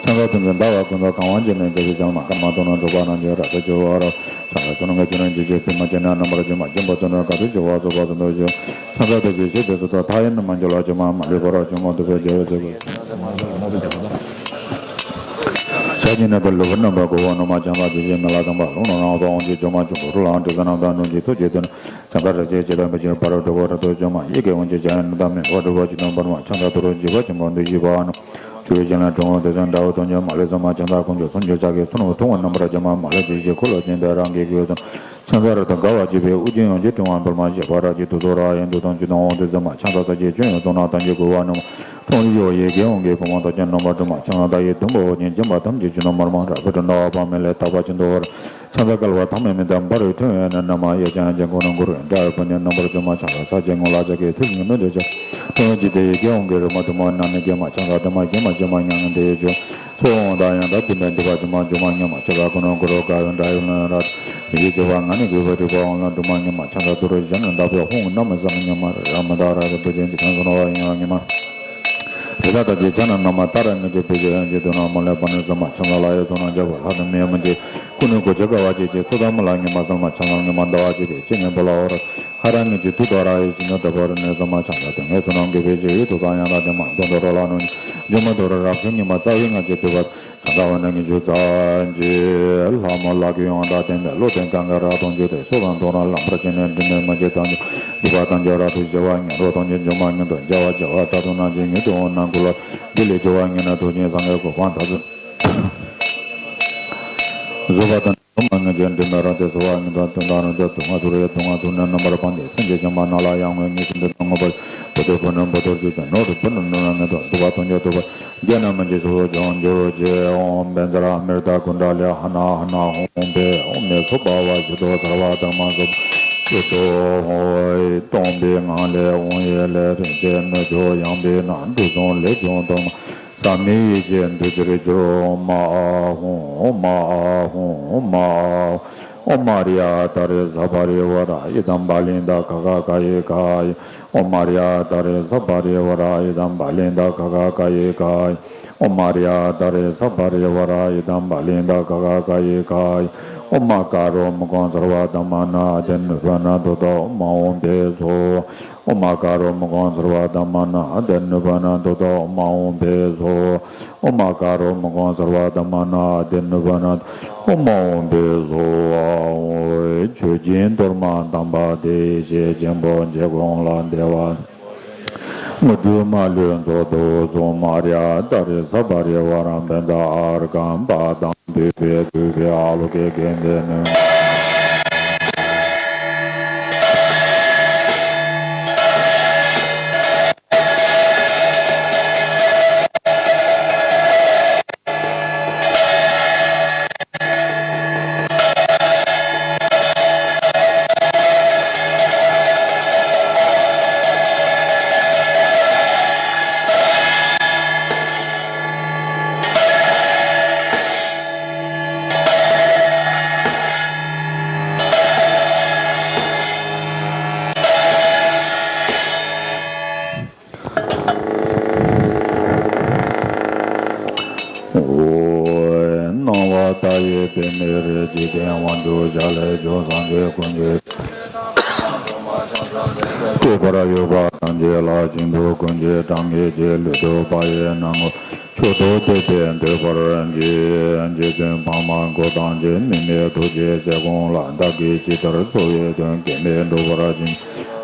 ཕྱག་འཚལ་དུས་ཀྱི་ཟླ་བ་ཀུན་ཏུ་གང་བ་ཅན་ནི་མཛད་པའི་ཞལ་མ་ཀརྨ་དོན་ནོ་རྫོགས་པ་རྣམས་ཀྱི་རབ་ཏུ་འཇུག་པ་རོ། ཕྱག་འཚལ་ཚུལ་ངེས་ཀྱི་རང་བཞིན་གྱི་པད་མ་ཅན་ནི་རྣམ་པར་སྤྱན་མ་བྱོན་པ་ཚུལ་ནི་དཀར་དུ་ཞི་བ་སོགས་པ་ཚུལ་དུ་ཞི། ཕྱག་འཚལ་དེ་ཀྱི་ཞིང་དེ་སུ་ཐོག་མཐའ་ཡས་ནི་མ་འགྱུར་ལ་ཇོ་མ་མ་ལུས་པར་ཇོ་མོ་འདུ་བའི་རྒྱལ་བའི་ཚུལ་གྱིས། ཞལ་གྱི་ནང་དུ་ལུས་པོ་རྣམ་པར་བསྒོར་བ་ནུ་མ་ཕྱག་འཚལ་ཇི་བཞིན་མི་ལ་དམ་པ་ལུང་ནོ་རང་སོགས་དབང་ཕྱུག་ཇོ་མ་ཆུང་གུ་རུ་ལའང་དྲི་ཟ་རྣམས་དང་ནུ་འཇིགས་ཚོགས་ཀྱི་དོན་ཕྱག་འཚལ་རེ་ཆེ་ཇི་ལྟར་མི་བྱེད་པར་འགྲོ་བ་རབ་ཏུ་ཇོ་མ་ཡི་གེ་དབང་ཕྱུག་ཅན་ནི་དམ་མི་བ་འགྲོ་བ་ཇི་ལྟར་འབར་མ་ཕྱག་འཚལ་དུ་རུ་འཇིགས་པ་ཆེན་པོ་འདི་ཞི་བ་ནི། ཆུ་བོའི་ཞིང་ལ་གྲོང་བ་དེ་ཚང་འདྲ་བོ་དོན་ཆེན་མ་ལུས་ཚང་མ་ཕྱག་འཚལ་ཀུན་གྱི་གསུང་གི་ཕྱག་གི་ཚུལ་ནོ་ཐུང་བ་རྣམ་པར་ཇོ་མ་མ་ལུས་ཇི་ཞིག་འཁོར་ལོ་ཆེན་པོའི་རང་གི་གོས་སུ། ཕྱག་འཚལ་རབ་ཏུ་དགའ་བ་ཅི་ཕྱིར་དབུགས་འབྱིན་ཡོངས་ཀྱི་དྲན་པ་འདུལ་མ་ཞི་བ་རབ་ཀྱི་དུས་སུ་རབ་ཡོངས་དུས་དང་ཇི་ལྟར་འོང་དུ་ཟ་མ་ཕྱག་འཚལ་ས་ཅི་སྤྱོད་ཡུལ་གསུང་ན་དམ་ཆོས་གོ་བ་ནུ་མ་ཁྲོ་བོ་ཡི་ཡི་གེ་དབང་གིས་བུམ་པ་ཐོགས་ཅན་རྣམ་པར་སྒྲོལ་མ་ཕྱག་འཚལ་ད་ཡི་དུམ་བུ་འོ་ཉིད་སྦྱིན་པ་ཐམས་ཅད་ཇི་ལྟར་མར་མང་རབ་ཏུ་འགྲོ་བ་དཔག་མེད་ལས་བཏབ་པ་ཅི་འདུལ་བར། ཕྱག་འཚལ་བསྐལ་པ་ཐ་མའི་མི་དང་འབར་བའི་ཁྲོད་ཡོད་ན་ན་མ་ཡེ་ཅན་ཅན་ཀུན་ནས་གུ་རུ་དགྲ་ཡི་བུ་ནི་རྣམ་པར་སྒྲོལ་མ་ཕྱག་འཚལ་ས་ཅི་ངུ་ལ་ཕྱག་གི་མཐིལ་གྱིས་ནོན་ཏེ་ཕྱག་ཐོགས་ཡོངས་ཀྱི་དེ་ཡི་གེ་དབང་གིས་རི་མོ་དུ་མ་རྣམས་ནི་སྐྱེས་མ་ཕྱག་འཚལ་དུ་མ་སྐྱེས་མ་སྐྱེས་མ་མྱ་ངན་འདས་ཡི་ཆོས། ཚོགས་དབང་དང་ཡང་དག་ལྡན་པའི་འདུས་པ་ཇི་མ་ཇོ་མ་ཉུང་མ་ཕྱག་འཚལ་ཀུན་ནས་གུ་རུ་དགའ་བའི་དགྲ་ཡི་ལུས་ནི་རབ། ཡིད་ཆེས་པ་ང་ནི་གུས་པ་རིག་པ་དབང་ལ་འདུ་མ་ཉམས་མ་ཆ་ས་དུ་རུ་ཞབས་ནི་བདག་པོའི་ཧཱུྃ་ན་མོ་ས་ཉམས་མ་ར་མ་ད་ར་ར་བུ་ཅན་གྱི་ཐང་སོང་བ་ཡིན་ཡང་ཉམས་མ། རི་དྭགས་དང་བཅས་ཕྱག་ན་བསྣམས་མ་ཏཱ་ར་ངེས་ཀྱི་བེ་ཅོན་ཡང་ཅི་དུ་ན་མོ་ལས་པ་ནི་ཟ་མ་ཆང་ས་ལ་ཡོད་སོང་ན་འཇབ་པ་ལྷ་དང་མི་ཡང་མི་འཇིགས་ཀུན་ནས་གོ་ཆ་དཀའ་བ་ཅན་གྱི་ཚོགས་དང་མོ་ལ་ཉམས་མ་ཟ་མ་ཆང་ས་ཉམས་མ་ཟླ་བ་བཅུ་པའི་ཕྱི་ཉིན་པོ་ལ་འོ་ར་ཧ་ར་ངེས་ཀྱི་དུས་དོ་ར་ཡི་ཕྱི་ཉིན་དུ་བར་ནི་ཟ་མ་ཆང་ས་དོན་ངེས་སོང་ན་གུས་པའི་རྗེས་ཡོད་དུ་གང་ཡང་ར་དེ་མ་དོན་དུ་རོ་ལ་ནོ་ཉི་མ་དུ་ར་རབ་བྱུང་ཉི་མ་རྩ་བའི་ང་ཅི་དུས་བར། གང་ཟག་བ་ན་ངེས་འབྱུང་རྩ་འཇིག་ལྷ་མོ་ལ་གི་ཡོང་དག་བསྟན་པའི་བློ་ལྡན་གང་ག་ར་གཏོང་རྒྱུ་དེ་སོགས་དང་དོན་ར་ལམ་བར་བྱས་ནས་འདྲིས་ནས་མ་བྱེད་དང་སྡིག་པ་དང་བྱ་ར་དུ་བྱེ་བ་ཉན་རོ་གཏོང་རྒྱུ་འཇོམས་མ་ཉན་དུ་བྱ་བ་བྱ་བ་ལྟ་དུ་ན་ཅི་ཉིད་དུ་འོང་ན་ཀུན་ལ་འདི་ལས་བྱ་བ་ཉན་ན་དུ་ཅན་སངས་རྒྱས་གོ་འཕང་མཐར་ཐུག་བཟོད་པ་དང་འཇོམས་མ་ངེས་ཅན་འདྲིས་མེད་རང་དེ་སོ་བ་ཉིད་དང་དོན་དང་རང་དོན་དུ་ང་ཚུར་ཡོད་དུ་ང་ཚུར་ནས་རྣམ་པར་སྤངས་ཏེ་སེམས་ཅན་གཞན་མ་རྣམས་ལ་ཡང་ངོ་ངེས་ཀྱི་འདི་དང་མངོན་པར་བོད་དུ་བོད་ནི་བོད་དོར་གྱི་ཀྱང་ནོར་དུ་བོད་ནི་ནོར་ན་མེད་དོ་འདུག་པ་མཐོང་རྒྱུ་ཐུབ་པ། རྒྱལ་རྣམས་མ་མཇལ་སོགས་ཀྱང་འགྱུར་བ་ཅེས། ཨོཾ་བཛྲ་མི་ར་ཏ་ཀུན་ཌ་ལི་ཧ་ན་ཧ་ན་ཧཱུྃ་ཕཊ། ཨོཾ་མེ་ཚོགས་འབར་བ་བཞི་སྟོང་ཟེར་བ་དང་མ་སོགས་བཞི་སྟོང་ཧོ། སྟོང་པའི་ངང་ལས་དབང་ཡེ་ལས་རིན་ཆེན་སྣོད་མཆོག་ཡངས་པའི་ནང་དུས་གསུམ་ལས་བྱུང་གཏོར་མ་ཟག་མེད་ཡེ་ཤེས་འདུས་ཕྱིར་གྱུར། ཨོཾ་ཨཱཿཧཱུྃ་ཨོཾ་ཨཱཿཧཱུྃ་ཨོཾ་ཨཱཿཧཱུྃ། ཨོཾ་མ་རྱ་ཏ་རེ་ས་པ་རི་ཝ་ར་ཨི་དམ་བ་ལི་ཏ་ཁ་ཁ་ཁ་ཡེ་ཁ་ཡེ། ཨོཾ་མ་རྱ་ཏ་རེ་ས་པ་རི་ཝ་ར་ཨི་དམ་བ་ལི་ཏ་ཁ་ཁ་ཁ་ཡེ་ཁ་ཡེ། ཨོཾ་མ་རྱ་ཏ་རེ་ས་པ་རི་ཝ་ར་ཨི་དམ་བ་ལི་ཏ་ཁ་ཁ་ཁ་ཡེ་ཁ་ཡེ། ཨོཾ་མ་ཀ་རོ་མུ་ཀོཾ་སརྦ་དྷརྨ་ནཱ་ཏེ་ནུབ་ན་དོ་ཏ་ཨོཾ་ཨཱཿཧཱུྃ་ཕཊ་སྭཱ་ཧཱ། ཨོཾ་མ་ཀ་རོ་མུ་ཀོཾ་སརྦ་དྷརྨ་ནཱ་ཏེ་ནུབ་ན་དོ་ཏ་ཨོཾ་ཨཱཿཧཱུྃ་ཕཊ་སྭཱ་ཧཱ། ཨོཾ་མ་ཀ་རོ་མུ་ཀོཾ་སརྦ་དྷརྨ་ནཱ་ཏེ་ནུབ་ན་ཨོཾ་ཨཱཿཧཱུྃ་ཕཊ་སྭཱ་ཧཱ། མཆོད་སྦྱིན་གཏོར་མ་དམ་པ་དེ་ཡེ་ཤེས་ཆེན་པོ་རྗེ་དགོངས་ལ་བདེ་བ་དངོས་གྲུབ་མ་ལུས་མཚོ་རྡོ་གསུམ་མ་ར་ཏཱ་རེ་ས་པ་རི་ཝཱ་ར་བཛྲ་ཨཱ་རུ་ཀ་པ་དང་འདུས་པའི་བསྡུས་པའི་ཨ་ལོ་ཀེ་གན་དེ་ནི། ཨོ། སྣང་བ་མཐའ་ཡས་པདྨའི་རིགས། འཇིག་རྟེན་དབང་ཕྱུག་ཞལ་ལས་བྱུང་། སངས་རྒྱས་ཀུན་གྱི་བསྟོད་པར་འོས་པ་ཐམས་ཅད་ལ། བྱིན་རླབས་ཀུན་གྱི་གྲངས་ངེས་ཀྱི། ལུས་དང་བག་ཡོད་སྣང་ངོར། མཆོག་ཏུ་བསྟོད་པས་འདུད་པར་བགྱི། རྗེ་བཙུན་འཕགས་མ་འགོག་དང་རྗེ། དམིགས་མེད་ཐུགས་རྗེའི་ཚེ་གོང་ལ། བདག་གིས་ཇི་ལྟར་གསོལ་བའི་དོན། གེགས་མེད་འགྲུབ་པར་བྱིན།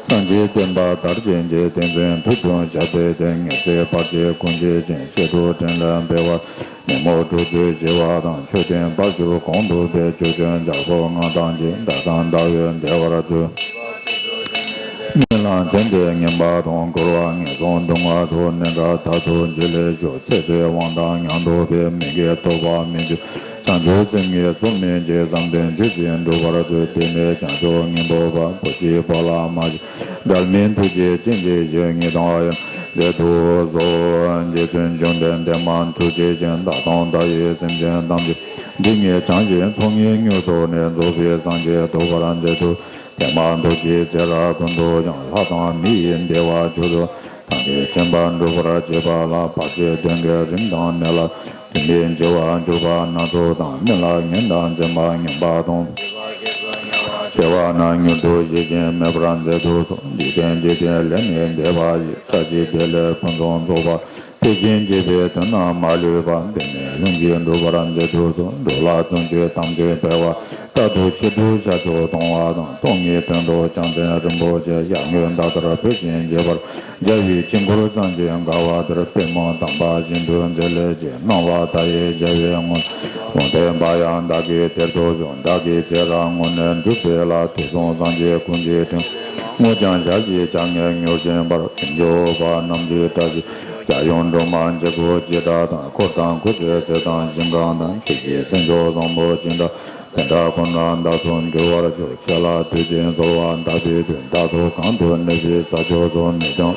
སངས་རྒྱས་བསྟན་པ་དར་ཅིག་ཅེས། བསྟན་འཛིན་མཐུ་ཆུང་ཞབས་པད་བརྟན། ངེས་ཚིག་བར་ཆད་ཀུན་ཞི་ཞིང་། གཤེགས་སུ་ཕྲིན་ལས་འཕེལ་བར། ཉོན་མོངས་དྲུག་ཅུ་ཞི་བ་དང་། མཆོད་རྟེན་དཔལ་འབྱོར་གོང་དུ་འཕེལ། ཆོས་སྐྱོང་རྒྱ་མཚོ་མངའ་ཐང་ཅན། བདག་དང་བདག་ཡོད་བདེ་བར་སྩོལ། སྨོན་ལམ་ཚད་མེད་ངེས་པ་དང་། འཁོར་བ་ངན་སོང་སྡུག་བསྔལ་ཚོགས། གནས་འགག་མཐར་ཐུག་རྒྱུ་ལས་སྐྱོབ། ཚེ་ཟད་དབང་ཐང་ཉམས་རྟོགས་འཕེལ། མི་དགེ་ཐོབ་པ་མི་འདོད། བྱང་ཆུབ་སེམས་ཀྱི་ཚོགས་སྨིན་ཅིང་། བསམ་དོན་ཇི་བཞིན་འགྲུབ་པར་སྩོལ། དེ་ནས་བྱང་ཆུབ་ཉིད་རྟོགས་པ། བུ་གཅིག་བ་ལ་མ་བྱིན། འབྲལ་མེད་ཐུགས་རྗེ་ཅན་གྱི་ཞལ། ཉིད་དང་ཡང་མཛད་དུ་གསོལ། རྗེ་བཙུན་བཅོམ་ལྡན་འདས་མ་ཐུགས་རྗེ་ཅན། བདག་དང་བདག་ཡི་སེམས་ཅན་ཐམས་ཅད། སྡུག་བསྔལ་བྱང་ཞིང་ཚོགས་རྣམས་མྱུར་ཐོབ་ནས། རྫོགས་པའི་སངས་རྒྱས་ཐོབ་པར་མཛད་དུ། དེ་མ་ཐུགས་ཀྱི་ཚེ་རབས་ཀུན་ཏུ་ཡང་། ལྷ་དང་མི་ཡི་བདེ་བ་མཆོག་ཏུ། ཐམས་ཅད་མཁྱེན་པར་འགྲུབ་པར་བྱེད་པ་ལ། བར་ཆད་གདོན་བགེགས་རིམས་དང་ནད་ལ། དེ་ལས་འཇིགས་པ་འཇུག་པ་སྣ་ཚོགས་དང་། སྨན་བླ་ངན་དང་འཛེམ་པ་ངན་པ་དང་། བྱེ་བ་རྣམས་མྱུར་དུ་ཞི་ཞིང་མེད་པར་མཛད་དུ་གསོལ། འཇིག་རྟེན་འཇིག་རྟེན་ལས་ནི་འདས་པ་ཡི། བཀྲ་ཤིས་བདེ་ལེགས་ཕུན་སུམ་ཚོགས་པ། དེ་བཞིན་གཤེགས་པའི་དོན་རྣམས་མ་ལུས་པ། འབད་མེད་ལྷུན་གྱིས་འགྲུབ་པར་མཛད་དུ་གསོལ། འགྲོ་ལ་བརྩོན་ཕྱིར་དམ་ཆོས་འཕེལ་བ། རྟག་ཏུ་ཆོས་སྒྲུབ་ཤ་ཆོག་གཏོང་བ་དང་། སྟོང་ཉིད་དོན་རྟོགས་བྱང་སེམས་རིན་པོ་ཆེ། ཡར་ངོའི་ཟླ་ལྟར་འཕེལ་ཞིང་རྒྱས་པར། རྒྱལ་བའི་དཀྱིལ་འཁོར་བསམ་ཅིང་དགའ་བ་དེར། པདྨོ་དམ་པ་བཞིན་དུ་མཛེས་ལེགས་ཀྱི། སྣང་བ་མཐའ་ཡས་རྒྱལ་བའི་ངོ་། ལུང་བསྟན་པ་ཡང་བདག་གིས་དེར་ཐོབ་བྱུང་། བདག་གི་ཚེ་རབས་དངོས་གནས་འགྲུབ་པའི་ལྷ། དུས་གསུམ་སངས་རྒྱས་ཀུན་གྱི་དྲིན། དངོས་ཀྱང་ཞལ་གྱིས་བཅར་ངས་མྱུར་བྱིན་པར། དྲིན་གྱི་འོད་དཔག་རྣམས་ཀྱི་བཀྲ་ཤིས། རྒྱལ་ཡུམ་སྒྲོལ་མ་འཇིགས་གུར་གྱི་གྲགས་དང་། འཁོར་དང་འཁོར་ཚེ་ཚེ་དང་ཞིང་ཁམས་དང་། ཆོས་ཀྱི་སེམས་མཆོག་བཟང་པོ་ཅི་འདྲ། དེ་འདྲ་ཀུན་ལ་བདག་སོགས་འགྲོ་བར་ཤོག་ཁྱེད་ལ་དུས་གཅིག་གསོལ་བ་བཏབ་པའི་དུས། བདག་སོགས་གང་དུ་གནས་པའི་ས་ཕྱོགས་སུ་ནས་ཀྱང་།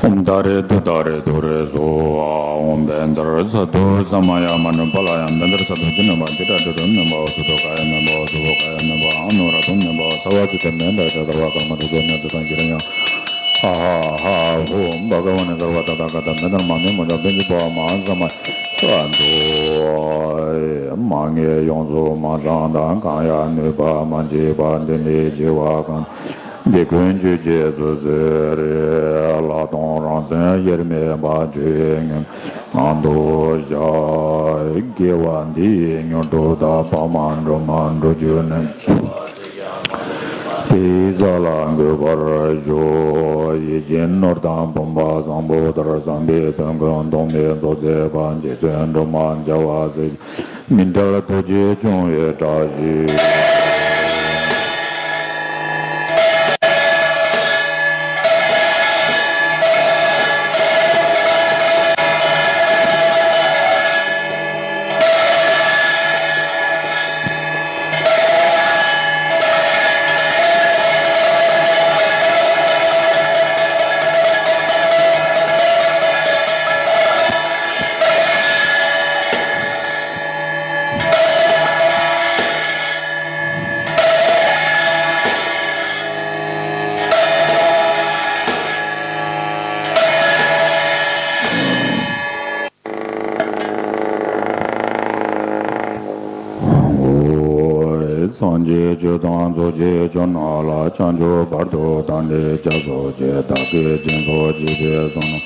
ཨོཾ་ད་རེ་དུ་ད་རེ་དུ་རེ་སོ། ཨོཾ་བཛྲ་ས་ཏྭ་ས་མ་ཡ་མ་ཎི་པཱ་ལ་ཡ། བཛྲ་ས་ཏྭ་ཏི་ནི་མ་ཏི་ཏྲ་ཏི་ཏྲ་ནི་མ་སུ་ཏོ་ཀ་ཡ་ནི་མ་སུ་ཏོ་ཀ་ཡ་ནི་མ་ཨ་ནུ་ར་ཏུ་ནི་མ་སརྦ་ཙི་ཏ་ནི་ད་ཅ་ད་བ་ཀ་མ་ཏུ་ཏུ་ནི་ཏུ་ཏ་གི་ར་ཡ། ཧ་ཧ་ཧ་ཧཱུྃ་བྷ་ག་བ་ནི་སརྦ་ཏ་ཐཱ་ག་ཏ་མེ་ཏྲ་མ་ནི་མུ་ཏྲ་པིན་ཅི་པ་མ་ཧཱ་ས་མ་ཡ་སྭཱ་ཧཱ། མ་ངེས་ཡོངས་སུ་མ་བྱང་དང་། གང་ཡང་ནུས་པ་མ་མཆིས་པ་འདི་ནི་བགྱི་བ་གང་། འདི་ཀུན་ཆོས་ཀྱི་གཙོ་ཆེ་རེད། ལྷག་མཐོང་རང་མཚན་དབྱེར་མེད་པ་ཆོས་དབྱིངས་ངང་དུ་བཞག་དགེ་བ་འདི་ཡིས་མྱུར་དུ་བདག་འཕགས་མ་སྒྲོལ་མ་འགྲུབ་གྱུར་ནས། དེའི་ས་ལ་འགོད་པར་ཞུ། ཡིད་བཞིན་ནོར་དང་བུམ་པ་བཟང་པོ་ལྟར། བསམ་པའི་དོན་ཀུན་རྟོགས་པའི་མཛོད་མཛེས་པ། རྗེ་བཙུན་སྒྲོལ་མ་རྒྱལ་བ་སྲས། མི་འབྲལ་རྡོ་རྗེ་འཆང་བའི་བཀྲ་ཤིས། སངས་རྒྱས་ཆོས་དང་ཚོགས་ཀྱི་མཆོག་རྣམས་ལ། བྱང་ཆུབ་བར་དུ་བདག་འདྲའི་སྐྱབས་སུ་མཆི། བདག་གིས་སྦྱིན་སོགས་བགྱིས་པའི་བསོད་ནམས།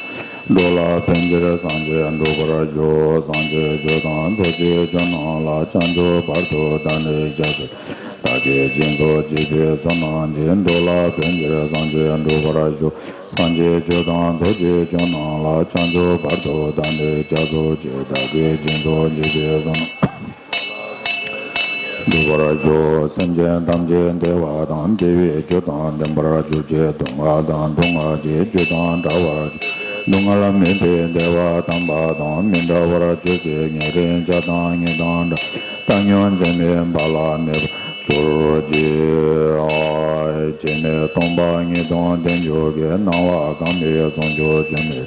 འགྲོ་ལ་ཕན་ཕྱིར་སངས་རྒྱས་འགྲུབ་པར་ཤོག་སངས་རྒྱས་ཆོས་དང་ཚོགས་ཀྱི་མཆོག་རྣམས་ལ། བྱང་ཆུབ་བར་དུ་བདག་འདྲའི་སྐྱབས་སུ། བདག་གིས་སྦྱིན་སོགས་བགྱིས་པའི་བསོད་ནམས་ཀྱིས། འགྲོ་ལ་ཕན་ཕྱིར་སངས་རྒྱས་འགྲུབ་པར་ཤོག་སངས་རྒྱས་ཆོས་དང་ཚོགས་ཀྱི་མཆོག་རྣམས་ལ། བྱང་ཆུབ་བར་དུ་བདག་འདྲའི་སྐྱབས་སུ་མཆི། བདག་གིས་སྦྱིན་སོགས་བགྱིས་པའི་བསོད་ནམས། འགྲུབ་པར་ཤོག་སེམས་ཅན་ཐམས་ཅད་བདེ་བ་དང་བདེ་བའི་རྒྱུ་དང་ལྡན་པར་གྱུར་ཅིག་སྡུག་བསྔལ་དང་སྡུག་བསྔལ་གྱི་རྒྱུ་དང་བྲལ་བར་གྱུར་ཅིག་སྡུག་བསྔལ་མེད་པའི་བདེ་བ་དམ་པ་དང་མི་འབྲལ་བར་གྱུར་ཅིག་ཉེ་རིང་ཆགས་སྡང་གཉིས་དང་བྲལ་བའི་བཏང་སྙོམས་འཛད་མེད་རྦ་རླབས་མེད་པར་གྱུར་ཅིག་སྤྱན་ནི་སྟོང་པ་ཉིད་དང་ལྡན་མཆོག་གི། སྣང་བ་གང་བའི་ཟུང་འཇུག་འཆི་མེད་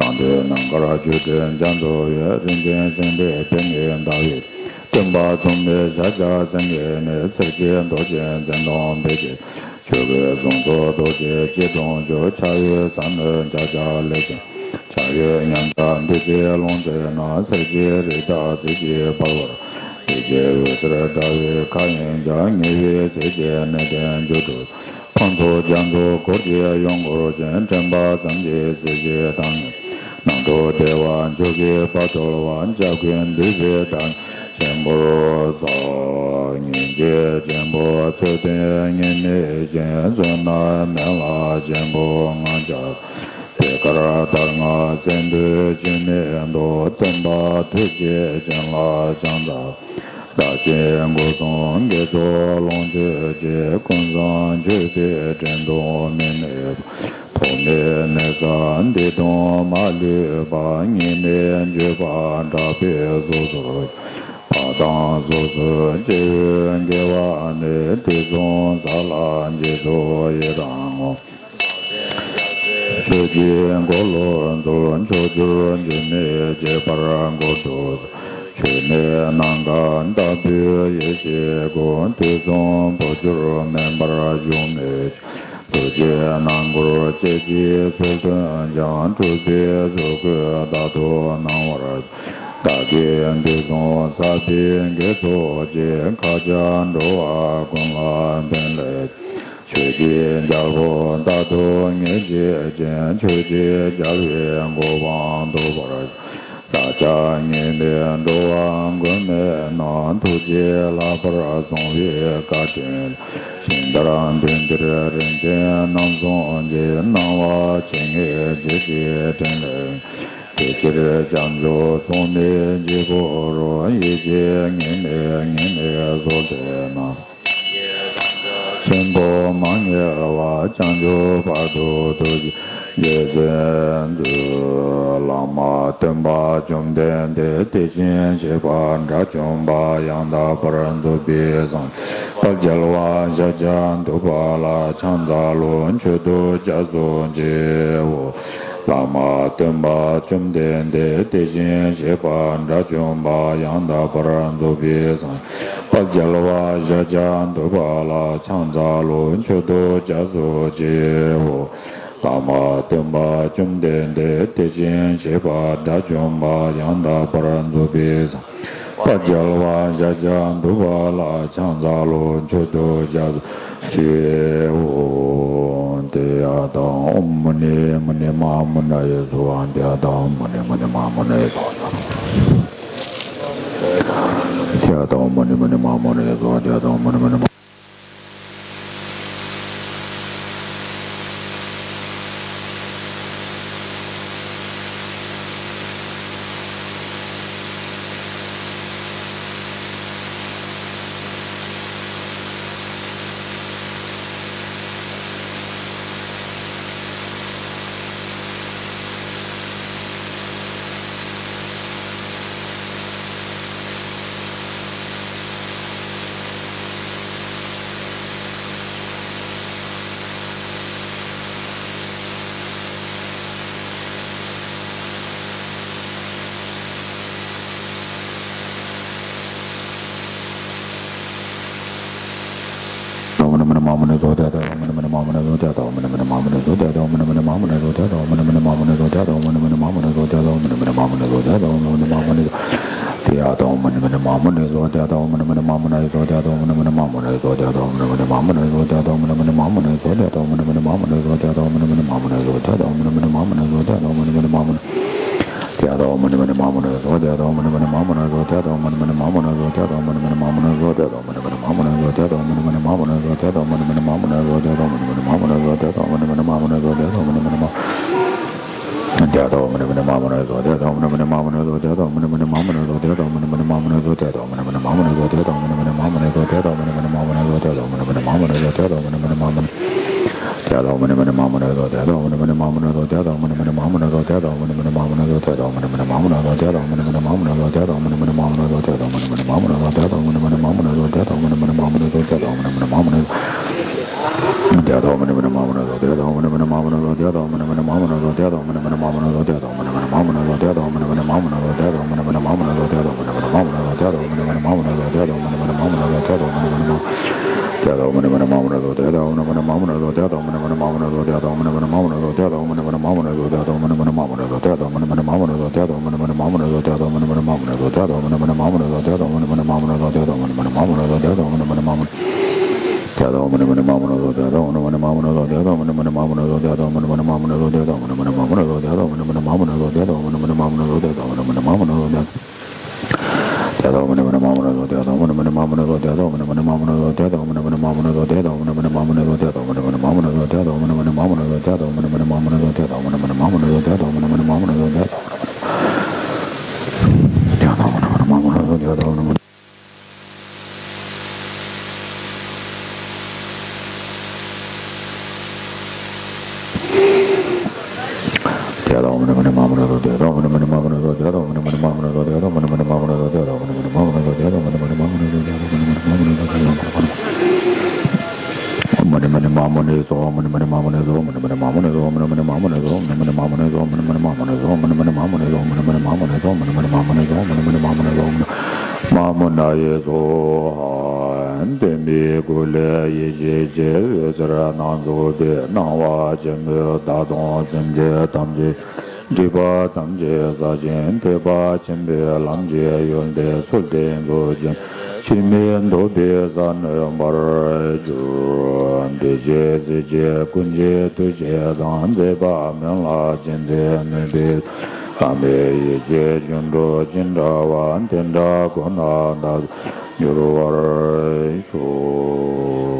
རང་གྲོལ་ནམ་མཁར་སྤྱོད་པའི་འཇའ་ཚོགས་ཡོད། རིན་ཆེན་སེམས་དཔའི་པད་ངད་འདབ་བས། སྟོན་པ་མཚུངས་མེད་ཞལ་ཕྱག་སེང་གེ་ནི། སེར་སྐྱའི་རྡོ་རྗེ་འཛིན་སྟངས་འབེབས་ཀྱི། ཆོས་གོས་གཟུངས་སོགས་རྡོ་རྗེ་སྐྱིལ་ཀྲུང་བཅས། ཕྱག་འོས་ཟབ་མོའི་ཕྱག་རྒྱ་ལས་བྱུང་། ཕྱག་འོས་ཉམས་ཆག་བདུད་རྩིའི་ལོངས་སྤྱོད་ན། སེར་སྐྱའི་རི་དྭགས་ཚིག་གིས་སྤར་བར། ལས་ཀྱི་འོད་ཟེར་འདྲ་བའི་མཁའ་དབྱིངས་ཀྱང་། ཉེ་བའི་ཚེ་གཅིག་ནད་གདོན་བཅུ་དྲུག་ཕུང་ཚོགས་རྒྱ་མཚོ་འཁོར་གྱིས་གཡོ་འགུལ་ཅིང་། དྲན་པ་ཙམ་གྱིས་གཟི་བརྗིད་དང་ནི། ནང་དུ་བདེ་བ་མཆོག་གི་དཔལ་རྟོལ་བ། འཇའ་གུར་འདུས་པའི་བདག་ཉིད་ཆེན་པོར་གསོལ། སྙིང་རྗེ་ཆེན་པོ་ཚུལ་ལྡན་ཉེས་མེད་ཅན། བསོད་ནམས་མེད་བླ་ཆེན་པོ་ང་ཅག་པའི་བཀའ་ལྟར་ང་བཙན་པོས་ཇི་མི་སྙམ་དུ། སྟོན་པ་ཐུགས་རྗེ་ཅན་ལ་ཕྱག་འཚལ། བདག་གི་སྐུ་གསུང་དགེ་ཚོགས་ལོངས་སྤྱོད་ཅིང་། ཀུན་བཟང་མཆོད་པའི་དྲིན་དུ་མི་གནས་པ། ཐོག་མའི་གནས་ས་འདི་དང་མ་ལུས་པ། སྔོན་ནས་བརྗོད་པ་དྲག་པོས་སོ་སོར། བ་དང་སོ་སོའི་སྐྱེ་བོའི་དགེ་བ་ནི། དུས་གསུམ་ས་ལ་འཇིག་ཚོགས་ཡི་རང་ངོ་། ཆོས་ཀྱི་འཁོར་ལོ་སྩོལ། མཆོག་གྱུར་འགྱུར་མེད་ཁྱད་པར་འཁོར་དུ། ཆོས་ནི་ནམ་མཁའ་ལྟ་བུའི་ཡེ་ཤེས་སྐུ། དུས་གསུམ་འཕོ་འགྱུར་མེད་པར་བཞུགས་མོད་ཀྱི། ཐུགས་རྗེའི་སྣང་ངོར་སྐྱེ་མཆེད་ཚུལ་མཐུན་ཀྱང་། སྤྲུལ་པའི་གཟུགས་སྐུས་རྟག་ཏུ་སྣང་བར། བདག་གིས་དུས་གསུམ་བསགས་པའི་དགེ་ཚོགས་ཀྱིས། མཁའ་ཁྱབ་འགྲོ་བ་ཀུན་ལ་ཕན་སླད། ཆོས་ཀྱི་རྒྱལ་པོ་རྟག་ཏུ་ངེས་བྱེད་ཅིང་། ཆོས་ཀྱི་རྒྱལ་པོའི་གོ་འཕང་ཐོབ་པར་ཤོག། བདག་ཅག་ཉིད་ནི་འགྲོ་བ་མགོན་མེད་རྣམས། ཐུགས་རྗེས་ལྷག་པར་བཟུང་བའི་བཀའ་དྲིན། ཞིང་དེར་མདུན་དེར་རིན་ཆེན་རྣམ་གསུམ་གྱི། སྣང་བ་ཇི་སྙེད་ཇི་སྲིད་དྲན་ལས། དེ་ཕྱིར་བྱང་ཆུབ་མཚུངས་མེད་འཇིགས་སྐུལ་རོ། ཡིད་ཀྱིས་ངེས་ནས་ངེས་ནས་གསོལ་འདེབས་ན། ཆེན་པོ་མ་ངེས་པ། བྱང་ཆུབ་བར་དུ་ཐུགས་རྗེས་འགྲོ་བའི་བརྩོན་འགྲུས། བླ་མ་སྟོན་པ་བཅོམ་ལྡན་འདས། དེ་བཞིན་གཤེགས་པ་དགྲ་བཅོམ་པ། ཡང་དག་པར་རྫོགས་པའི་སངས་རྒྱས། དཔལ་རྒྱལ་བ་ཤཱཀྱ་ཐུབ་པ་ལ། ཕྱག་འཚལ་ལོ། མཆོད་དོ་སྐྱབས་སུ་མཆིའོ། བླ་མ་སྟོན་པ་བཅོམ་ལྡན་འདས། དེ་བཞིན་གཤེགས་པ་དགྲ་བཅོམ་པ། ཡང་དག་པར་རྫོགས་པའི་སངས་རྒྱས། དཔལ་རྒྱལ་བ་ཤཱཀྱ་ཐུབ་པ་ལ། ཕྱག་འཚལ་ལོ། མཆོད་དོ་སྐྱབས་སུ་མཆིའོ། བླ་མ་སྟོན་པ་བཅོམ་ལྡན་འདས། དེ་བཞིན་གཤེགས་པ་དགྲ་བཅོམ་པ། ཡང་དག་པར་རྫོགས་པའི་སངས་རྒྱས། དཔལ་རྒྱལ་བ་ཤཱཀྱ་ཐུབ་པ་ལ། ཕྱག་འཚལ་ལོ། མཆོད་དོ་སྐྱབས་སུ་མཆིའོ། ཏདྱ་ཐཱ། ཨོཾ་མུ་ནེ་མུ་ནེ་མ་མུ་ནེ་ཡེ་སྭཱ་ཧཱ། ཏདྱ་ཐཱ། ཨོཾ་མུ་ནེ་མུ་ནེ་མ་མུ་ནེ་ཡེ་སྭཱ་ཧཱ། ཏདྱ་ཐཱ། ཨོཾ་མུ་ནེ་མུ་ནེ་མ་མུ་ནེ་ཡེ་སྭཱ་ཧཱ། ཏདྱ་ཐཱ། ཨོཾ་མུ་ནེ་མུ་ནེ་མ། མ་མོ་ན་ཡི་སྭཱ་ཧཱ། སྟོན་པའི་སྐུ་ལས་ཡེ་ཤེས་ཀྱི་འོད་ཟེར་སྣ་ཚོགས་འཕྲོས། སྣང་བ་ཆེན་པོས་བདག་དང་སེམས་ཅན་ཐམས་ཅད་སྒྲིབ་པ་ཐམས་ཅད་བསལ་ཞིང་ཐེག་པ་ཆེན་པོའི་ལམ་གྱི་ཡོན་ཏན་ཚུལ་བསྟན་མཛོད་ཅན། ཕྱིར་མི་ལྡོག་པའི་ས་ནོན་པར་གྱུར། འདི་ཕྱི་སྲིད་ཀྱི་ཀུན་གྱི་ཐུགས་བསྐྱེད་དང་མཛད་པ་སྨོན་ལམ་ཅན་མཛད་ནུས་པའི་དམ་པའི་ཡེ་ཤེས་སྒྱུ་འཕྲུལ་ཅི་འདྲ་བ་དེ་འདྲ་ཀུན་ལ་བདག་འགྱུར་བར་ཤོག།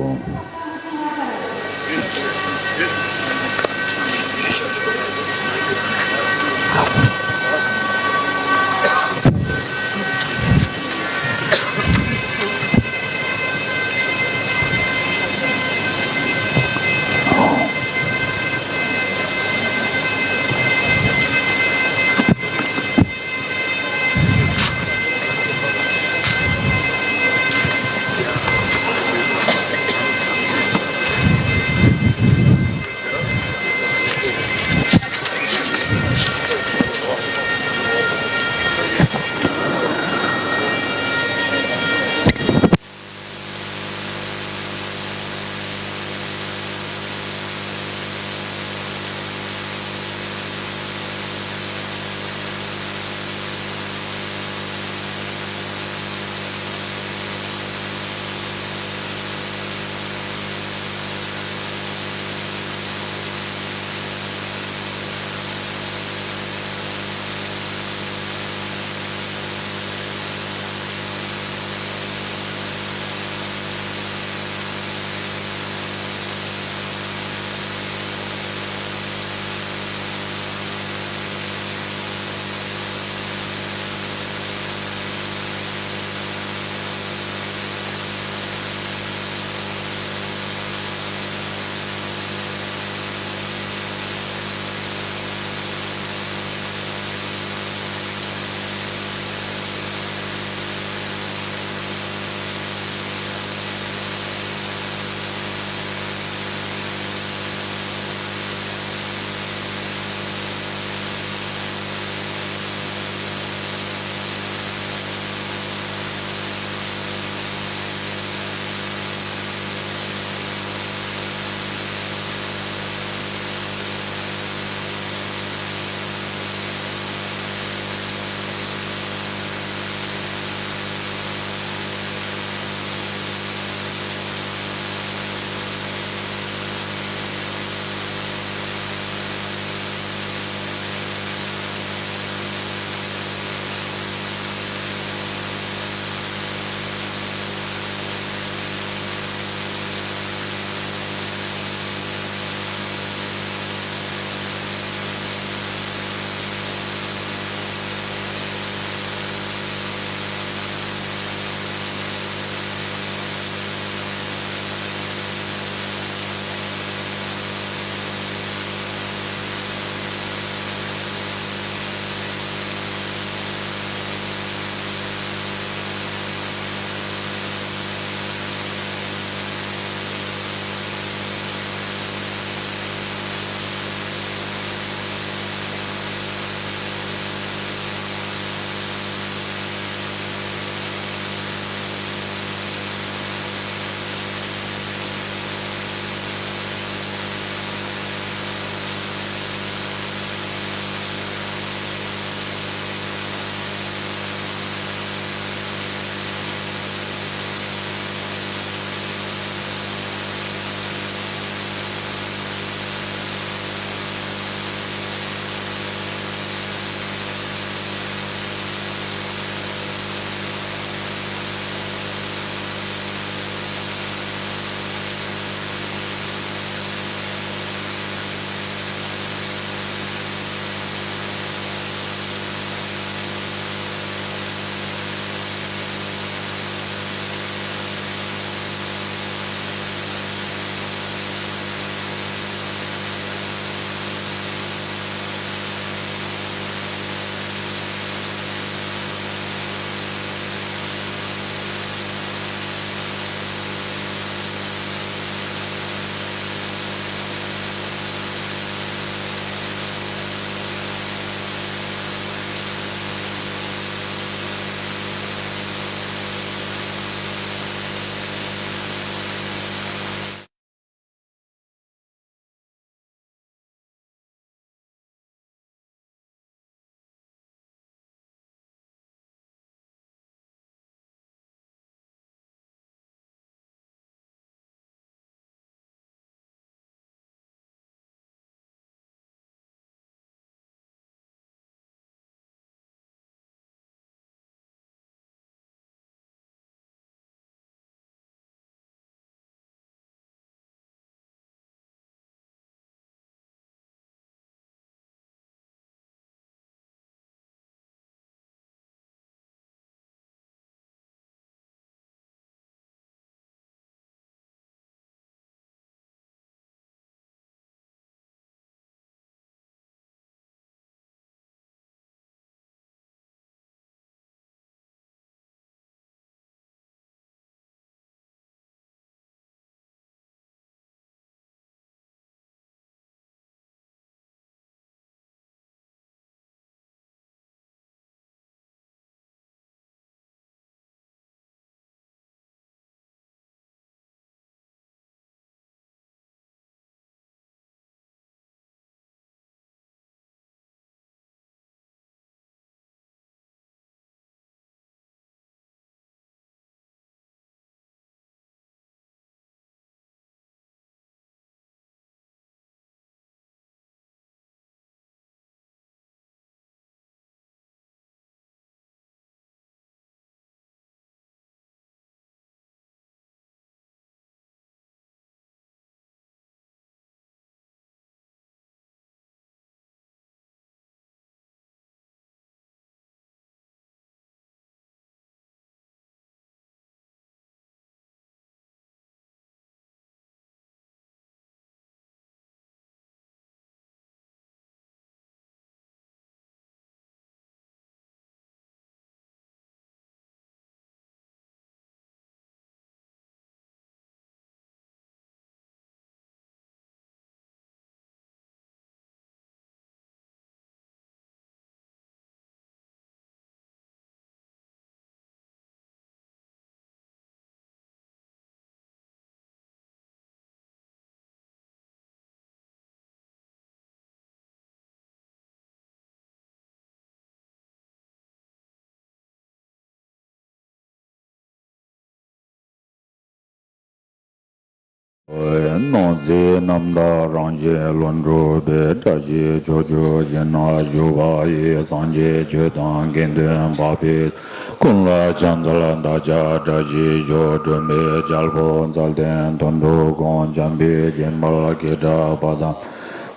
སྣང་སྲིད་རྣམ་དག་རང་བཞིན་ལྷུན་གྲུབ་པའི། བཀྲ་ཤིས་ཕྱོགས་བཅུ་ཞིང་ན་བཞུགས་པ་ཡི། སངས་རྒྱས་ཆོས་དང་དགེ་འདུན་བག་ཕེབས་ཀུན་ལ་ཕྱག་འཚལ་བདག་ཅག་བཀྲ་ཤིས་ཤོག་སྒྲོལ་མའི་རྒྱལ་པོ་མཛད་ལྡན་དོན་གྲུབ་དགོངས་འཇམ་པའི་བྱིན་རླབས་ཀྱི་གྲགས་པ་དང་།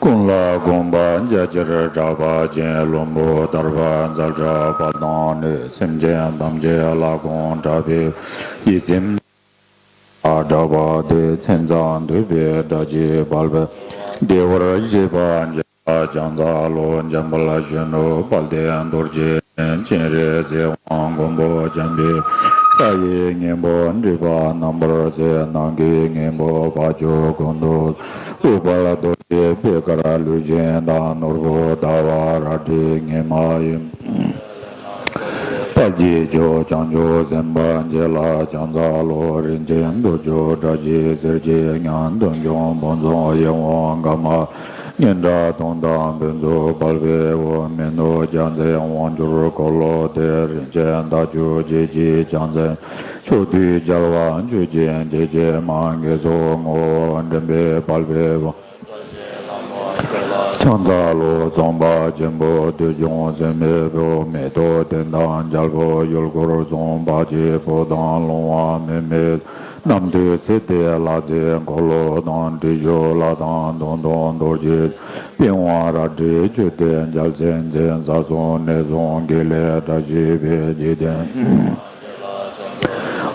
ཀུན་ལ་དགོངས་པ་རྒྱ་ཆེར་གྲགས་པ་ཅན། བློན་པོ་ཐར་པ་མཛད་གྲགས་པ་དང་ནི། སེམས་ཅན་ཐམས་ཅད་ལ་དགོངས་གྲགས་པའི་ཡིད་ཚིམ་གྲགས་པ་དེ། མཚན་བཟང་འདུས་པའི་སྒྲ་ཆེན་དཔལ་བེ་བདེ་བར་གཤེགས་པ་འཇམ་དབྱངས་ལྕམ་ཚ་ལོ། འཇམ་དཔལ་གཞོན་ནུ་དཔལ་ལྡན་རྡོ་རྗེ་སྤྱན། སྤྱན་རས་གཟིགས་དབང་མགོན་པོ་འཇམ་དཔལ། ས་ཡི་སྙིང་པོ་སྒྲིབ་པ་རྣམ་པར་སེལ། ནམ་མཁའི་སྙིང་པོ་དཔལ་ཕྱུག་ཀུན་ཏུ། ཨུཏྤལ་རྡོ་རྗེ་པད་དཀར་ལུས་ཅན་དང་། ནོར་བུ་ཟླ་བ་རལ་གྲི་ཉི་མ་ཡིན། དཔལ་གྱི་མཆོག་བྱང་ཆུབ་སེམས་དཔའ་མཇལ་ལ་ཕྱག་འཚལ་ལོ། རིན་ཆེན་གདུགས་མཆོག་སྒྲ་གཅན་གཟེར་གྱི་ཉམས། མདུན་བྱོན་ཕུན་ཚོགས་ཡིད་འོང་དགའ་མ་སྙན་གྲགས་དུང་དང་ཕུན་ཚོགས་དཔལ་བེའུ། མི་ནུབ་རྒྱལ་མཚན་དབང་གྱུར་འཁོར་ལོ་སྡེ། རིན་ཆེན་རྟ་མཆོག་རྗེ་བཞིའི་ཕྱག་མཚན། ཕྱོགས་དུས་རྒྱལ་བ་མཆོག་སྦྱིན་སྡེ་བརྒྱད་མ། དགེ་ཚོགས་ངོ་བོ་འདྲེན་པའི་དཔལ་བེའུ། ཕྱག་འཚལ་ལོ། རྩོམ་པ་ཆེན་པོ་བདུད་འཇོམས་སྲེད་མེད་བུ། མེ་ཏོག་ལྡན་དང་རྒྱལ་པོ་ཡུལ་འཁོར་སྲུང་། དཔའ་བྱེད་ཕོ་དང་ལོང་བ་མི་མེད། རྣམ་ཐོས་སྲས་དེ་ལ་བརྩེ། འཁོར་ལོ་དང་དྲི་ཆབ་ལྷ་དང་དུང་དང་རྡོ་རྗེ། པི་ཝང་རལ་གྲི་མཆོད་རྟེན་རྒྱལ་མཚན་མཚན། ས་གསུམ་གནས་གསུམ་དགེ་ལེགས་བཀྲ་ཤིས་པའི་འཇིག་རྟེན།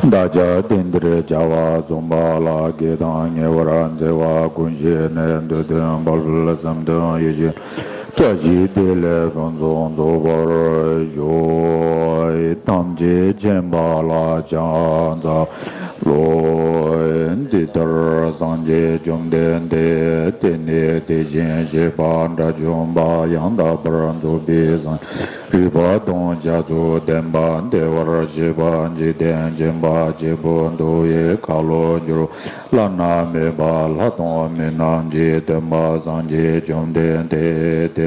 བདག་ཅག་རྟེན་འདིར་བྱ་བ་རྩོམ་པ་ལ། དགེ་དང་ཉེ་བར་འཚེ་བ་ཀུན་ཞི་ནས། འདོད་དོན་དཔལ་ཕུལ་བསམ་དོན་ཡིད་བཞིན་བཀྲ་ཤིས་བདེ་ལེགས་ཕུན་སུམ་ཚོགས་པར་ཤོག་ཐམས་ཅད་མཁྱེན་པ་ལ་ཕྱག་འཚལ་ལོ། འདི་ལྟར་སངས་རྒྱས་བཅོམ་ལྡན་འདས་དེ་ནས་དེ་བཞིན་གཤེགས་པ་དགྲ་བཅོམ་པ་ཡང་དག་པར་རྫོགས་པའི་སངས་རིག་པ་དང་བྱང་ཆུབ་བདེན་པ་བདེ་བར་གཤེགས་པ་འཇིག་རྟེན་མཁྱེན་པ་ཆེན་པོ་འདུལ་བའི་ཁ་ལོ་སྒྱུར་བླ་ན་མེད་པ་ལྷ་དང་མི་རྣམས་ཀྱི་སྟོན་པ་སངས་རྒྱས་བཅོམ་ལྡན་འདས་དེ་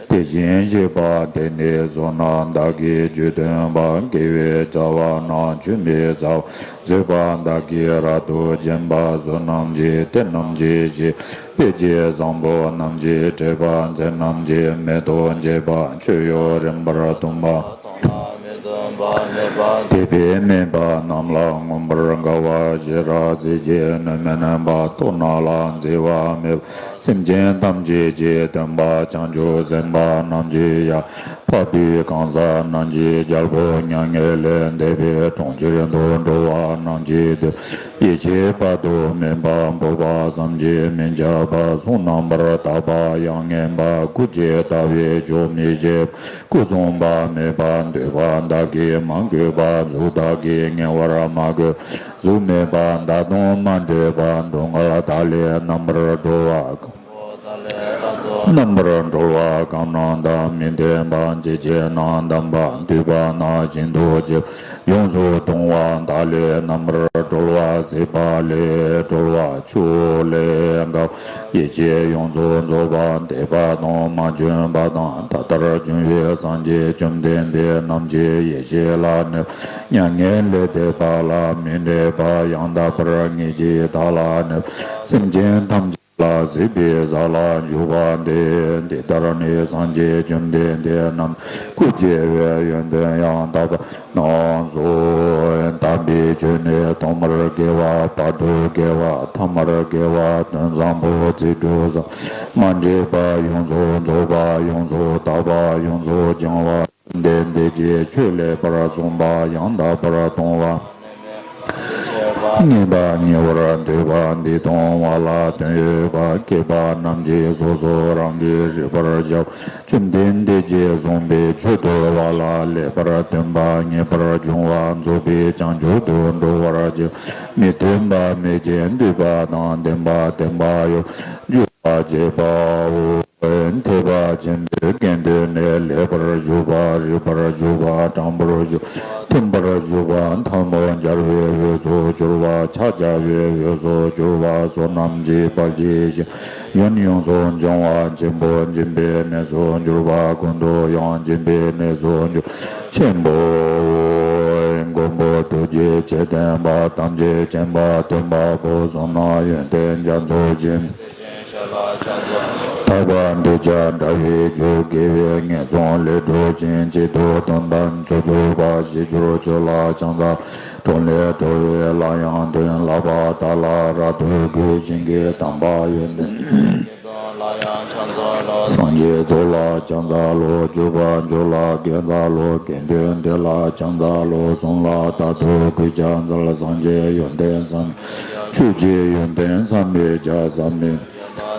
དེ་བཞིན་གཤེགས་པ་དེ་ནི་བསོད་ནམས་བདག་གིས་རྒྱུད་སྟོན་པ། དགེ་བའི་རྩ་བ་རྣམས་ཆུད་མི་ཟ་བར་བཟོད་པ་བདག་གིས་རབ་ཏུ་འབྱིན་པ། བསོད་ནམས་ཀྱི་གཏེར་རྣམས་ཀྱི་གཞི། དཔེ་བྱད་བཟང་པོ་རྣམས་ཀྱི་འབྲེལ་པ། མཚན་རྣམས་ཀྱི་མེ་ཏོག་བཅས་པ། མཆོད་ཡོན་རིམ་པར་བཏུམས་པ། དད་པས་སྨྲས་པ་རྣམས་ལ་མངོན་པར་དགའ་བ། ཞི་རགས་ཟིལ་གྱིས་གནོན་མི་ནུས་པ། དོ་སྣང་ལ་འཛེམ་པ་མེད་པ། སེམས་ཅན་ཐམས་ཅད་ཀྱི་སྟོན་པ། བྱང་ཆུབ་སེམས་དཔའ་རྣམས་ཀྱི་ཡབ། འཕགས་པའི་གང་ཟག་རྣམས་ཀྱི་རྒྱལ་པོ། མྱ་ངན་ལས་འདས་པའི་གྲོང་ཁྱེར་དུ་འགྲོ་བ་རྣམས་ཀྱི་མཐུ། ཡེ་ཤེས་དཔག་ཏུ་མེད་པ་འཕོ་བ་བསམ་གྱིས་མི་ཁྱབ་པ། གསུང་རྣམ་པར་དག་པ་ཡང་ངན་པ། སྐུ་བསྐྱེད་ལྟ་བས་ཆོག་མི་ཤེས་པ། སྐུ་གསུངས་པ་སྨྲས་པ་འདོད་པ་བདག་གིས་མ་གོས་པ། གཟུགས་བདག་གིས་ངན་པར་མ་གོས། གཟུགས་མེད་པ་བདག་དང་མ་འདྲེས་པ། སྡུག་བསྔལ་དག་ལས་རྣམ་པར་གྲོལ་བ། རྣམ་པར་གྲོལ་བ་གང་རྣམས་དང་། མི་ལྡན་པ་འཇིགས་བྱེད་རྣམས་དམ་པ། འདུས་པ་རྣམས་ཤིན་ཏུ་ཇི་ཡོངས་སུ་གདུང་བ་བདག་ལས་རྣམ་པར་གྲོལ་བ། སྲེད་པ་ལས་གྲོལ་བ་ཆོས་ལས་འགགས་པ། ཡེ་ཤེས་ཡོངས་སུ་རྫོགས་པ། འདས་པ་དང་མ་བྱོན་པ་དང་ད་ལྟར་བྱུང་བའི་སངས་རྒྱས་བཅོམ་ལྡན་འདས་རྣམས་ཀྱི་ཡེ་ཤེས་ལ་གནས་པ། མྱ་ངན་ལས་འདས་པ་ལ་མི་གནས་པ། ཡང་དག་པར་ངེས་ཀྱིས་བདག་ལ་གནས་པ། སེམས་ཅན་ཐམས་ཅད་ལ་སྲིད་པའི་ས་ལ་འཇུག་པ་སྟེ། འདི་ལྟར་ནི་སངས་རྒྱས་བཅོམ་ལྡན་འདས་རྣམས་སྐུ་སྐྱེ་བའི་ཡོན་ཏན་ཡང་དག་པ་རྣམས་སོ། དམ་པའི་ཆོས་ནི་ཐོག་མར་དགེ་བ། བར་དུ་དགེ་བ། ཐ་མར་དགེ་བ། དོན་བཟང་པོ། ཚིག་འབྲུ་བཟང་། མ་འདྲེས་པ། ཡོངས་སུ་རྫོགས་པ། ཡོངས་སུ་དག་པ། ཡོངས་སུ་སྦྱང་བ། བཅོམ་ལྡན་འདས་ཀྱིས་ཆོས་ལེགས་པར་གསུངས་པ་ཡང་དག་པར་མཐོང་བ། ངེས་པ་ཉེ་བར་འདོད་པ་འདི་མཐོང་བ་ལ་དོན་ཡོད་པ། སྐྱེས་པ་རྣམས་ཀྱིས་སོ་སོ་རང་གིས་རིག་པར་བྱའོ། བཅོམ་ལྡན་འདས་ཀྱིས་གསུངས་པའི་ཆོས་ཐོས་པ་ལ་ལེགས་པར་སྟོན་པ། ངེས་པར་འབྱུང་བ་རྫོགས་པའི་བྱང་ཆུབ་ཏུ་འགྲོ་བར་བྱའོ། མི་མཐུན་པ་མེད་ཅིང་འདུས་པ་དང་ལྡན་པ། བརྟན་པ་ཡོངས་སུ་གྱུར་པ་བྱེད་པའོ། ཐེག་པ་ཆེན་པོའི་དགེ་འདུན་ནི། ལེགས་པར་ཞུགས་པ། རིག་པར་ཞུགས་པ། དྲང་པོར་ཞུགས་པ། མཐུན་པར་ཞུགས་པ། ཐལ་མོ་སྦྱར་བའི་འོས་སུ་གྱུར་པ། ཕྱག་བྱ་བའི་འོས་སུ་གྱུར་པ། བསོད་ནམས་ཀྱི་དཔལ་གྱིས་ཞིང་ཡོན་ཡོངས་སུ་སྦྱོང་བ། ཆེན་པོ་སྦྱིན་པའི་གནས་སུ་གྱུར་པ། ཀུན་ཏུ་ཡང་སྦྱིན་པའི་གནས་སུ་གྱུར་པ། ཆེན་པོ་ མགོན་པོ་ཐུགས་རྗེ་ཆེ་བསྟན་པ་ཐམས་ཅད་མཁྱེན་པ་སྟོན་པ་པོ་གསུམ་ན་ཡོན་ཏན་རྒྱ་མཚོ་ཆེན། ཐར་པ་འདོད་ཆགས་དགྲ་བོའི་རྒྱུ། དགེ་བའི་ངན་སོང་ལས་སྒྲོལ་ཅིང་། སྤྱི་དོན་དོན་དམ་མཆོག་གྱུར་པ། ཞི་གྱུར་ཆོས་ལ་ཕྱག་འཚལ་ལོ། ལས་སྒྲོལ་བའི་ལྷ་ཡང་དོན། ལག་པ་དག་ལ་རབ་ཏུ་གུས། ཞིང་གི་དམ་པ་ཡོན་ཏན། སངས་རྒྱས་ཚོགས་ལ་ཕྱག་འཚལ་ལོ། སྤྱོད་པ་འཇུག་ལ་དགེ་རྩ་ལོ། དགེ་འདུན་སྡེ་ལ་ཕྱག་འཚལ་ལོ། གསུམ་ལ་རྟག་ཏུ་གུས་ཕྱག་འཚལ། སངས་རྒྱས་ཡོན་ཏན་བསམ། ཆོས་ཀྱི་ཡོན་ཏན་བསམ་པའི་ཕྱག། བསམ་པའི་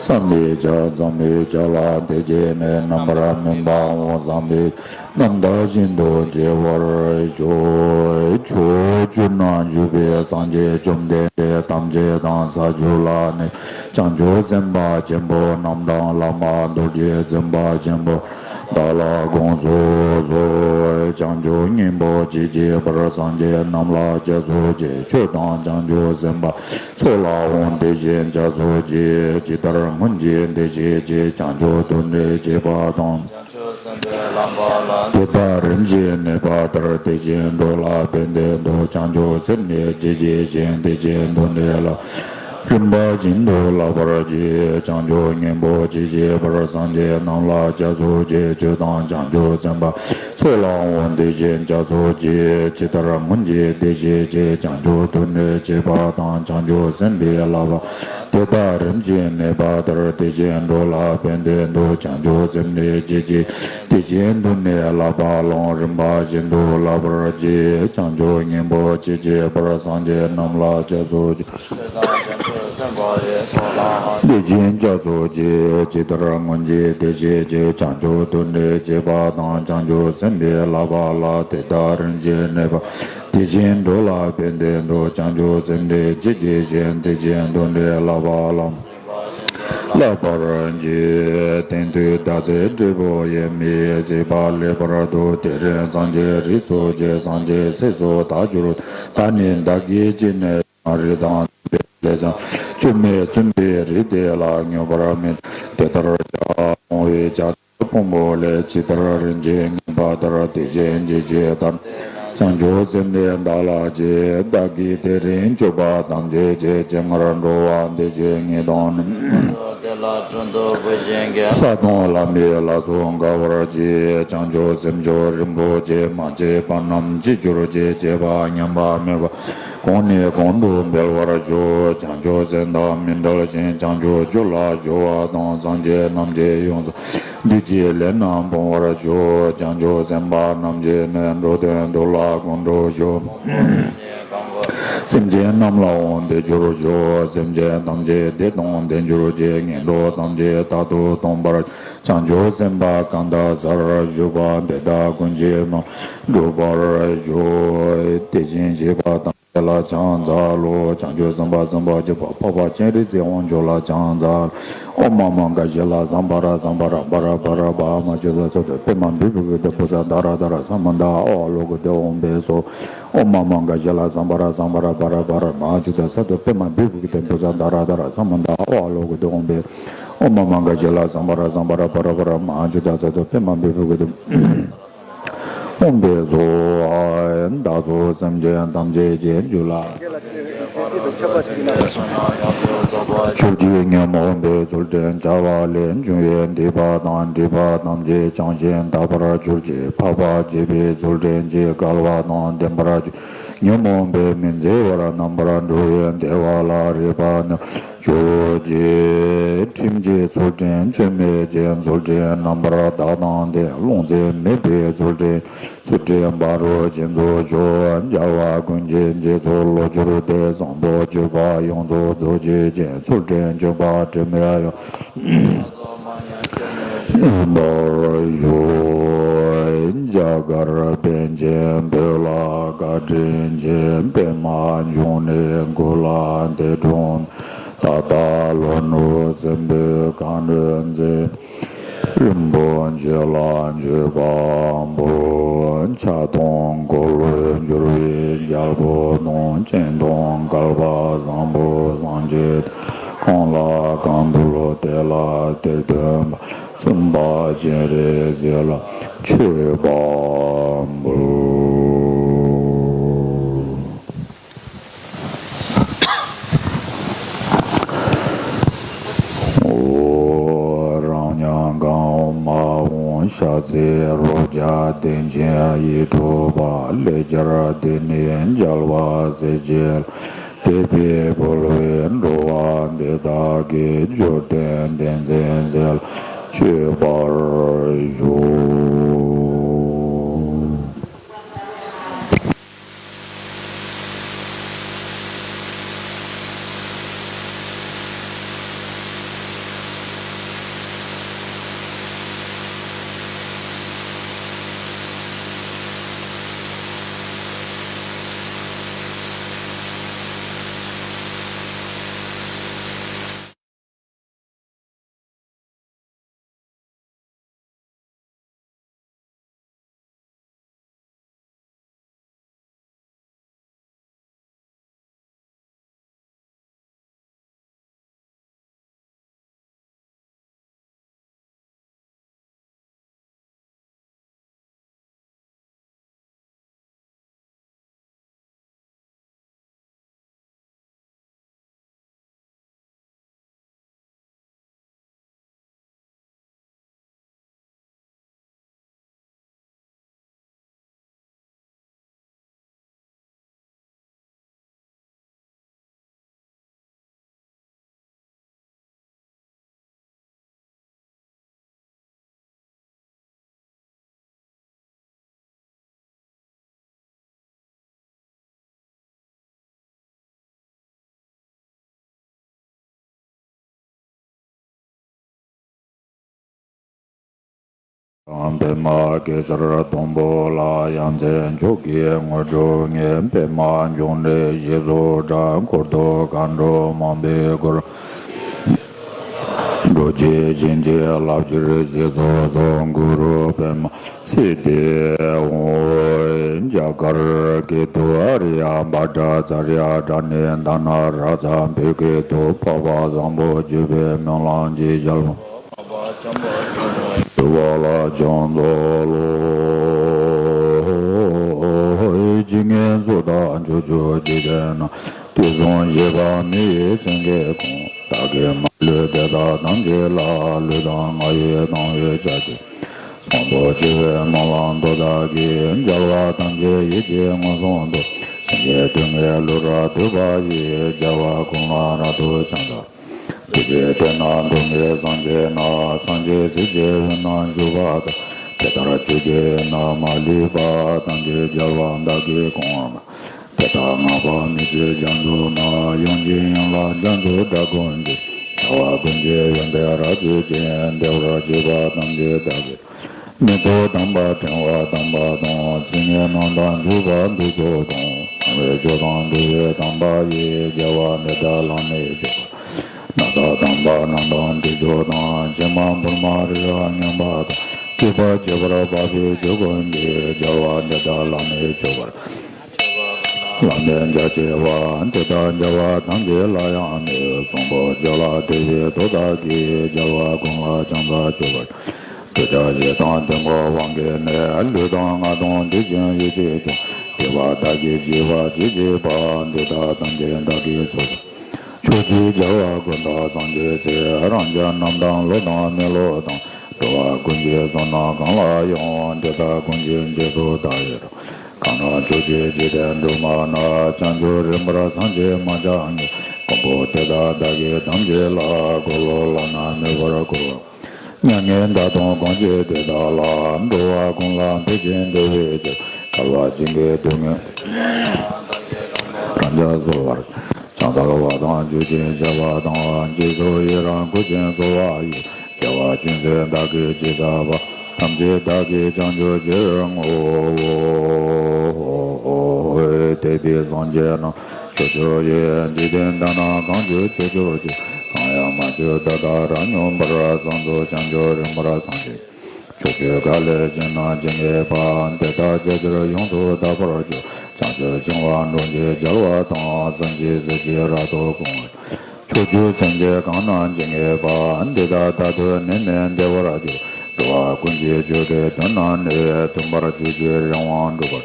བསམ་པའི་ཕྱག། བསམ་པའི་ཕྱག་ལ་དད་ཅིང་ནི། རྣམ་པར་སྨིན་པའོ། བསམ་པའི་རྣམ་དག་བཞིན་དུ་བྱེད་པར་ཤོག། ཕྱོགས་བཅུ་ན་བཞུགས་པའི་སངས་རྒྱས་བཅོམ་ལྡན་འདས་ཐམས་ཅད་དང་། ས་བཅུ་ལ་གནས་བྱང་ཆུབ་སེམས་དཔའ་ཆེན་པོ་རྣམས་དང་། བླ་མ་རྡོ་རྗེ་འཛིན་པ་ཆེན་པོ་བདག་ལ་དགོངས་སུ་གསོལ། བྱང་ཆུབ་སྙིང་པོ་ཅི་མཆིས་པར། སངས་རྒྱས་རྣམས་ལ་སྐྱབས་སུ་མཆི། ཆོས་དང་བྱང་ཆུབ་སེམས་དཔའ་ཚོགས་ལའང་དེ་བཞིན་སྐྱབས་སུ་མཆི། ཇི་ལྟར་སྔོན་གྱི་བདེ་གཤེགས་ཀྱིས། བྱང་ཆུབ་ཏུ་ནི་བྱེད་པ་དང་། དེ་དག་རིམ་གྱིས་གནས་པ་ལྟར། དེ་བཞིན་འགྲོ་ལ་ཕན་བདེ་འདོད། བྱང་ཆུབ་སེམས་ནི་ཇི་སྐྱེད་ཅིང་། དེ་བཞིན་དུ་ནི་ལག་རིམ་པ་བཞིན་དུ་བསླབ་པར་བགྱི། བྱང་ཆུབ་སྙིང་པོ་ཅི་མཆིས་པར། སངས་རྒྱས་རྣམས་ལ་སྐྱབས་སུ་མཆི། ཆོས་དང་བྱང་ཆུབ་སེམས་དཔའ་ཚོགས་ལའང་དེ་བཞིན་སྐྱབས་སུ་མཆི། ཇི་ལྟར་སྔོན་གྱི་བདེ་གཤེགས་ཀྱིས། བྱང་ཆུབ་ཏུ་ནི་བྱེད་པ་དང་། བྱང་ཆུབ་སེམས་དཔའི་བསླབ་པ། དེ་དག་རིམ་གྱིས་གནས་པ་ལྟར། དེ་བཞིན་འགྲོ་ལ་ཕན་བདེ་འདོད། བྱང་ཆུབ་སེམས་ནི་ཇི་སྐྱེད། དེ་བཞིན་དུ་ནི་བསླབ་པ་ལའང་རིམ་པ་བཞིན་དུ་བསླབ་པར་བགྱི། བྱང་ཆུབ་སྙིང་པོ་ཅི་མཆིས་པར། སངས་རྒྱས་རྣམས་ལ་སྐྱབས་སུ་མཆི། དེ་བཞིན་སྐྱབས་སུ་མཆི། ཇི་ལྟར་སྔོན་གྱི་བདེ་གཤེགས་ཀྱིས། བྱང་ཆུབ་ཏུ་ནི་བྱེད་པ་དང་། བྱང་ཆུབ་སེམས་དཔའི་བསླབ་པ་ལ། དེ་དག་རིམ་གྱིས་གནས་པ། དེ་བཞིན་འགྲོ་ལ་ཕན་བདེ་འདོད། བྱང་ཆུབ་སེམས་ནི་ཇི་སྐྱེད་ཅིང་། དེ་བཞིན་དུ་ནི་བསླབ་པ་ལ། བསླབ་པར་བགྱི། དེང་དུས་ཟླ་ཚེས་འབྲས་བུ་ཡིས། མི་ཡི་བྱས་པ་ལེགས་པར་དུ། དེ་རིང་སངས་རྒྱས་རིགས་སུ་སྐྱེས། སངས་རྒྱས་སྲས་སུ་བདག་གྱུར། ད་ནི་བདག་གིས་ཅི་ནས་ཀྱང་། རིགས་དང་བསམ་པའི་ལས་བྱང་། སྐྱོན་མེད་བཙུན་པའི་རིགས་དེ་ལ། མྱོང་བར་མི་འགྱུར་དེ་ལྟར་བྱ། བསྔོ་བའི་ཕྱག་འཚལ་ཕུང་པོ་ལས། ཇི་ལྟར་རིན་ཆེན་བརྔན་པ་ལྟར། དེ་བཞིན་གྱི་ཇི་ལྟར་བྱང་ཆུབ་སེམས་དཔའ་བདག་ལ་མཆི། བདག་གིས་དེ་རིང་སྤྱོད་པ་ཐམས་ཅད་ཀྱིས། སྤྱན་སྔར་འགྲོ་བ་འདི་ཕྱིར་ངེས་དང་ནི། ལྷ་དང་ལྷ་མིན་ལ་སོགས་དགའ་བར་གྱིས། བྱང་ཆུབ་སེམས་མཆོག་རིན་པོ་ཆེ། མ་སྐྱེས་པ་རྣམས་སྐྱེ་གྱུར་ཅིག་སྐྱེས་པ་ཉམས་པ་མེད་པ། གོང་ནས་གོང་དུ་འཕེལ་བར་ཤོག་བྱང་ཆུབ་སེམས་དང་མི་འབྲལ་ཞིང་། བྱང་ཆུབ་སྤྱོད་ལ་སྦྱོར་བ་དང་། སངས་རྒྱས་རྣམས་ཀྱིས་ཡོངས་སུ། བདུད་ཀྱི་ལས་རྣམས་སྤོང་བར་ཤོག་བྱང་ཆུབ་སེམས་དཔའ་རྣམས་ཀྱིས་ནི། འགྲོ་དོན་དུ་ལ་དགོངས་འགྲོ་ཤོག་སེམས་ཅན་རྣམས་ལའང་བདེ་གྱུར་ཤོག་སེམས་ཅན་ཐམས་ཅད་བདེ་དང་ལྡན་གྱུར་ཅིག་ངན་འགྲོ་ཐམས་ཅད་རྟག་ཏུ་སྟོངས་པར། བྱང་ཆུབ་སེམས་དཔའ་གང་དག་སར་བཞུགས་པ། དེ་དག་ཀུན་གྱི་དོན་འགྲུབ་པར་ཤོག་དེ་བཞིན་གཤེགས་པ་ཐམས་ཅད་ལ་ཕྱག་འཚལ་ལོ། བྱང་ཆུབ་སེམས་དཔའ་སེམས་དཔའ་སྤྱོད་པ། འཕགས་པ་སྤྱན་རས་གཟིགས་དབང་ཕྱུག་ལ་ཕྱག་འཚལ། ཨོཾ་མ་མ་ག་ཤཱི་ལ་སཾ་བྷ་ར་སཾ་བྷ་ར་བྷ་ར་བྷ་ར་བྷ་མ་ཅུ་ད་སཏྭ་པདྨ་བི་བྷུ་ཏི་བུ་ཙ་ད་ར་དྷ་ར་ས་མ་ད་ཨ་ཝ་ལོ་ཀི་ཏེ་ཨོཾ་བྷེ་སྭཱ་ཧཱ། ཨོཾ་མ་མ་ག་ཤཱི་ལ་སཾ་བྷ་ར་སཾ་བྷ་ར་བྷ་ར་བྷ་ར་མ་ཅུ་ད་སཏྭ་པདྨ་བི་བྷུ་ཏི་བུ་ཙ་ད་ར་དྷ་ར་ས་མ་ད་ཨ་ཝ་ལོ་ཀི་ཏེ་ཨོཾ་བྷེ། ཨོཾ་མ་མ་ག་ཤཱི་ལ་སཾ་བྷ་ར་སཾ་བྷ་ར་བྷ་ར་བྷ་ར་མ་ཅུ་ད་སཏྭ་པདྨ་བི་བྷུ་ཏི། ཨོཾ་བྷེ་སྭཱ་ཧཱ། བདག་སོགས་སེམས་ཅན་ཐམས་ཅད་ཀྱི་རྒྱུད་ལ། གྱུར་ཅིག་ཉོན་མོངས་པའི་ཚུལ་ཁྲིམས་བྱ་བ་ལས་བྱུང་བའི་སྡིག་པ་དང་སྒྲིབ་པ་ཐམས་ཅད་བྱང་ཞིང་དག་པར་གྱུར་ཅིག་འཕགས་པ་སྤྱོད་པའི་ཚུལ་ཁྲིམས་ཀྱིས་བསྐལ་པ་དང་ལྡན་པར་གྱུར། ཉོན་མོངས་པས་མི་འཚེ་བར་རྣམ་པར་གྲོལ་བའི་བདེ་བ་ལ་རེག་པ་ནི། ཇོ་བོ་རྗེ། ཁྲིམས་ཀྱི་ཚུལ་ཁྲིམས་སྐྱོན་མེད་ཅིང་། ཚུལ་ཁྲིམས་རྣམ་པར་དག་དང་ལྡན། ལུང་འཛིན་མེད་པའི་ཚུལ་ཁྲིམས། ཚུལ་ཁྲིམས་ཕ་རོལ་ཕྱིན་དུ་ཕྱོགས། རྒྱལ་བ་ཀུན་གྱི་རྗེས་སུ་བློ་གྱུར་ཏེ། བཟང་པོ་སྤྱོད་པ་ཡོངས་སུ་རྫོགས་བྱེད་ཅིང་། ཚུལ་ཁྲིམས་སྤྱོད་པ་དྲི་མེད་ཡོངས་པར་ཤོག་རྒྱ་གར་པཎ་ཆེན་བོད་ལ་བཀའ་དྲིན་ཆེ། པདྨ་འབྱུང་གནས་ཀུན་ལ་འདས་གྲོངས། ད་ལྟ་ལྷོ་ནུབ་སྲིན་པོའི་གངས་རིར་མཛེས། རིན་པོ་ཆེ་ལ་མཆོད་པ་འབུལ། ཕྱག་དང་འཁོར་ལོས་སྒྱུར་བའི་རྒྱལ་པོ་དང་། སྤྱན་དང་བསྐལ་པ་བཟང་པོ་སངས་རྒྱས། གང་ལ་གང་འདུལ་དེ་ལ་དེར་སྟོན་པ། བཙུན་པ་སྤྱན་རས་གཟིགས་ལ་མཆོད་པ་འབུལ། ཤ་ཚའི་རོ་བརྒྱ་ལྡན་ཅིང་ཡིད་འཕྲོག་པ། ལེགས་སྦྱར་འདི་ནི་རྒྱལ་བ་སྲས་ཀྱི་བླ། དད་པས་འབུལ་བའི་འགྲོ་བ་འདི་དག་གི། འབྱོར་ལྡན་བསྟན་འཛིན་སྲས་ལ་མཆོད་པར་ཞུ། པདྨ་གེ་སར་སྡོང་པོ་ལ། ཡ་མཚན་མཆོག་གི་དངོས་གྲུབ་བརྙེས། པདྨ་འབྱུང་གནས་ཞེས་སུ་གྲགས། འཁོར་དུ་མཁའ་འགྲོ་མང་པོས་བསྐོར། འགྲོ་བྱེད་བྱིན་གྱིས་བརླབ་ཕྱིར་ཞེས་སུ་གསོལ། གུ་རུ་པདྨ་སིདྡྷི་ཧཱུྃ། རྒྱ་གར་སྐད་དུ། ཨཱརྱ་བྷ་དྲ་ཙཱ་རྱ་ཏྲ་ཎི་དྷ་ན་རཱ་ཛ། བོད་སྐད་དུ། འཕགས་པ་བཟང་པོ་སྤྱོད་པའི་སྨོན་ལམ་གྱི་རྒྱལ་པོ། འགྲོ་བ་ལ་བྱང་ཆུབ་ལོ། ཇི་སྙེད་སུ་དག་ཕྱོགས་བཅུའི་འཇིག་རྟེན་ན། དུས་གསུམ་གཤེགས་པ་མི་ཡི་སེང་གེ་ཁོང་། བདག་གིས་མ་ལུས་དེ་དག་ཐམས་ཅད་ལ། ལུས་དང་ངག་ཡིད་དང་བས་བྱ་ཆེན། བཟང་པོ་སྤྱོད་པའི་སྨོན་ལམ་མཐའ་དག་གིས། རྒྱལ་བ་ཐམས་ཅད་ཡིད་ཀྱིས་མངོན་སུམ་དུ། སེང་གེའི་སྡུག་བསྔལ་བློ་བྲལ་ཐུབ་པ་ཡིས། རྒྱལ་བ་ཀུན་ལ་རབ་ཏུ་ཕྱག་འཚལ། གདུགས་པའི་མཐིལ་ནི་གདུགས་མེད་སངས་རྒྱས་ན། སངས་རྒྱས་སྲས་ཀྱི་དབུས་ན་བཞུགས་པ་དང་། དེ་ལྟར་ཆོས་ཀྱི་དབྱིངས་ན་མ་ལུས་པ། ཐམས་ཅད་རྒྱལ་བ་དག་གིས་གོང་མ། དེ་དག་བསྔགས་པ་མི་ཕྱེད་རྒྱ་མཚོ་ན། དབྱངས་ཀྱི་ཡན་ལག་རྒྱ་མཚོའི་སྒྲ་ཀུན་གྱིས། རྒྱལ་བ་ཀུན་གྱི་ཡོན་ཏན་རབ་བརྗོད་ཅིང་། བདེ་བར་གཤེགས་པ་ཐམས་ཅད་བདག་གིས། མི་ཐོགས་དམ་པ་ཕྲེང་བ་དམ་པ་དང་། ཚིག་ངན་རྣམས་དང་འཇུག་པ་འདི་ཚོགས་དང་། གང་བས་ཆོས་དང་འདུལ་བའི་དམ་པ་ཡིས། རྒྱལ་བ་འདི་དག་བླ་མེད་མཆོད་པར། ནགས་དང་དམ་པ་རྣམས་དང་དྲི་མཆོག་དང་། ཕྱེ་མ་ཕུར་མ་རི་རབ་རྔན་པ་དང་། སྲིད་པ་ཁྱད་པར་འཕགས་པའི་ཆོས་ཀུན་གྱིས། རྒྱལ་བ་འདི་དག་བླ་མེད་མཆོད་པར། བླ་མེད་རྒྱ་ཆེ་བ། འདི་དག་རྒྱལ་བ་ཐམས་ཅད་ལ་ཡང་མོས། གསོན་པོ་སྤྱོད་ལ་དད་པའི་བློ་དག་གིས། རྒྱལ་བ་ཀུན་ལ་ཕྱག་འཚལ་མཆོད་པར། འདོད་ཆགས་ཞེ་སྡང་གཏི་མུག་དབང་གིས་ནི། ལུས་དང་ངག་དང་དྲི་ཞིམ་ཡིད་ཀྱིས་ཀྱང་། དད་པ་དག་གིས་བགྱིས་པ་ཅི་མཆིས་པ། འདི་དག་ཐམས་ཅད་བདག་གིས་ཚོགས་བསགས། ཕྱོགས་བཅུའི་རྒྱལ་བ་ཀུན་དག་སངས་རྒྱས་ཚེ། རང་རྒྱལ་རྣམས་དང་བློ་དང་མི་བློ་དང་། འགྲོ་བ་ཀུན་གྱི་བསོད་ནམས་གང་ལ་ཡང་། དེ་དག་ཀུན་གྱི་རྗེས་སུ་བདག་ཡི་རང་། གང་རུང་ཕྱོགས་བཅུའི་འཇིག་རྟེན་དྲུག་མ་ན། བྱང་ཆུབ་རིམ་པར་སངས་རྒྱས་མ་ཆགས་ཉིད། མགོན་པོ་དེ་དག་བདག་གིས་ཐམས་ཅད་ལ། འཁོར་ལོ་བླ་ན་མེད་པར་བསྐོར་བ། མྱ་ངན་འདའ་སྟོན་གང་བྱེད་དེ་དག་ལ། འགྲོ་བ་ཀུན་ལ་ཕན་ཞིང་བདེ་བའི་ཕྱིར། བསྐལ་པ་ཇི་སྙེད་སྡུག་བསྔལ་རང་རྒྱལ་གསོལ་བར། ཕྱག་འཚལ་བ་དང་ཆོས་ཀྱི་བྱ་བ་དང་། རྗེས་སུ་ཡི་རང་བསྐུལ་ཞིང་གསོལ་བ་ཡི། རྒྱལ་བ་ཀུན་གྱིས་བདག་གིས་ཅི་བསགས་པ། ཐམས་ཅད་བདག་གིས་བྱང་ཆུབ་ཕྱིར་བསྔོའོ། དེ་དུས་སངས་རྒྱས་རྣམས་ཕྱོགས་བཅུ་ཡི། འཇིག་རྟེན་དག་ན་གང་བྱོན་ཕྱོགས་བཅུར་སྐྱེ། གང་ཡང་མ་བྱོན་ད་ལྟ་རབ་མྱོང་བར། བྱང་ཆུབ་རིམ་པར་སངས་རྒྱས། ཕྱོགས་བཅུའི་མཁའ་ལས་ཞིང་རྣམས་ཇི་སྙེད་པ། དེ་དག་རྒྱ་ཆེར་ཡོངས་སུ་དག་པར་གྱུར། བྱང་ཆུབ་འཆིང་བ་འགྲོ་འཆིང་རྒྱལ་བ་དང་། སེམས་ཅན་སྲིད་ཞིའི་རབ་ཏུ་བཀང་བ། ཕྱོགས་བཅུའི་སེམས་ཅན་གང་རྣམས་ཇི་སྙེད་པ། འདི་དག་མཐར་ཐུག་ནད་མེད་བདེ་བར་གྱུར། འགྲོ་བ་ཀུན་གྱི་སྤྱོད་པའི་དོན་རྣམས་ནི། མཐུན་པར་གྱུར་ཅིང་རིམ་པར་འགྲུབ་པར།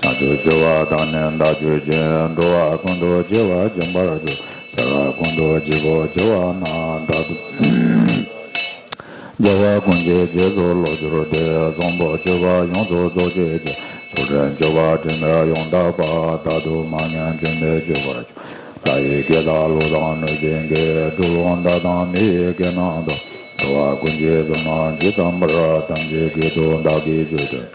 བྱང་ཆུབ་སྤྱོད་པ་དག་ནི་བདག་སྤྱོད་ཅིང་། འགྲོ་བ་ཀུན་ཏུ་སྐྱེ་བ་སྦྱིན་པར་བྱེད། ཚེ་རབས་ཀུན་ཏུ་སྐྱེ་བོ་སྐྱེ་བ་ན། བདག་ཏུ་ རྒྱལ་བ་ཀུན་གྱི་རྗེས་སུ་བློ་བསྒྱུར་ཏེ། བཟང་པོ་སྤྱོད་པ་ཡོངས་སུ་རྫོགས་བྱེད་ཅིང་། ཆོས་དྲན་སྤྱོད་པ་དྲི་མེད་ཡང་དག་པ། རྟག་ཏུ་མ་ངེས་འགྱུར་མེད་སྤྱོད་པར་ཤོག། ལྷ་ཡི་སྐད་དང་ཀླུ་དང་གནོད་སྦྱིན་སྐད། འགྲོ་ལོག་འདབ་དང་མི་ཡི་སྐད་རྣམས་དང་། འགྲོ་བ་ཀུན་གྱི་ཚོགས་རྣམས་ཇི་ཙམ་པར། ཐམས་ཅད་སྐད་དུ་བདག་གིས་ཆོས་བསྟན།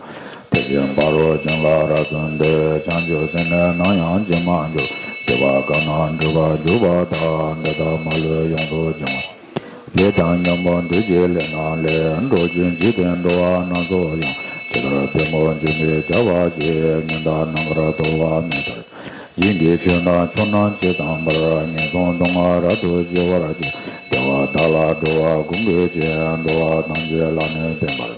དེ་བཞིན་ཕ་རོལ་ཕྱིན་ལ་རབ་བརྩོན་ཏེ། བྱང་ཆུབ་སེམས་ནི་ནམ་ཡང་ཇི་མ་འགྱུར། སྐྱེ་བ་གང་ན་འགྲོ་བ་འཇུག་པ་དག། འདི་དག་མ་ལུས་ཡོངས་སུ་སྦྱང་བ། ལས་དང་ཉོན་མོངས་བདུད་ཀྱི་ལས་རྣམས་ལས། འགྲོ་ཀུན་འཇིག་རྟེན་འགྲོ་བ་རྣམས་སུ་ཡང་། ཇི་ལྟར་པུས་མོ་འགྱུར་མེད་བྱ་བ་བྱེད། ཉི་ཟླ་ནམ་མཁར་གཏོར་བ་མེ་ལྟར། ཞིང་གི་ཆུ་རྣམས་ཆུ་རྣམས་ཇི་ཙམ་པར། ངན་སོང་སྡུག་བསྔལ་རབ་ཏུ་ཞི་བར་བྱེད། བདེ་བ་དག་ལ་འགྲོ་བ་ཀུན་གྱི་སྤྱི། འགྲོ་བ་ཐམས་ཅད་ལ་ནི་ཕན་པར།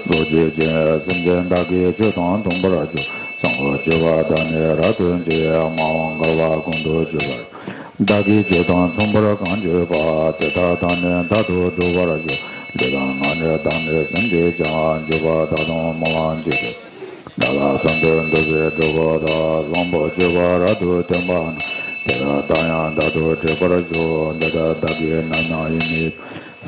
རྡོ་རྗེ་ཅན་སེམས་ཅན་བདག་གིས་ཆོས་དང་མཐུན་པར་སྤྱོད། བཟང་པོ་སྤྱོད་པ་དག་ནི་རབ་ཏུ་འབྱེད། མ་འོངས་བསྐལ་པ་ཀུན་ཏུ་སྤྱོད་པར། བདག་གིས་ཆོས་དང་མཚུངས་པར་གང་སྤྱོད་པ། དེ་དག་དག་ནི་མཐར་ཐུག་བསྒྲུབ་པར་ཤོག། ལུས་དང་ངག་ནི་དག་ནི་སེམས་ཀྱིས་ཀྱང་། སྤྱོད་པ་དག་དང་སྨོན་ལམ་ཅི་བསྟེན། བདག་ལ་ཕན་དོན་འགྲུབ་པའི་གྲོགས་པོ་དག། བཟང་པོ་སྤྱོད་པ་རབ་ཏུ་བསྟེན་པ་ན། དེ་དག་དག་ཡང་རྟག་ཏུ་འགྲུབ་པར་ཤོག། འདི་ལྟར་བདག་གིས་ནམ་ཡང་ཡིད་མི།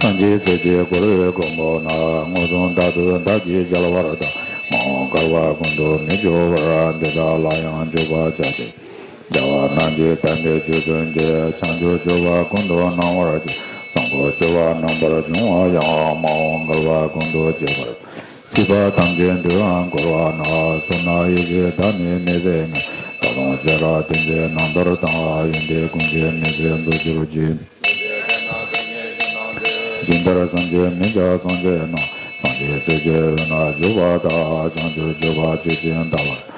སངས་རྒྱས་སྲས་ཀྱིས་བསྐོར་བའི་དགོན་པ་ན། མངོན་སུམ་རྟག་ཏུ་བདག་གིས་མཇལ་བར་གདའ། མ་འོངས་བསྐལ་པ་ཀུན་ཏུ་མི་སྐྱོ་བར། འདི་དག་ལ་ཡང་འཇུག་པར་བྱ་སྟེ། རྒྱལ་བ་རྣམས་ཀྱི་དམ་པའི་ཆོས་སྟོན་ཅིང་། བྱང་ཆུབ་སྤྱོད་པ་ཀུན་ཏུ་སྣང་བར་བྱེད། བཟང་པོ་སྤྱོད་པ་རྣམ་པར་སྦྱོང་བ་ཡང་། མ་འོངས་བསྐལ་པ་ཀུན་ཏུ་སྤྱད་པར། སྲིད་པ་ཐམས་ཅད་འདུལ་བར་བསྐུལ་བ་ན། བསོད་ནམས་ཡེ་ཤེས་བདག་ནི་མི་ཟད་ངེས། ད་དུང་ཤེས་རབ་ཏིང་འཛིན་རྣམ་ཐར་དང་། ཡོན་ཏན་ཀུན་གྱི་མི་ཟད་རྫོགས་གྱུར་ཅིག། ཇི་ལྟར་སངས་རྒྱས་མི་འཇིགས་སངས་རྒྱས་རྣམས། སངས་རྒྱས་སྲས་ཀྱི་དབུས་ན་བཞུགས་པ་དག། བྱང་ཆུབ་སྤྱོད་པ་ཇི་བཞིན་དག་པར།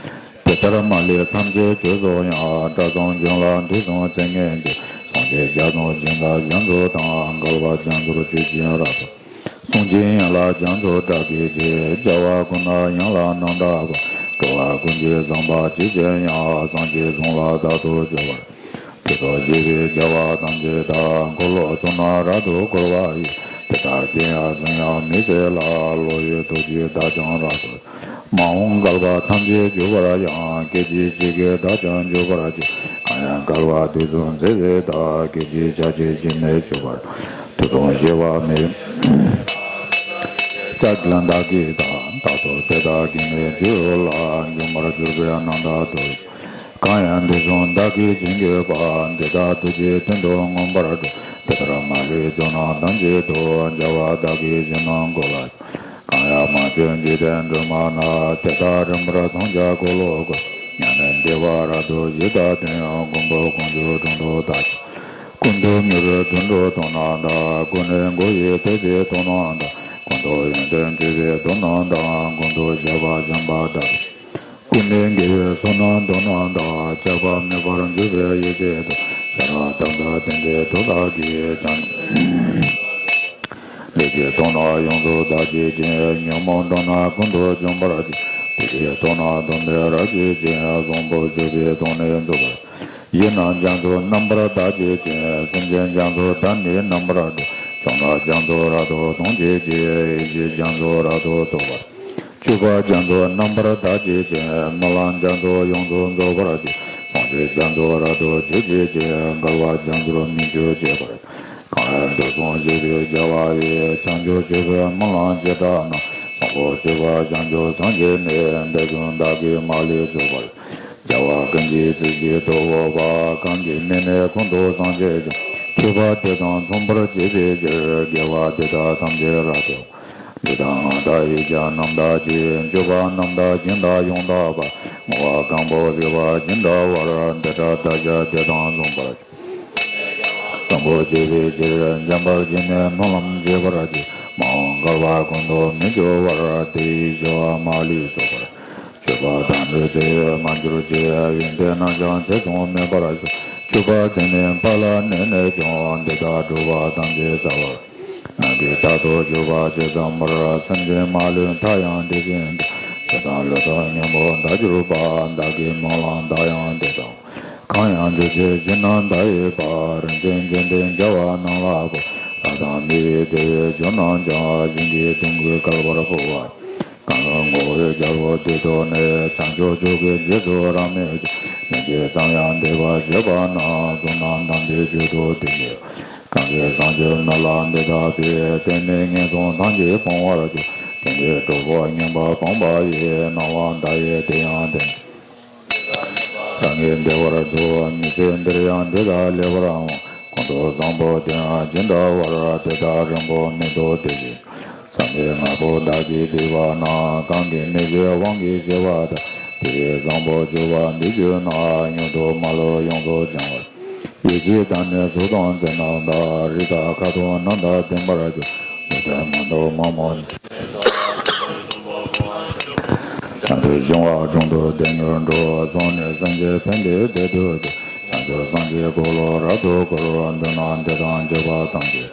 དེ་ལྟར་མ་ལུས་ཐམས་ཅད་ཆོས་སུ་ཡང་། དགྲ་བཅོམ་འབྱུང་ལ་དུས་གསུམ་བརྩེ་ངེས་ཀྱི། སངས་རྒྱས་རྒྱ་མཚོ་ཇི་ལྟར་རྒྱ་མཚོ་དང་། བསྐལ་པ་རྒྱ་མཚོར་ཆུ་བཞིན་རབ་ཏུ། གསུང་གཅིག་ཡན་ལག་རྒྱ་མཚོ་སྒྲ་སྐད་ཀྱིས། རྒྱལ་བ་ཀུན་ན་ཡང་ལ་རྣམ་དག་པ། འགྲོ་བ་ཀུན་གྱི་བསམ་པ་ཇི་བཞིན་དབྱངས། སངས་རྒྱས་གསུང་ལ་རྟག་ཏུ་སྤྱོད་པར། དེ་ཚོགས་བཞེས་པའི་རྒྱལ་བ་ཐམས་ཅད་དག། འཁོར་ལོ་ཚོགས་རྣམས་རབ་ཏུ་བསྐོར་བ་ཡི། དེ་དག་བསྟན་ཡང་གསན་ཡང་མི་ཟད་ལ། བློ་ཡི་ཐུགས་རྗེས་བདག་ཀྱང་རབ་ཏུ། མ་འོངས་བསྐལ་པ་ཐམས་ཅད་འཇུག་པར་ཡང་། སྐད་ཅིག་གཅིག་གིས་བདག་ཀྱང་འཇུག་པར་བགྱི། གང་ཡང་བསྐལ་པ་དུས་གསུམ་བརྩེ་བའི་བདག། སྐད་ཅིག་ཆ་གཅིག་སྐྱེ་མེད་སྤྱོད་པར། དུས་གསུམ་གཤེགས་པ་མི་ལུས་ལ། ལྕགས་ཀྱུ་བདག་གིས་བདག། རྟག་ཏུ་དེ་དག་གི་ནི་རྒྱུད་ལ། འབྱུང་བར་གྱུར་པའི་རྣམ་ཐར་དུ། གང་ཡང་དུས་གསུམ་བདག་གིས་བྱིན་གྱིས་རློབས། འདི་དག་ཐུགས་རྗེའི་དོན་དུ་མངོན་པར་བསྒྲུབ། དེ་ལྟར་མ་ལུས་ཇོ་ནང་ཐམས་ཅད་དུ། མཇལ་བ་བདག་གིས་བཞིན་ནམ་མགོ་ལ། གང་ཡང་མ་བྱོན་འཇིག་རྟེན་སྒྲོན་མ་ན། དེ་དག་རིམ་པར་འཚང་རྒྱ་འཁོར་ལོ་བསྐོར། མྱ་ངན་འདས་པ་རབ་ཏུ་ཞི་དྲག་སྟེ། མགོན་པོ་དཀོན་མཆོག་དྲུང་དུ་བདག་ཀུན་ཏུ་མྱུར་བའི་དོན་སྒྲུབ་དོན་རྣམས་དང་། ཀུན་ནས་མགོ་བོས་ཐེག་པའི་དོན་རྣམས་དང་། ཀུན་ཏུ་ཡོན་ཏན་སྤྱོད་པའི་དོན་རྣམས་དང་། ཀུན་ཏུ་བྱ་བ་བྱམས་པ་དག་ཀུན་ནས་དགེ་བའི་བསོད་ནམས་དོན་རྣམས་དང་། ཆགས་པ་མེད་པར་འཇུག་པའི་ཡེ་ཤེས་དང་། ཤེས་རབ་དམ་པ་བསྟན་པའི་མཐུ་དག་གིས། བྱང་ལས་ཀྱི་དོན་རྣམས་ཡོངས་སུ་དག་བྱེད་ཅིང་། ཉོན་མོངས་དགྲ་རྣམས་ཀུན་ཏུ་འཇོམས་པར་བྱེད། བདེ་བའི་དོན་རྣམས་སྟོང་པར་རབ་བྱེད་ཅིང་། བཟང་པོ་སྤྱོད་པའི་དོན་ནི་རྫོགས་པར། ཡི་དམ་རྒྱ་མཚོ་རྣམ་པར་དག་བྱེད་ཅིང་། སེམས་ཅན་རྒྱ་མཚོ་དག་ནི་རྣམ་པར་སྒྲོལ། བྱང་ན་རྒྱ་མཚོ་རབ་ཏུ་དོང་བྱེད་ཅིང་། ཡེ་ཤེས་རྒྱ་མཚོ་རབ་ཏུ་རྟོགས་པར། སྤྱོད་པ་རྒྱ་མཚོ་རྣམ་པར་དག་བྱེད་ཅིང་། སྨོན་ལམ་རྒྱ་མཚོ་ཡོངས་སུ་རྫོགས་པར་བྱེད། བྱང་ཆུབ་རྒྱ་མཚོ་རབ་ཏུ་ཆུ་བྱེད་ཅིང་། བསྐལ་པ་རྒྱ་མཚོར་མི་ཆུ་བྱེད་པར། གང་ཡང་དུས་གསུམ་གཤེགས་པའི་རྒྱལ་བ་ཡི། བྱང་ཆུབ་སྤྱོད་པའི་སྨོན་ལམ་བྱེ་བྲག་རྣམས། བཟང་པོ་སྤྱོད་པ་བྱང་ཆུབ་སངས་རྒྱས་ནས། འདི་གསུམ་བདག་གིས་མ་ལུས་རྫོགས་པར། རྒྱལ་བ་ཀུན་གྱི་སྲས་ཀྱི་ཐུ་བོ་པ། གང་གིས་སྨྲས་ནས་ཀུན་ཏུ་སངས་རྒྱས་ཀྱང་། ཐོས་པ་དེ་དང་མཚུངས་པར་བྱས་པའི་ཕྱིར། དགེ་བ་འདི་དག་ཐམས་ཅད་རབ་ཏུ། ལུས་དང་ངག་དང་ཡིད་ཀྱང་རྣམ་དག་ཅིང་། སྤྱོད་པ་རྣམ་དག་སྦྱིན་བདག་ཡང་དག་པ། བསྔོ་བ་གང་བོ་བྱེད་པ་ཇི་འདྲ་བར། འདི་ལྟར་བདག་ཀྱང་དེ་དང་མཚུངས་པར། བཟང་པོ་སྤྱོད་པའི་ཕྱིར། འཇམ་དཔལ་སྤྱན་ནི་སྨོན་ལམ་བྱེད་པར་བགྱི། མ་འོངས་བསྐལ་པ་ཀུན་ཏུ་མི་སྐྱོ་བར། དེ་ཡི་བྱ་བ་མ་ལུས་རྫོགས་པར། སྤྱོད་པ་དམ་པའི་ཚེ་ཡོད་མ་གྱུར་ཅིག། ཡོན་ཏན་རྣམས་ཀྱང་ཚེ་གཟུང་མེད་པར་ཤོག། སྤྱོད་པ་ཚད་མེད་པ་ལ་གནས་ནས་ཀྱང་། འདི་དག་སྒྲུབ་པ་ཐམས་ཅད་རྩ་བར། ནམ་མཁའི་མཐར་ཐུག་གྱུར་པ་ཇི་ཙམ་པར། སེམས་ཅན་མ་ལུས་མཐའ་ཡང་དེ་བཞིན་དུ། ཇི་ལྟར་ལུས་དང་གཉེན་པོ་བདག་གྱུར་པ། བདག་གི་སྨོན་ལམ་བདག་ཡང་དེ་ལྟ་བུ། གང་ཡང་འདུ་བྱེད་བཞི་རྣམས་བདག་ཡི་བ། རིན་ཆེན་ལྗོན་ཏན་རྒྱལ་བ་རྣམས་ལ་ཕུལ། ལྷ་དང་མི་ཡི་བདེ་བའི་འབྱོར་རྣམས་ཀྱང་། ཞིང་གི་དོང་བུས་བསྐལ་པར་ཕུལ་བ། གང་ལ་བསྔོ་བའི་རྒྱལ་པོ་དེ་ཐོབ་ནས། བྱང་ཆུབ་མཆོག་གི་རྗེས་སུ་རབ་མོས་ཀྱིས། ལན་གཅིག་ཙམ་ཡང་འདས་པར་བྱེད་པ་ན། བསོད་ནམས་དམ་པའི་མཆོག་ཏུ་དེ་ཉིད། གང་གིས་བཟང་སྤྱོད་སྨོན་ལམ་འདི་དག་པའི། དེས་ནི་ངན་སོང་ཐམས་ཅད་སྤང་བར་འགྱུར། དེང་འདིར་གྲོགས་པོ་ངན་པ་སྤངས་པ་ཡི། སྣང་བ་མཐའ་ཡས་དེ་ཡང་དེ། རང་གི་བདེ་བར་འཚོ་བ་མི་ཚེ་འདིར་ཡང་། འདི་དག་ལེགས་པར་འོང་། གོང་དུ་བཟང་པོ་དེ་ཡང་ཇི་འདྲ་བར། དེ་དག་རིང་པོ་མི་ཐོགས་དེ་བཞིན། བསམ་པའི་ངག་ཕོ་བདག་གིས་བསྡུས་པ་ན། གང་གིས་མི་བཟོད་དབང་གིས་བྱས་པ་དག་དེ་བས་བཟང་པོ་སྤྱོད་པ་འདི་བྱུང་ན། མྱུར་དུ་མ་ལུས་ཡོངས་སུ་བྱང་བར། ཡིད་ཆེས་དང་ནི་གཟུགས་དང་མཚན་རྣམས་དག་རིགས་དང་ཁ་དོག་རྣམས་དང་ལྡན་པར་གྱུར། མི་མཐུན་མ་ནོར་མ་མོ་ནི། བྱང་ཆུབ་འབྱུང་བ་དྲུང་དུ་བདེ་མྱུར་འགྲོ། གསུངས་ནས་སེམས་ཅན་ཕན་པའི་བདེ་སྡུག་སྟེ། བྱང་ཆུབ་སངས་རྒྱས་འཁོར་ལོ་རབ་ཏུ་བསྐོར། མདུན་ན་འདི་དང་བཅས་པ་ཐམས་ཅད།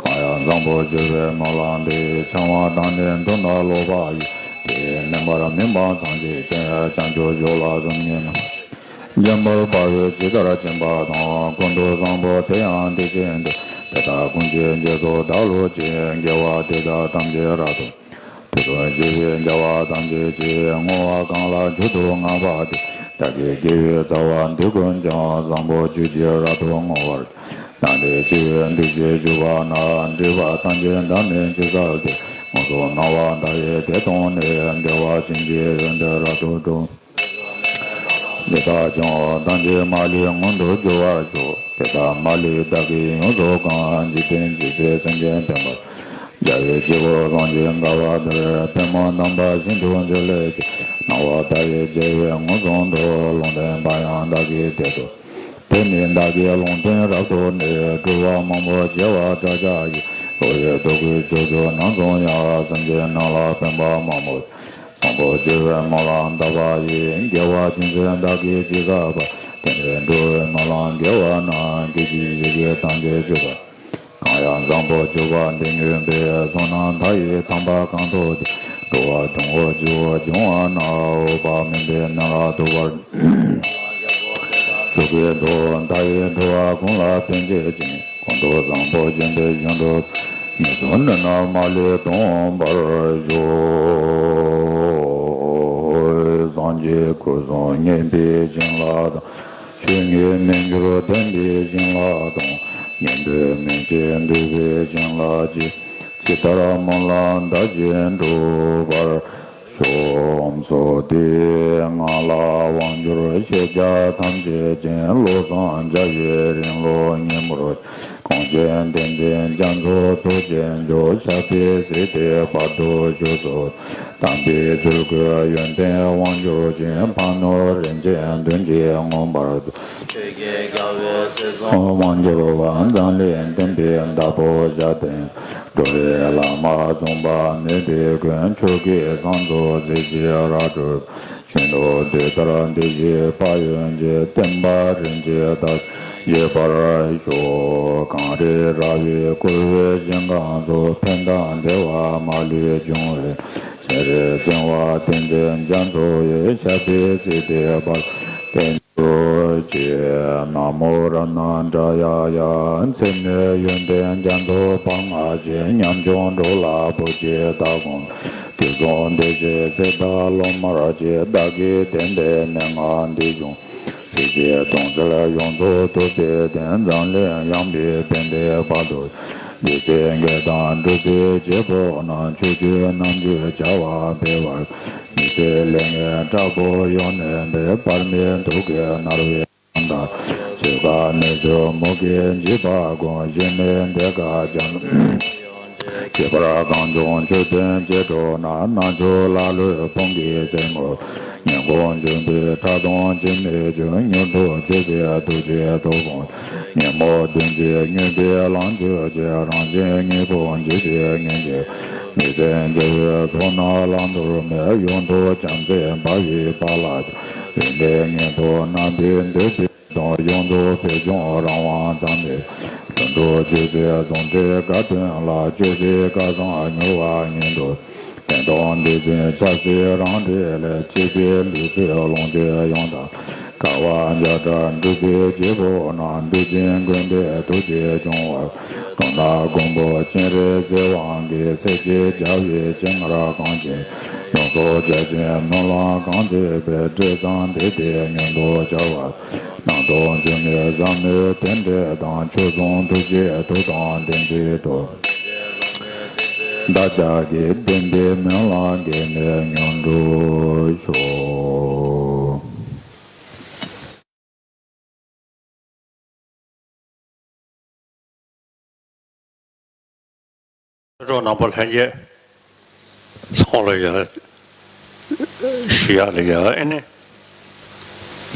གང་ཡང་བཟང་པོ་སྤྱོད་པའི་སྨོན་ལམ་འདི། འཆང་བ་དང་ནི་མཐུན་ན་ལོག་པ་ཡི། དེས་ནི་མར་མི་སྤངས་སངས་རྒྱས་ཀྱི། བྱང་ཆུབ་མཆོག་ལ་གཟིམས་ངེས་ན། འཇམ་དཔལ་དཔའ་བོས་ཇི་ལྟར་བྱིན་པ་དང་། ཀུན་ཏུ་བཟང་པོ་དེ་ཡང་དེ་བཞིན་ཏེ། དེ་དག་ཀུན་གྱི་རྗེས་སུ་བདག་སློབ་ཅིང་། དགེ་བ་འདི་དག་ཐམས་ཅད་རབ་ཏུ། དུས་དང་བཅས་པའི་དགེ་བ་ཐམས་ཅད་ཀྱིས། བསྔོ་བ་གང་ལ་མཆོག་ཏུ་བསྔགས་པ་དེས། བདག་གི་དགེ་བའི་རྩ་བ་འདི་ཀུན་ཀྱང་། བཟང་པོ་སྤྱོད་ཕྱིར་རབ་ཏུ་བསྔོ་བར། ནམ་འདི་སྤྱི་བོའི་མཐུ་ཆེན་བཅུ་པ་ན། སྒྲིབ་པ་ཐམས་ཅད་འདག་ནས་ཕྱི་གསལ་ཏེ། མངོན་སུམ་སྣང་བ་མཐའ་ཡས་དེ་མཐོང་ནས། བདེ་བ་ཅན་གྱི་ཡོན་ཏན་རབ་ཏུ་འགྲུབ། འདི་དག་ཀྱང་ཐམས་ཅད་མ་ལུས་མངོན་དུ་གྱུར་པར་ཤོག་དེ་དག་མ་ལུས་བདག་གིས་ཡོངས་སུ་གང་། འཇིག་རྟེན་ཇི་སྲིད་སེམས་ཅན་ཕན་པར། རྒྱལ་བའི་དཀྱིལ་འཁོར་བཟང་ཞིང་དགའ་བ་དེར། པདྨོ་རྣམ་པ་བཞི་མཆོག་མཛོད་ལས་སྐྱེས། སྣང་བ་མཐའ་ཡས་རྒྱལ་བའི་ངོས་བཟུང་དུ། ལུང་བསྟན་པ་ཡང་བདག་གིས་དེར་སྟོན། དེ་ནས་བདག་གིས་ལུང་བསྟན་རབ་ཏུ་གནས། སྒྲུབ་པ་མང་པོ་བྱེ་བ་ཕྲག་བརྒྱ་ཡིས། འགྲོ་བའི་སྡུག་བསྔལ་ཕྱོགས་བཅུ་རྣམས་བཟུང་ཡང་། སེམས་ཅན་རྣམས་ལ་ཕན་པ་མང་པོ། བཟང་པོ་སྤྱོད་པའི་སྨོན་ལམ་བཏབ་པ་ཡིས། དགེ་བ་ཅུང་ཟད་བདག་གིས་ཅི་བསགས་པ། དེ་འདྲའི་འགྲོ་བའི་སྨོན་ལམ་དགེ་བ་རྣམས། སྐད་ཅིག་བཞི་གིས་ཐམས་ཅད་གཅོད་པ། གང་ཡང་བཟང་པོ་སྤྱོད་པ་འདི་ཉིད་པའི། བསོད་ནམས་མཐའ་ཡས་ཐམས་ཅད་གང་ཐོབ་སྟེ། འགྲོ་བ་དོན་གོ་སྤྱི་བོར་འབྱུང་བ་ན། འོད་དཔག་མེད་པའི་གནས་ལ་ཐུག་པར། ཆོས་སྐུའི་ཚོགས་མཐའ་ཡས་འགྲོ་བ་ཀུན་ལ་ཕན་བྱེད་ཅིང་། ཀུན་ཏུ་བཟང་པོ་སྤྱོད་པའི་ཞིང་དུ། ངན་སོང་གནས་རྣམས་མ་ལུས་སྟོངས་པར་ཤོག་སངས་རྒྱས་སྐུ་གསུམ་མཉེས་པའི་ཞིང་ལ་ལྟ། ཆོས་ཉིད་མི་འགྱུར་བདེན་པའི་ཞིང་ལ་ལྟ། ཉན་ཐོས་མི་བྱེད་འདུས་པའི་ཞིང་ལ་སྐྱེ། ཇི་ལྟར་སྨོན་ལམ་བཏབ་བཞིན་འགྲུབ་པར་ཤོག་ཚོགས་འདིའི་ངང་ལ་དབང་སྒྱུར་ཤེས་བྱ་ཐམས་ཅད་ཀྱི། བློ་བཟང་རྒྱལ་བའི་རིང་ལུགས་ཉིན་མོར། གངས་ཅན་བསྟན་འཛིན་རྒྱ་མཚོ་ཚོགས་ཀྱི་མཆོག་ཞབས་པད་སྲིད་མཐའི་བར་དུ་བཞུགས་སོ། དམ་པའི་ཚུལ་ཁྲིམས་ཡོན་ཏན་དབང་ཕྱུག་ཅན། ཕ་ནོར་རིན་ཆེན་བདུན་གྱིས་མངོན་པར་རྫོགས། ཆོས་ཀྱི་རྒྱལ་པོའི་སྲིད་གསུམ་དབང་སྒྱུར་བ། འཛམ་གླིང་མཐུན་པའི་བདག་པོ་ཞབས་བརྟན། འགྲོ་བའི་ལམ་སྟོན་པ་མུ་སྟེགས་ཀུན། ཆོས་ཀྱི་སེམས་མཚོ་གཟི་བརྗིད་རབ་སྒྲོལ། ཤིན་ཏུ་བདེ་ལྟར་འདུ་བྱེད་དཔལ་ཡོན་གྱི། བསྟན་པ་རིན་ཆེན་དར་རྒྱས་པར་ཤོག་གངས་རི་ར་བས་བསྐོར་བའི་ཞིང་ཁམས་སུ། ཕན་དང་བདེ་བ་མ་ལུས་འབྱུང་བའི། སྤྱན་རས་གཟིགས་དབང་བསྟན་འཛིན་རྒྱ་མཚོ་ཡི། ཞབས་པད་སྲིད་མཐའི་བར་དུ་བརྟན་གྱུར་ཅིག་ན་མོ་རཏྣ་ཏྲ་ཡ་ཡ། མཚན་ནི་ཡོན་ཏན་རྒྱ་མཚོ་འབབ་ལྔ་ཆེ། ཉམ་ཆུང་འགྲོ་ལ་བུ་སྐྱེས་དག་གོང་། དུས་གསུམ་བདེ་གཤེགས་ཚེ་བདག་སློབ་མར་བཅས། བདག་གིས་བསྟན་པའི་མན་ངག་འདི་བཟུང་། སྲིད་ཞིའི་དོན་སེལ་ཡོངས་སུ་ཐུབ་པའི་བདེན། འཛམ་གླིང་ཡངས་པའི་བོད་ལྟའི་བར་དུ། འདི་ཚེ་དགེ་དང་སྒྲུབ་པའི་བྱེད་པོ་རྣམས། ཕྱོགས་བཅུའི་རྣམ་འགྱུར་བྱ་བ་འཕེལ་བར། མི་ཚེ་ལས་ངན་དྲག་པོ་ཡོང་ནས་འབད། བར་མའི་དུག་གིས་མནར་བའི་ཚོད་དཀའ་ནད་གཅོད་མུ་གེའི་འཇིགས་པ་ཀུན། གཞི་མེད་འདོད་ཁ་བྱམས། ཁྱད་པར་གངས་ལྗོངས་ཆུ་སྟོད་ཅེ་འགྲོ་ན། ནག་ཕྱོགས་ལ་ལུས་ཕུང་གི་རྩེ་མོར། ཉིན་གུང་འབྱོན་པའི་ཁྲག་འཐུང་ཅི་མི་འབྱུང་། མྱུར་དུ་བཅོས་པའི་དུག་ལྕེ་ཐོག་ཕུང་། ཉོན་མོངས་གདོན་གྱིས་མྱོས་པའི་ལང་ཚོའི་ཚེ། རང་གཞན་གཉིས་པོ་འཇིག་པའི་ངན་ཇེ། མི་བཟད་མཛའ་བོའི་ཚོགས་རྣམས་བླང་དོར་མེད། ཡོངས་སུ་བྱམས་བརྩེ་འབར་བའི་དཔལ་ལ། ཡོན་ཏན་ངན་སོང་རྣམ་པའི་འདོད་པའི་དོན། ཡོངས་སུ་བོད་ལྗོངས་རང་དབང་ཙམ་མེད། དོན་གྲུབ་ཆོས་སྲིད་ཟུང་འབྲེལ་དགའ་སྟོན་ལ། སྤྱོད་པའི་སྐལ་བཟང་མྱུར་བ་ཉིད་དུ། ཕན་དང་བདེ་ཆེན་ཆབ་སྲིད་རང་འབྲེལ་ལས། སྐྱེས་པའི་ལུས་རྩལ་ལོངས་སྤྱོད་ཡོངས་དག་དཀའ་བ་བརྒྱ་ཕྲག་འགྲུབ་པའི་རྒྱལ་པོ་རྣམས། འགྲོ་ཆེན་མགོན་པོའི་ཐུགས་རྗེ་བྱུང་བར། གང་དག་མགོན་པོ་སྤྱན་རས་གཟིགས་དབང་གིས། སྲས་བཅས་རྒྱལ་བའི་སྤྱན་སྔར་གང་བྱས། ཡོངས་སུ་རྒྱ་ཆེན་སྨོན་ལམ་གང་མཛད་པའི། འབྲས་བཟང་དེ་དེ་མངོན་དུ་བྱ་བར། སྣང་ དུ་འབྱུང་བའི་ཟབ་མོའི་རྟེན་འབྲེལ་དང་ཆོས་མཚུངས་ཐུགས་རྗེའི་མཐུ་དང་ལྡན་ཚུལ་དུ། བདག་ཅག་གི་བསྟན་པའི་སྨོན་ལམ་དགེ་བའི་མྱུར་འགྲུབ་ཤོག། ཆོས་གྲོགས་རྣམ་པ་ལྷན་རྒྱས་ཚང་མ་ལ་ཡ་ཞུ་ཡག་ལ་ཡ་ཨེ་ནི།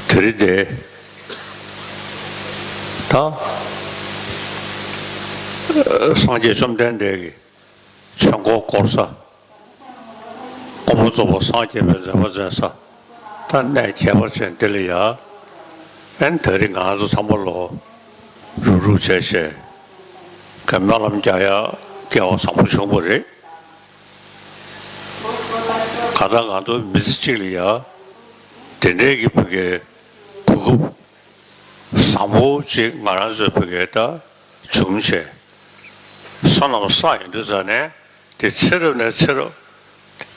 དེ་རིང་དེ་ད་སངས་རྒྱས་བཅོམ་ལྡན་འདས་ཀྱི་ཆོས་འཁོར་བསྐོར་ས། དབུ་མ་རྫོགས་པ་སངས་རྒྱས་པའི་མཛད་པ་མཛད་ས། ད་གནས་ཁྱད་པར་ཅན་འདི་ལ་ཡ། ཨན་ད་རིང་ང་ཚོ་ཚང་མ་ལོ་རུབ་རུབ་བྱས་བྱས། ག་སྨོན་ལམ་རྒྱག་ཡ་སྐལ་བ་བཟང་པོ་བྱུང་བ་རེད། ག་ད་ང་ཚོ་མི་ཚེ་གཅིག་ལ་ཡ། དེ་འདྲའི་གི་བུ་གའི་གོ་སྐབས་བཟང་པོ་ཅིག་ང་རང་ཚོའི་བུ་གའི་ད་བྱུང་བྱས། བསོད་ནམས་བསགས་ཡོང་དུས་ཙ་ནས། དེ་ཚེ་རབས་ནས་ཚེ་རབས།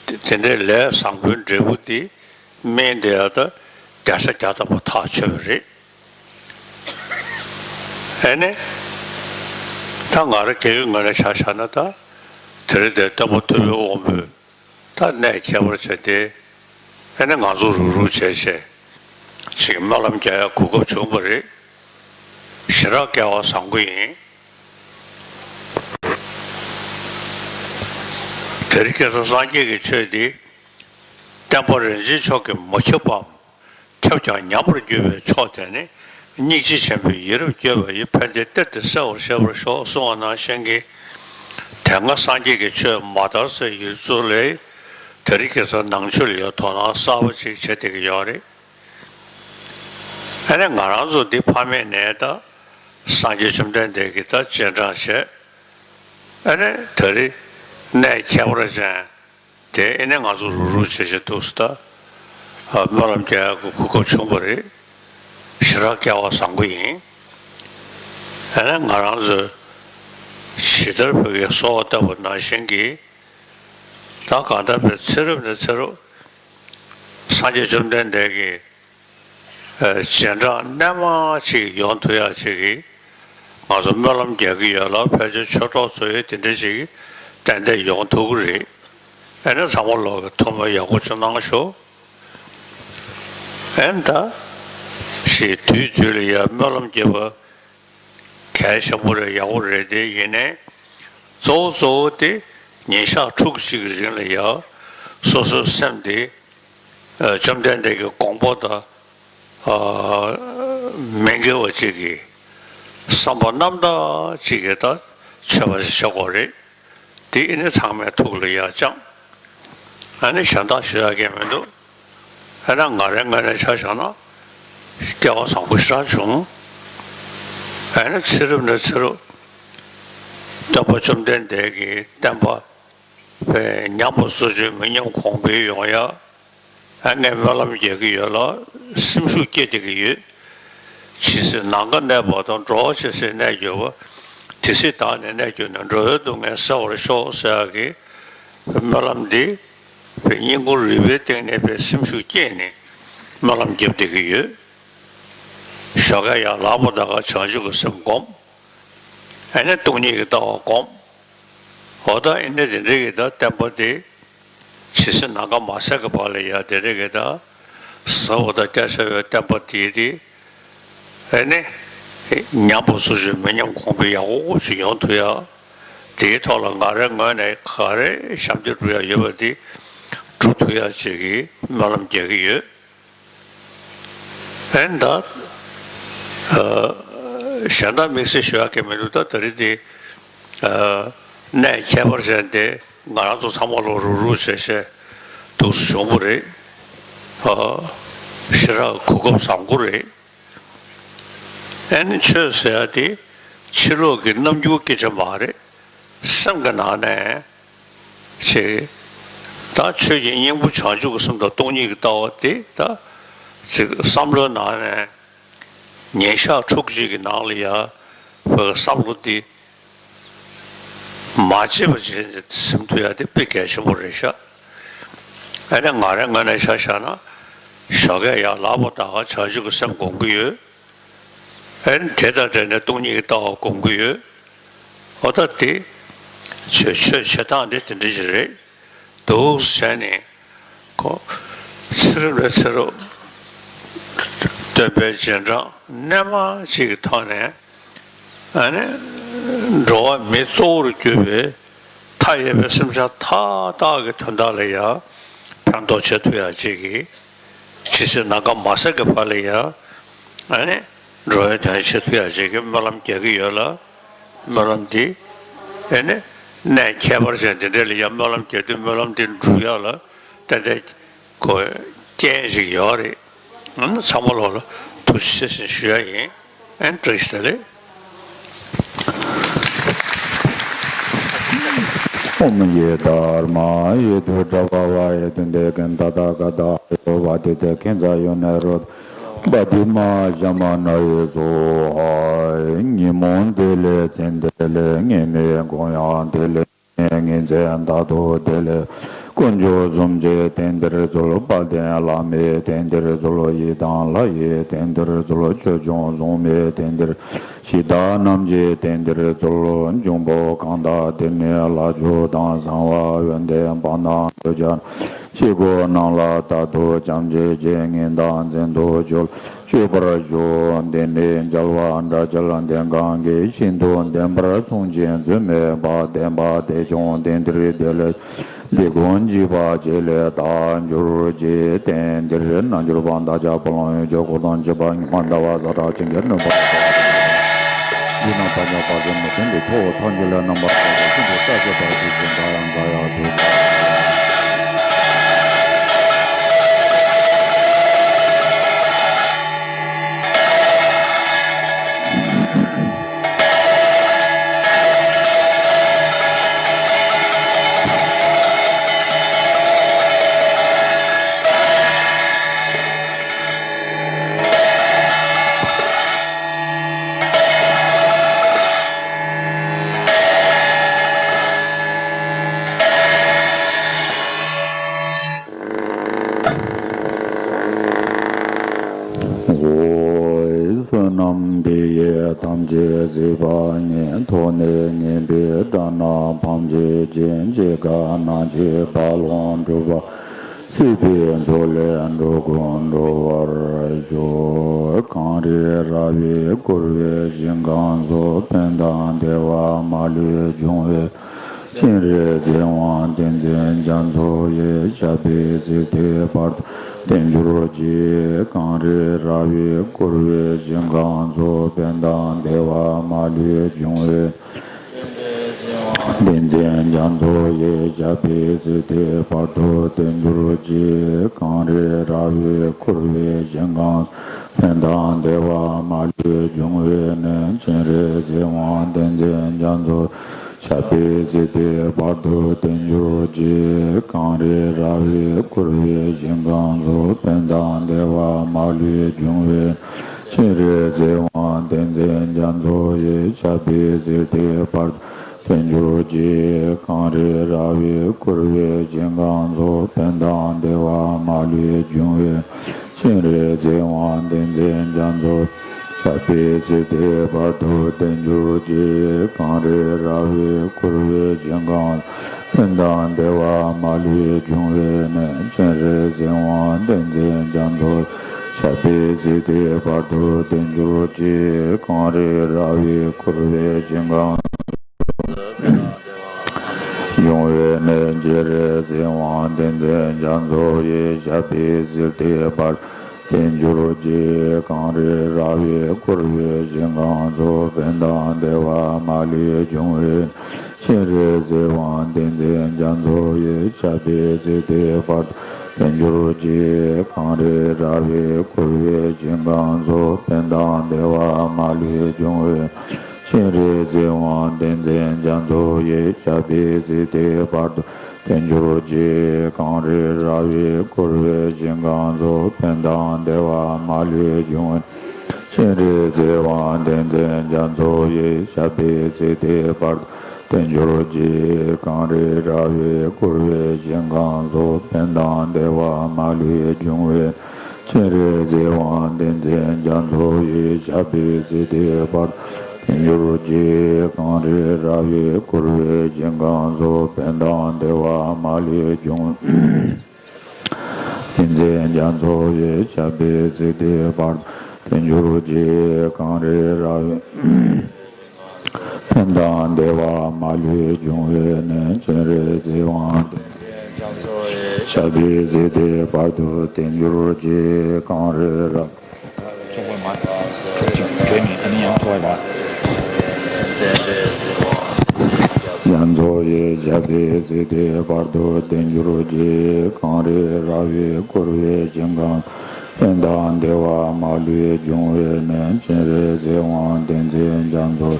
དེ་དེ་འདྲའི་ལས་བཟང་པོའི་འབྲས་བུ་དེ་སྨིན་བསྡད་ཡ་ད་བརྒྱ་ཆ་བརྒྱ་ཐམ་པ་ཐག་ཆོད་པ་རེད། ཨེ་ནི། ད་ང་རང་སྒེར་གྱི་ངོས་ནས་ཆ་བཞག་ན་ད། དེ་རིང་འདིར་སྟོན་པ་ཐུབ་པའི་དབང་པོས་ད་གནས་ཁྱད་པར་ཅན་དེ། ཨེ་ནི་ང་ཚོ་རུབ་རུབ་བྱས་བྱས། ཅིག་སྨོན་ལམ་རྒྱག་ཡ་གོ་སྐབས་བྱུང་བ་རེད། ཞེ་དྲག་སྐལ་བ་བཟང་པོ་ཡིན། དེ་རིང་ཁ་སང་སངས་རྒྱས་ཀྱི་ཆོས་འདི་བསྟན་པ་རིན་ཆེན་མཆོག་གིས་མ་ཁྱབ་པའམ། ཁྱབ་ཀྱང་ཉམས་པར་འགྱུར་བའི་མཆོག་དེ་ནི་སྙིང་རྗེ་ཆེན་པོས་ཡིད་རབ་བསྐྱོད་པ་ཡི་ཕན་བདེ་གཏེར་དེ་གསལ་བར་ཤེས་པར་ཤོག་གསུངས་པ་ནང་བཞིན་གྱི། དེ་སྔ་སངས་རྒྱས་ཀྱི་ཆོས་མ་དར་སའི་ཡུལ་ཚོ་ལས་དེ་རིང་ཁ་སང་ནང་ཆོས་ལ་ཡང་དོ་སྣང་གསར་པ་ཅིག་བྱེད་བསྡད་ཀྱི་ཡོད་རེད། ཨ་ནི་ང་རང་ཚོ་འདི་ཕ་མེས་ནས་ད་སངས་རྒྱས་བཅོམ་ལྡན་འདས་ཀྱི་ད་རྗེས་འབྲང་བྱས། ཨ་ནི་ད་རེས་གནས་ཁྱད་པར་ཅན་དེ་ཨ་ནི་ང་ཚོ་རུབ་རུབ་བྱེད་བྱེད་འདུག་སེ་ད་སྨོན་ལམ་རྒྱག་ཡག་གི་གོ་སྐབས་བྱུང་བ་རེད། ཞེ་དྲག་སྐལ་བ་བཟང་པོ་ཡིན། ཨ་ནི་ང་རང་ཚོས་ཇི་ལྟར་བོད་ཀྱི་གསོལ་བ་བཏབ་པ་ནང་བཞིན་གྱི་ད་གང་ལྟར་བའི་ཚེ་རབས་ནས་ཚེ་རབས་སངས་རྒྱས་བཅོམ་ལྡན་འདས་ཀྱི། རྗེས་འབྲང་རྣལ་མ་ཅིག་ཡོང་ཐུབ་ཡག་ཅིག་གི་ང་ཚོ་སྨོན་ལམ་རྒྱག་གི་ཡོད་ལ། ཕལ་ཆེར་ཆོས་གྲོགས་ཚོ་ཡིས་དེ་འདྲ་ཅིག་ཏན་ཏན་ཡོང་ཐུབ་ཀྱི་རེད། ཨ་ནི་ཚང་མ་ལོག་གི་ཐུགས་སྨོན་ཡག་པོ་ཅིག་གནང་ཤོག་ཨ་ནི་ད་ཞེས་དུས་དུས་ལ་ཡ་སྨོན་ལམ་རྒྱབ་པ་གལ་ཆེན་པོ་རེད། ཡག་པོ་རེད་དེ། ཡིན་ནའི་གཙོ་བོ་གཙོ་བོ་དེ་ཉིན་ཞག་ཕྲུགས་གཅིག་གི་རིང་ལ་ཡ་སོ་སོའི་སེམས་དེ་བཅོམ་ལྡན་འདས་ཀྱི་དགོངས་པ་དང་མི་འགལ་བ་ཅིག་གི་བསམ་པ་རྣམ་དག་ཅིག་གི་ད་མཆོད་པ་ཞིག་བྱེད་དགོས་རེད། དེ་ཨ་ནི་ཚང་མའི་ཐུགས་ལ་ཡ་བཅངས། ཨ་ནི་གཞན་དག་ཞུ་ཡག་གང་མི་འདུག་ཨ་ནི་ང་རའི་ངོས་ནས་ཆ་བཞག་ན་སྐལ་བ་བཟང་པོ་ཞེ་དྲག་བྱུང་། ཨ་ནི་ཚེ་རབས་ནས་ཚེ་རབས་སྟོན་པ་བཅོམ་ལྡན་འདས་ཀྱི་བསྟན་པ་པའི་ཉམས་པ་སོར་ཆུད་མི་ཉམས་གོང་འཕེལ་ཡོང་ཡ། ཨ་ངས་སྨོན་ལམ་རྒྱག་གི་ཡོད་ལ། སེམས་ཤུགས་སྐྱེད་བསྡད་ཀྱི་ཡོད། ཇི་སྲིད་ནམ་མཁའ་གནས་པ་དང་། འགྲོ་བ་ཇི་སྲིད་གནས་གྱུར་པ། དེ་སྲིད་བདག་ནི་གནས་གྱུར་ནས། འགྲོ་བའི་སྡུག་བསྔལ་སེལ་བར་ཤོག་ཟེར་ཡག་གི་སྨོན་ལམ་འདི་སྙིང་ཁུང་རུས་པའི་གཏིང་ནས་པའི་སེམས་ཤུགས་སྐྱེད་ནས་སྨོན་ལམ་རྒྱབ་བསྡད་ཀྱི་ཡོད། ཞོགས་ཀས་ཡར་ལངས་པ་དང་བྱང་ཆུབ་ཀྱི་སེམས་བསྒོམ། ཨ་ནི་སྟོང་ཉིད་ཀྱི་ལྟ་བ་བསྒོམ། འོ་ད་ཨ་ནི་དེ་འདྲའི་གི་ད་བསྟན་པ་དེ་ཇི་སྲིད་ནམ་མཁའ་མ་ཟད་ཀྱི་བར་ལ་ཡ་དེ་འདྲའི་གི་ད་ཟབ་པ་དང་རྒྱ་ཆེ་བའི་བསྟན་པ་དེ་དེ་ཨ་ནི་ཉམས་པ་སོར་ཆུད་མི་ཉམས་གོང་འཕེལ་ཡག་པོ་ཞིག་ཡོང་ཐུབ་ཡ། དེའི་ཐོག་ལ་ང་རའི་ངོས་ནས་ག་རེ་ཞབས་འདེགས་སྒྲུབ་ཡ་ཡོད་པ་དེ་སྒྲུབ་ཐུབ་ཡ་ཅིག་གི་སྨོན་ལམ་རྒྱག་གི་ཡོད། ཨེ་ད། ཨ། གཞན་དག་དམིགས་བསལ་ཞུ་ཡག་གི་མི་འདུག་ད་ད་རེས་དེ། ཨ། གནས་ཁྱད་པར་ཅན་དེ་ང་རང་ཚོ་ཚང་མ་ལོག་རུབ་རུབ་བྱས་བྱས་འདུག་སེ་བྱུང་བ་རེད། ཨ། ཞེ་དྲག་གོ་སྐབས་བཟང་པོ་རེད། ཨེ་ནི་ཆོས་ཟེར་ཡག་དེ་ཕྱི་ལོགས་ཀྱི་རྣམ་འགྱུར་སྐད་ཆ་མ་རེད། སེམས་ཀྱི་ནང་ནས་ཅིག་ད་ཆོས་ཀྱི་སྙིང་པོ་བྱང་ཆུབ་ཀྱི་སེམས་དང་སྟོང་ཉིད་ཀྱི་ལྟ་བ་དེ་ད་ཅིག་བསམ་བློའི་ནང་ནས་ཉིན་ཞག་ཕྲུགས་གཅིག་གི་ནང་ལ་ཡ་བོད་ཀྱི་བསམ་བློ་འདི་མ་བརྗེད་པ་བྱས་ནས་ཟིན་ཐུབ་ཡག་དེ་དཔེ་གལ་ཆེན་པོ་རེད་ཤག་ཨ་ནི་ང་རའི་ངོས་ནས་ཆ་བཞག་ན་ཞོགས་ཀས་ཡར་ལངས་པ་དང་བྱང་ཆུབ་ཀྱི་སེམས་སྒོམ་གྱི་ཡོད། ཨ་ནི་དེ་དང་འབྲེལ་ནས་སྟོང་ཉིད་ཀྱི་ལྟ་བ་སྒོམ་གྱི་ཡོད། འོ་ད་དེ་ཆོས་ཆོས་བྱེད་སྟངས་དེ་དེ་འདྲ་ཞིག་རེད་འདུག་ཟེར་ནས་ཁོ་ཚེ་རབས་ནས་ཚེ་རབས་སྟོན་པའི་རྗེས་འབྲང་རྣལ་མ་ཅིག་གི་ཐོག་ནས། ཨ་ནི་འགྲོ་བ་མི་གཙོ་བོར་གྱུར་པའི་མཐའ་ཡས་པའི་སེམས་ཅན་མཐའ་དག་གི་དོན་དག་ལ་ཡང་ཕན་ཐོགས་བྱེད་ཐུབ་ཡག་ཅིག་གི། ཇི་སྲིད་ནམ་མཁའ་མ་ཟད་ཀྱི་བར་ལ་ཡང་ཨ་ནི་འགྲོ་བའི་དོན་བྱེད་ཐུབ་ཡག་ཅིག་གི་སྨོན་ལམ་རྒྱག་གི་ཡོད་ལ། སྨོན་ལམ་འདི་ཨ་ནི་གནས་ཁྱད་པར་ཅན་འདི་འདྲ་ལ་ཡང་སྨོན་ལམ་རྒྱག་དུས་སྨོན་ལམ་འདི་འགྲུབ་ཡག་ལ་ཏན་ཏན་ཁོ་རྐྱེན་ཞིག་ཡོད་རེད། ཨ་ནི་ཚང་མ་ལོག་ལ་ཐུགས་རྗེ་ཆེ་ཞེས་ཞུ་ཡག་ཡིན། ཨན་བཀྲ་ཤིས་བདེ་ལེགས། ཨོཾ་ཡེ་དྷརྨཱ་ཡེ་དུ་དྲ་བ་བ་ཡེ་དུ་དེ་ཀན་ཏ་ཏ་ག་ཏ་ཡོ་བ་དི་ཏེ་ཁེན་ཛ་ཡོ་ནེ་རོ་བ་དི་མ་ཞ་མ་ན་ཡེ་སྭཱ་ཧཱ། ཉིན་མོ་བདེ་ལེགས་མཚན་བདེ་ལེགས་ངེས་མེད་དགོངས་ཡངས་བདེ་ལེགས། ངན་མཚན་རྟག་ཏུ་བདེ་ལེགས། དཀོན་མཆོག་གསུམ་གྱི་རྟེན་འདིར་གསོལ། དཔལ་ལྡན་བླ་མའི་རྟེན་འདིར་གསོལ། ཡི་དམ་ལྷ་ཡི་རྟེན་འདིར་གསོལ། ཆོས་སྐྱོང་སྲུང་མའི་རྟེན་འདིར། གཞི་བདག་རྣམས་ཀྱི་རྟེན་འདིར་གསོལ། འབྱུང་པོ་གང་དག་འདིར་ནི་ལྷ་ཆོས་དང་གསང་བ་ཡོན་ཏན་དཔལ་དང་གདུལ་བྱ་རྣམས་ཀྱི་སྒོ་རྣམས་ལ་རྟག་ཏུ་བྱམས་བརྩེ་ཆེ་ངེས་དང་མཚན་དུ་གྱུར། མཆོད་པར་ཞུ། འདི་ནི་རྒྱལ་བ་དགྲ་བཅོམ་ལྡན་གང་གིས་ཤིན་ཏུ་བདེན་པར་གསུངས་ཤིང་རྫུན་མེད་པ་བདེན་པ་དེ་བྱུང་། རྟེན་འདིར་བདེ་ལེགས་འདི་ཀུན་འཇིག་པ་བྱེད་ལས་དག་གྱུར་ཅིག་རྟེན་འདིར་རྣལ་འབྱོར་པ་བདག་ཅག་བུ་ལོན་ཡོན་མཆོད་འཁོར་དང་བཅས་པ་ཉི་མ་ཟླ་བ་གཟའ་སྐར་ཅན་གྱི་སྣོད་པ་དང་། འདི་ནང་པ་ཉག་པ་ཟེར་མི་དོན་དུ་ཆོག་ཐམས་ཅད་ལ་རྣམ་པར་དག་པའི་ཤིན་ཏུ་རྩ་ཆེ་བར་བྱེད་ཅིང་འདྲ་ཡང་འདྲ་ཡང་གསུངས། ཨོ། བསོད་ནམས་འདི་ཡིས་ཐམས་ཅད་གཟིགས་པ་ཉིད། ཐོབ་ནས་ཉེས་པའི་དགྲ་རྣམས་ཕམ་བྱས་ཤིང་། འཇིགས་དཀའ་ན་འཆིའི་རྦ་ཀློང་འཁྲུགས་པ། སྲིད་པའི་མཚོ་ལས་འགྲོ་ཀུན་སྒྲོལ་བར་ཤོག་གངས་རི་ར་བས་བསྐོར་བའི་ཞིང་ཁམས་སུ། ཕན་དང་བདེ་བ་མ་ལུས་འབྱུང་བའི་ཕྱིར། རྗེ་དབང་ཏིང་འཛིན་རྒྱ་མཚོ་ཡི། ཞབས་པད་སྲིད་མཐའི་བར་དུ་བརྟན་གྱུར་ཅིག་གངས་རི་ར་བས་བསྐོར་བའི་ཞིང་ཁམས་སུ། ཕན་དང་བདེ་བ་མ་ལུས་འབྱུང་བའི་ཏིང་འཛིན་རྒྱ་མཚོ་ཡི། ཞབས་པད་སྲིད་མཐའི་བར་དུ་བརྟན་གྱུར་ཅིག་གངས་རི་ར་བས་བསྐོར་བའི་ཞིང་ཁམས། ཕན་དང་བདེ་བ་མ་ལུས་འབྱུང་བའི་གནས། སྤྱན་རས་གཟིགས་དབང་ཏིང་འཛིན་རྒྱ་མཚོ། ཞབས་པད་སྲིད་མཐའི་བར་དུ་བརྟན་གྱུར་ཅིག་གངས་རི་ར་བས་བསྐོར་བའི་ཞིང་ཁམས་སུ། ཕན་དང་བདེ་བ་མ་ལུས་འབྱུང་བའི། སྤྱན་རས་གཟིགས་དབང་ཏིང་འཛིན་རྒྱ་མཚོ་ཡི། ཞབས་པད་སྲིད་མཐའི་བར་དུ་བརྟན་གྱུར་ཅིག་གངས་རི་ར་བས་བསྐོར་བའི་ཞིང་ཁམས་སུ། ཕན་དང་བདེ་བ་མ་ལུས་འབྱུང་བའི། སྤྱན་རས་གཟིགས་དབང་ཏིང་འཛིན་རྒྱ་མཚོ། ཞབས་པད་སྲིད་མཐའི་བར་དུ་བརྟན་གྱུར་ཅིག་གངས་རི་ར་བས་བསྐོར་བའི་ཞིང་ཁམས། ཕན་དང་བདེ་བ་མ་ལུས་འབྱུང་བའི་གནས། སྤྱན་རས་གཟིགས་དབང་ཏིང་འཛིན་རྒྱ་མཚོ། ཞབས་པད་སྲིད་མཐའི་བར་དུ་བརྟན་གྱུར་ཅིག་གངས་རི་ར་བས་བསྐོར་བའི་ཞིང་ཁམས། འབྱུང་བའི་གནས། སྤྱན་རས་གཟིགས་དབང་ཏིང་འཛིན་རྒྱ་མཚོ་ཡི། ཞབས་པད་སྲིད་མཐའི་བར་དུ་བརྟན་གྱུར་ཅིག་གངས་རི་ར་བས་བསྐོར་བའི་ཞིང་ཁམས་སུ། ཕན་དང་བདེ་བ་མ་ལུས་འབྱུང་བའི། སྤྱན་རས་གཟིགས་དབང་ཏིང་འཛིན་རྒྱ་མཚོ་ཡི། ཞབས་པད་སྲིད་མཐའི་བར་དུ་བརྟན་གྱུར་ཅིག་གངས་རི་ར་བས་བསྐོར་བའི་ཞིང་ཁམས་སུ། ཕན་དང་བདེ་བ་མ་ལུས་འབྱུང་བའི། སྤྱན་རས་གཟིགས་དབང་ཏིང་འཛིན་རྒྱ་མཚོ་ཡི། ཞབས་པད་སྲིད་མཐའི་བར་དུ་བརྟན་གྱུར་ཅིག་གངས་རི་ར་བས་བསྐོར་བའི་ཞིང་ཁམས་སུ། ཕན་དང་བདེ་བ་མ་ལུས་འབྱུང་བའི། སྤྱན་རས་གཟིགས་དབང་ཏིང་འཛིན་རྒྱ་མཚོ་ཡི། ཞབས་པད་སྲིད་མཐའི་བར་དུ་བརྟན་གྱུར་ཅིག་གངས་རི་ར་བས་བསྐོར་བའི་ཞིང་ཁམས་སུ། ཕན་དང་བདེ་བ་མ་ལུས་འབྱུང་བའི། སྤྱན་རས་གཟིགས་དབང་བསྟན་འཛིན་རྒྱ་མཚོ་ཡི་ཞབས་པད་སྲིད་མཐའི་བར་དུ་བརྟན་གྱུར་ཅིག་གངས་རི་ར་བས་བསྐོར་བའི་ཞིང་ཁམས་སུ་ཕན་དང་བདེ་བ་མ་ལུས་འབྱུང་། བསྟན་འཛིན་རྒྱ་མཚོ་ཡི་ཞབས་པད་སྲིད་མཐའི་བར་དུ་བརྟན་གྱུར་ཅིག་གངས་རི་ར་བས། ཕན་དང་བདེ་བ་མ་ལུས་འབྱུང་བའི་གནས། སྤྱན་རས་གཟིགས་དབང་བསྟན་འཛིན་རྒྱ་མཚོ་ཡི་ཞབས་པད་སྲིད་མཐའི་བར་དུ་བརྟན་གྱུར་ཅིག་གངས་རི་ར། ཚོགས་པ་མ་གྲོགས་ཅིག་བརྗོད་ནས་ཨ་ནི་ཡང་ཚོགས་པ་ལ། རྒྱ་མཚོ་ཡི་ཞབས་པད་སྲིད་མཐའི་བར་དུ་བརྟན་གྱུར་ཅིག་གངས་རི་ར་བས་བསྐོར་བའི་ཞིང་ཁམས། ཕན་དང་བདེ་བ་མ་ལུས་འབྱུང་བའི་གནས། སྤྱན་རས་གཟིགས་དབང་བསྟན་འཛིན་རྒྱ་མཚོ།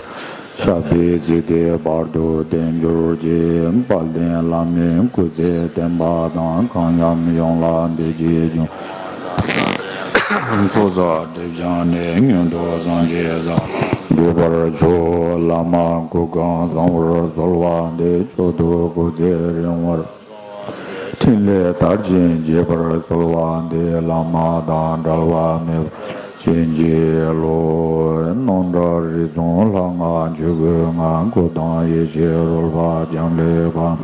ཞབས་པད་སྲིད་མཐའི་བར་དུ་བརྟན་གྱུར་ཅིག་དཔལ་ལྡན་བླ་མའི་སྐུ་ཚེ་བརྟན་པ་དང་། གང་ཡང་ཡོངས་ལ་བདེ་སྐྱིད་འབྱུང་། ཚོགས་བསགས་སྒྲིབ་སྦྱངས་ནས། མངོན་མཐོ་སངས་རྒྱས་བཟང་པོར་འགོད་པར་ཤོག་བླ་མ་སྐུ་ཁམས་བཟང་པོར་གསོལ་བ་འདེབས། མཆོག་ཏུ་སྐུ་ཚེ་རིང་བར། ཕྲིན་ལས་མཐར་ཕྱིན་རྒྱས་པར་གསོལ་བ་འདེབས། བླ་མ་དང་འབྲལ་བ་མེད་པར་བྱིན་གྱིས་རློབས། སྣང་གྲགས་རིག་གསུམ་ལྷ་སྔགས་ཆོས་སྐུའི་ངང་། སྐུ་དང་ཡེ་ཤེས་རོལ་པ་འབྱམས་ཀླས་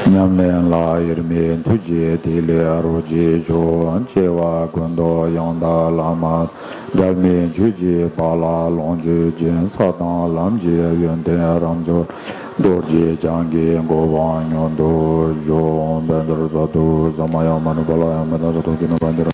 པ། ཉམས་ལེན་ལ་དབྱེར་མེད་ཐུགས་རྗེས་ཐིག་ལེ་རོ་གཅིག་ཤོག་སྐྱེ་བ་ཀུན་ཏུ་ཡང་དག་བླ་མ། འབྲལ་མེད་ཆོས་ཀྱི་དཔལ་ལ་ལོངས་སྤྱོད་ཅིང་། ས་དང་ལམ་གྱི་ཡོན་ཏན་རབ་རྫོགས། རྡོ་རྗེ་འཆང་གི་གོ་འཕང་མྱུར་དུ་ཤོག་ཕན་ཚུན་བསོད་དུ་ཟ་མ་ཡང་མ་ནུས་པ་ལ་ཡང་མི་ལྡན་ས་ཐོབ་ཀྱི་ནུས་པ་འགྱུར།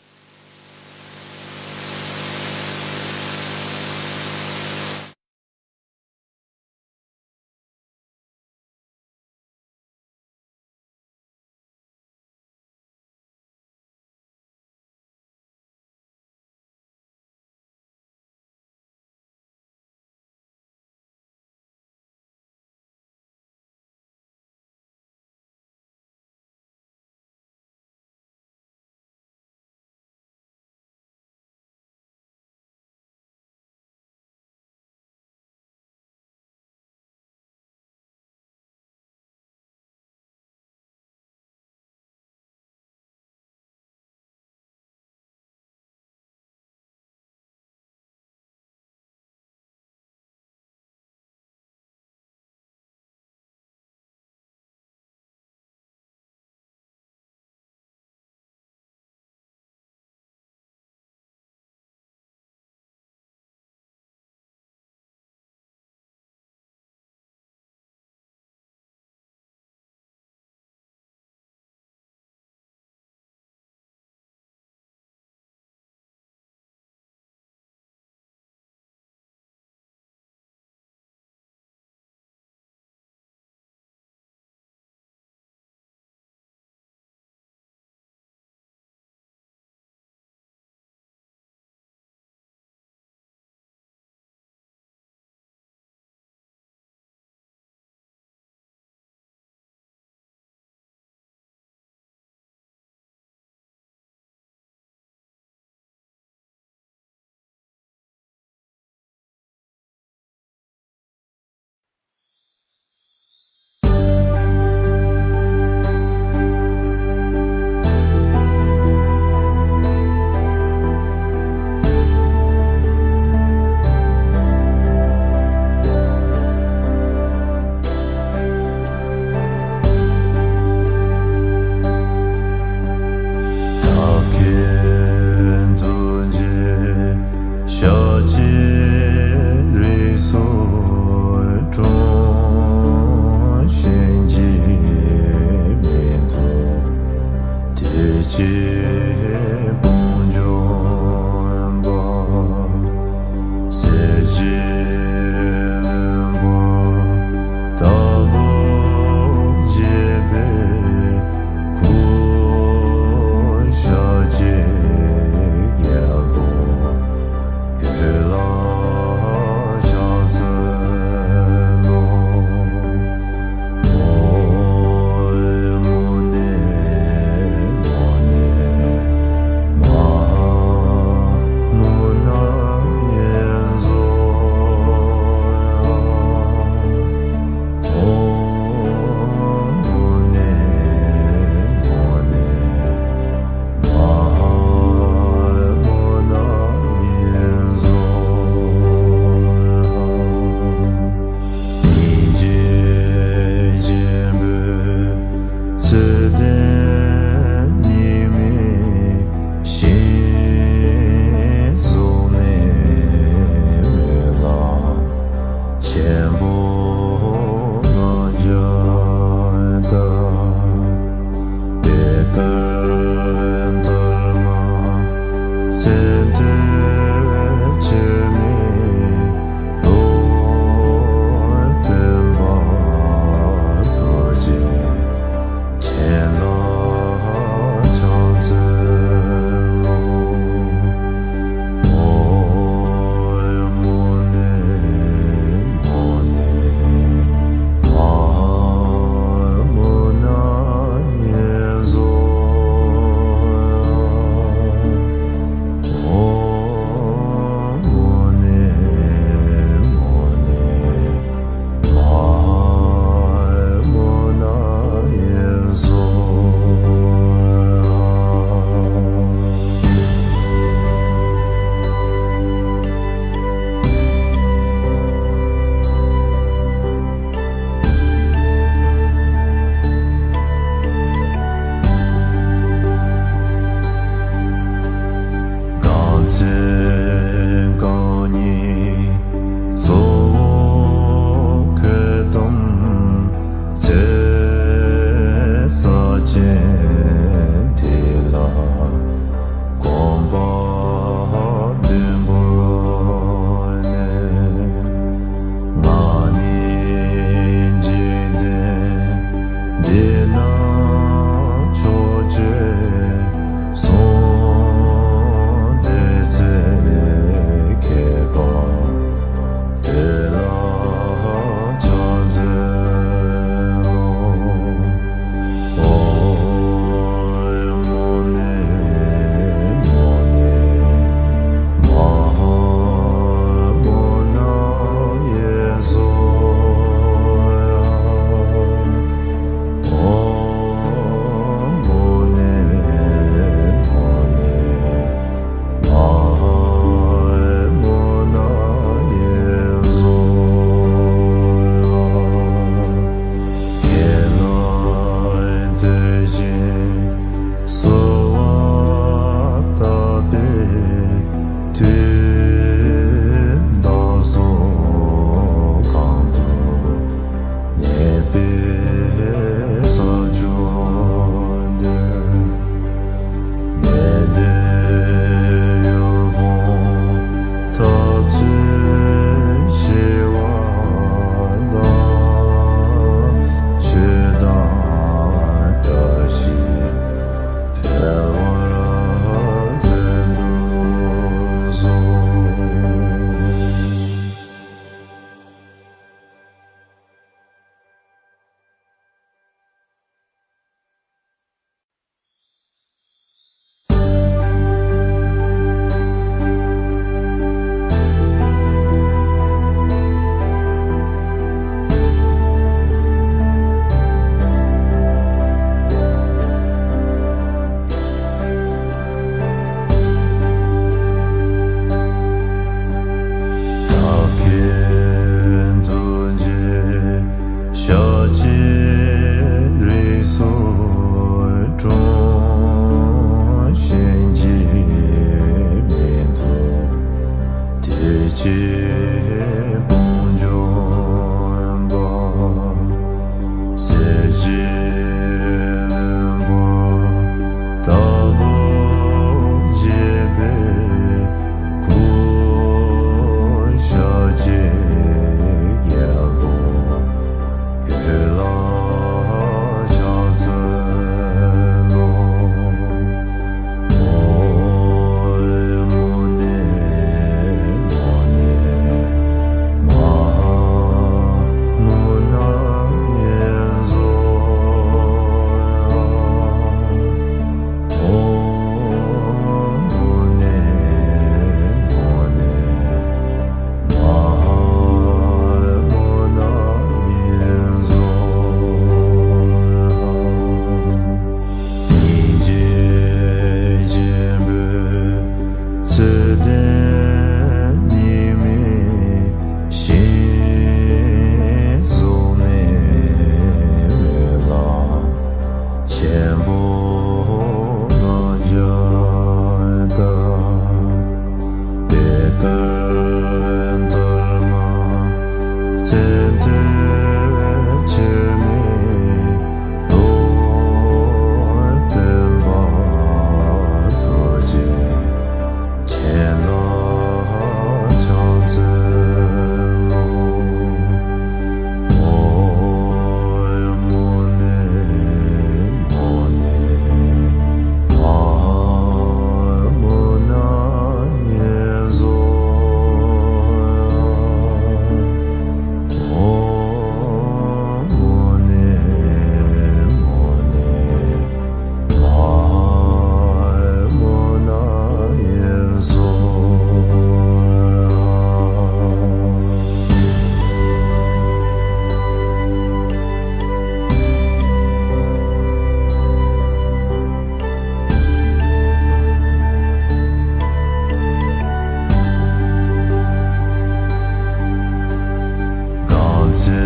གང་ཚེ་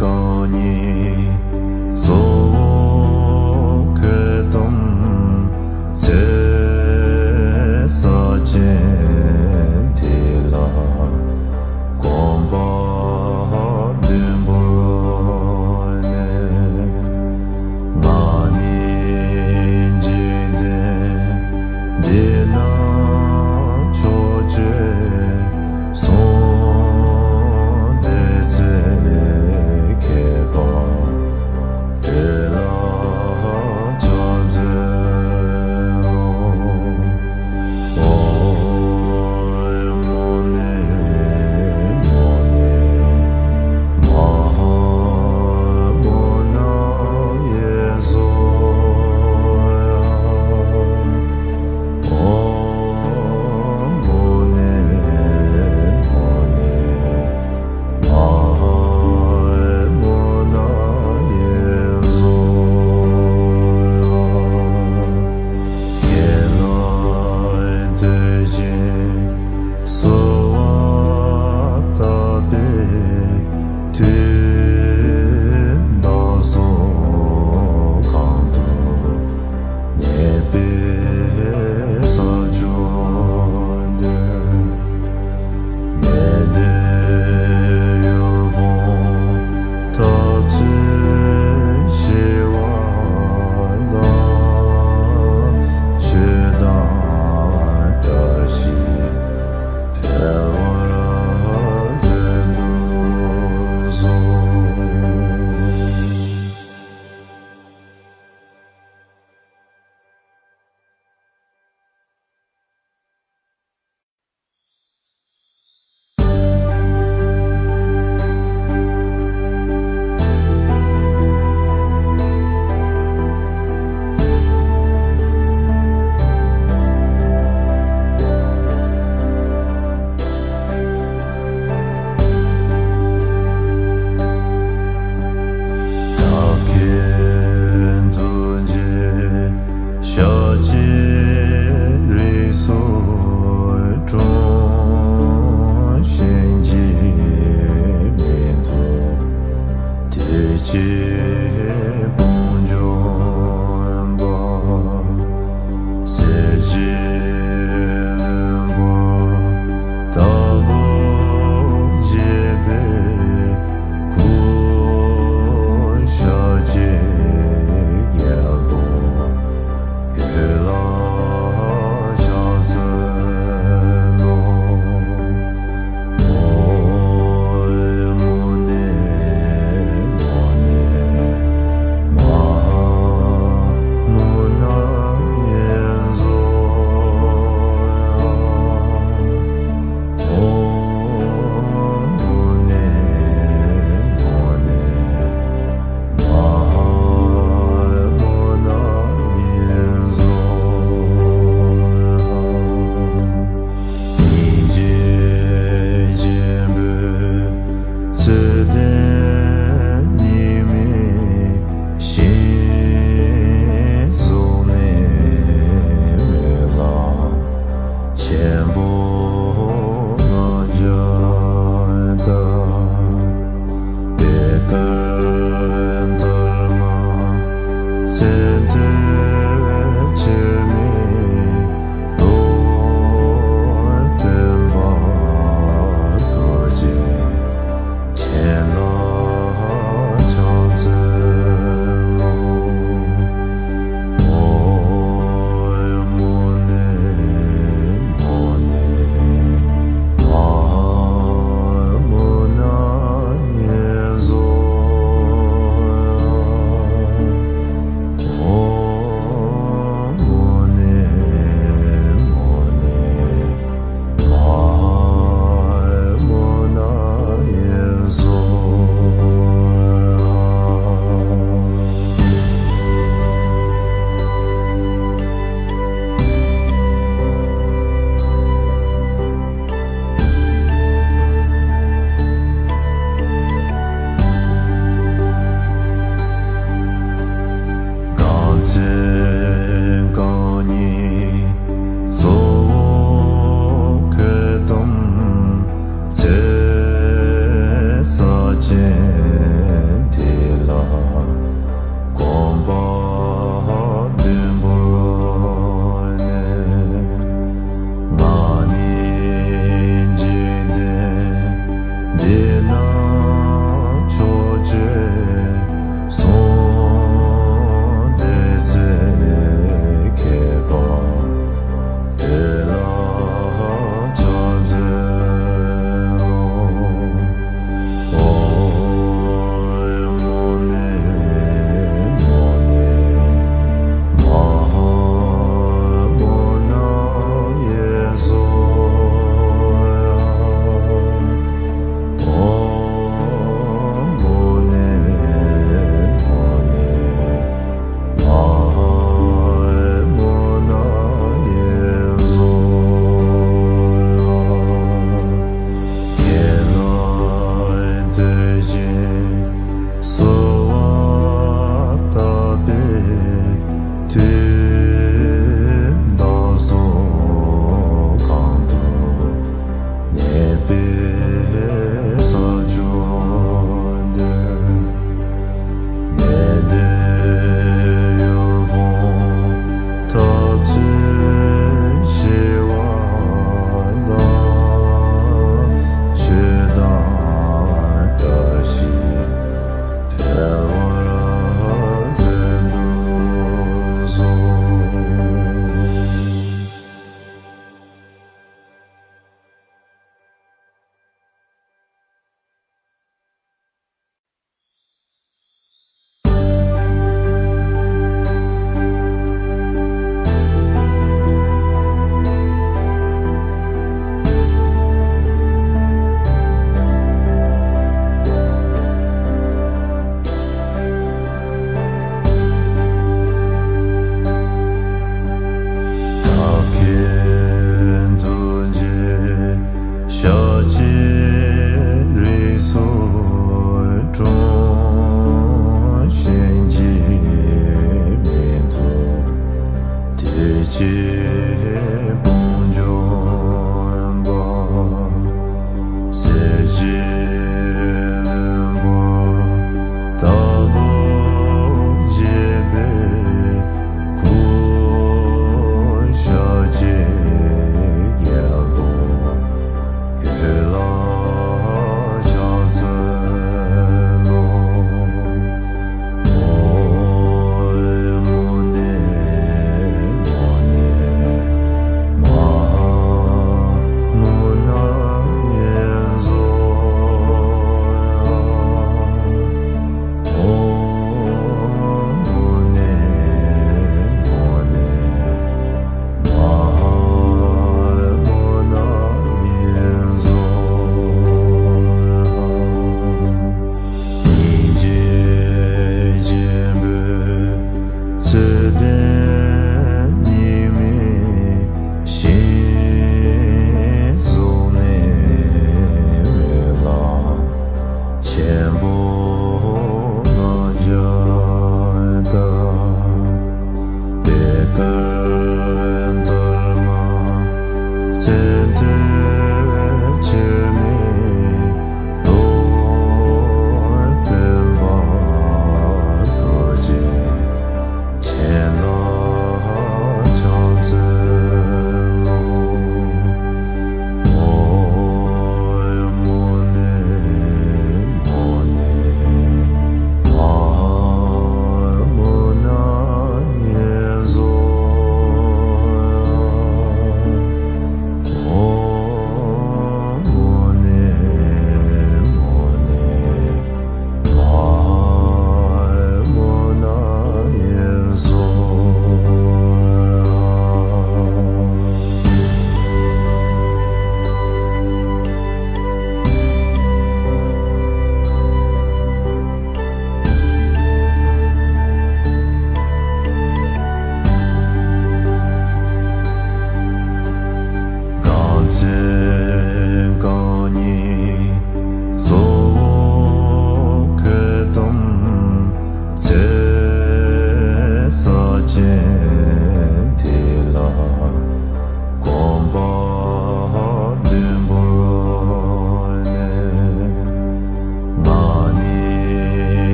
གང་ཉིད་གཙོ་བོ་ཁྱོད་དམ་ཚེ་ས་ཆེན་དེ་ལ་གོམ་པ་བདུན་བོར་ནས། ང་ནི་འཇིག་རྟེན་འདི་ན་ཕྱོགས་བཅུའི་གསུང་སྡེ་ཚེ་མཁས་པ་དེ་ལ་ཕྱག་འཚལ་ལོ། ཞལ་གྱི་རིགས་སུ་འཁྲུངས། གཤིན་རྗེའི་མིང་དུ་དུས་ཀྱི་དཔུང་འཇོམས་པ། གསེར་གྱི་ལྷུན་པོ་ལྟ་བུ་བརྗིད་པའི་སྐུ། ཞལ་གྱི་རྒྱལ་པོ་ཁྱོད་ལ་ཕྱག་འཚལ་ལོ།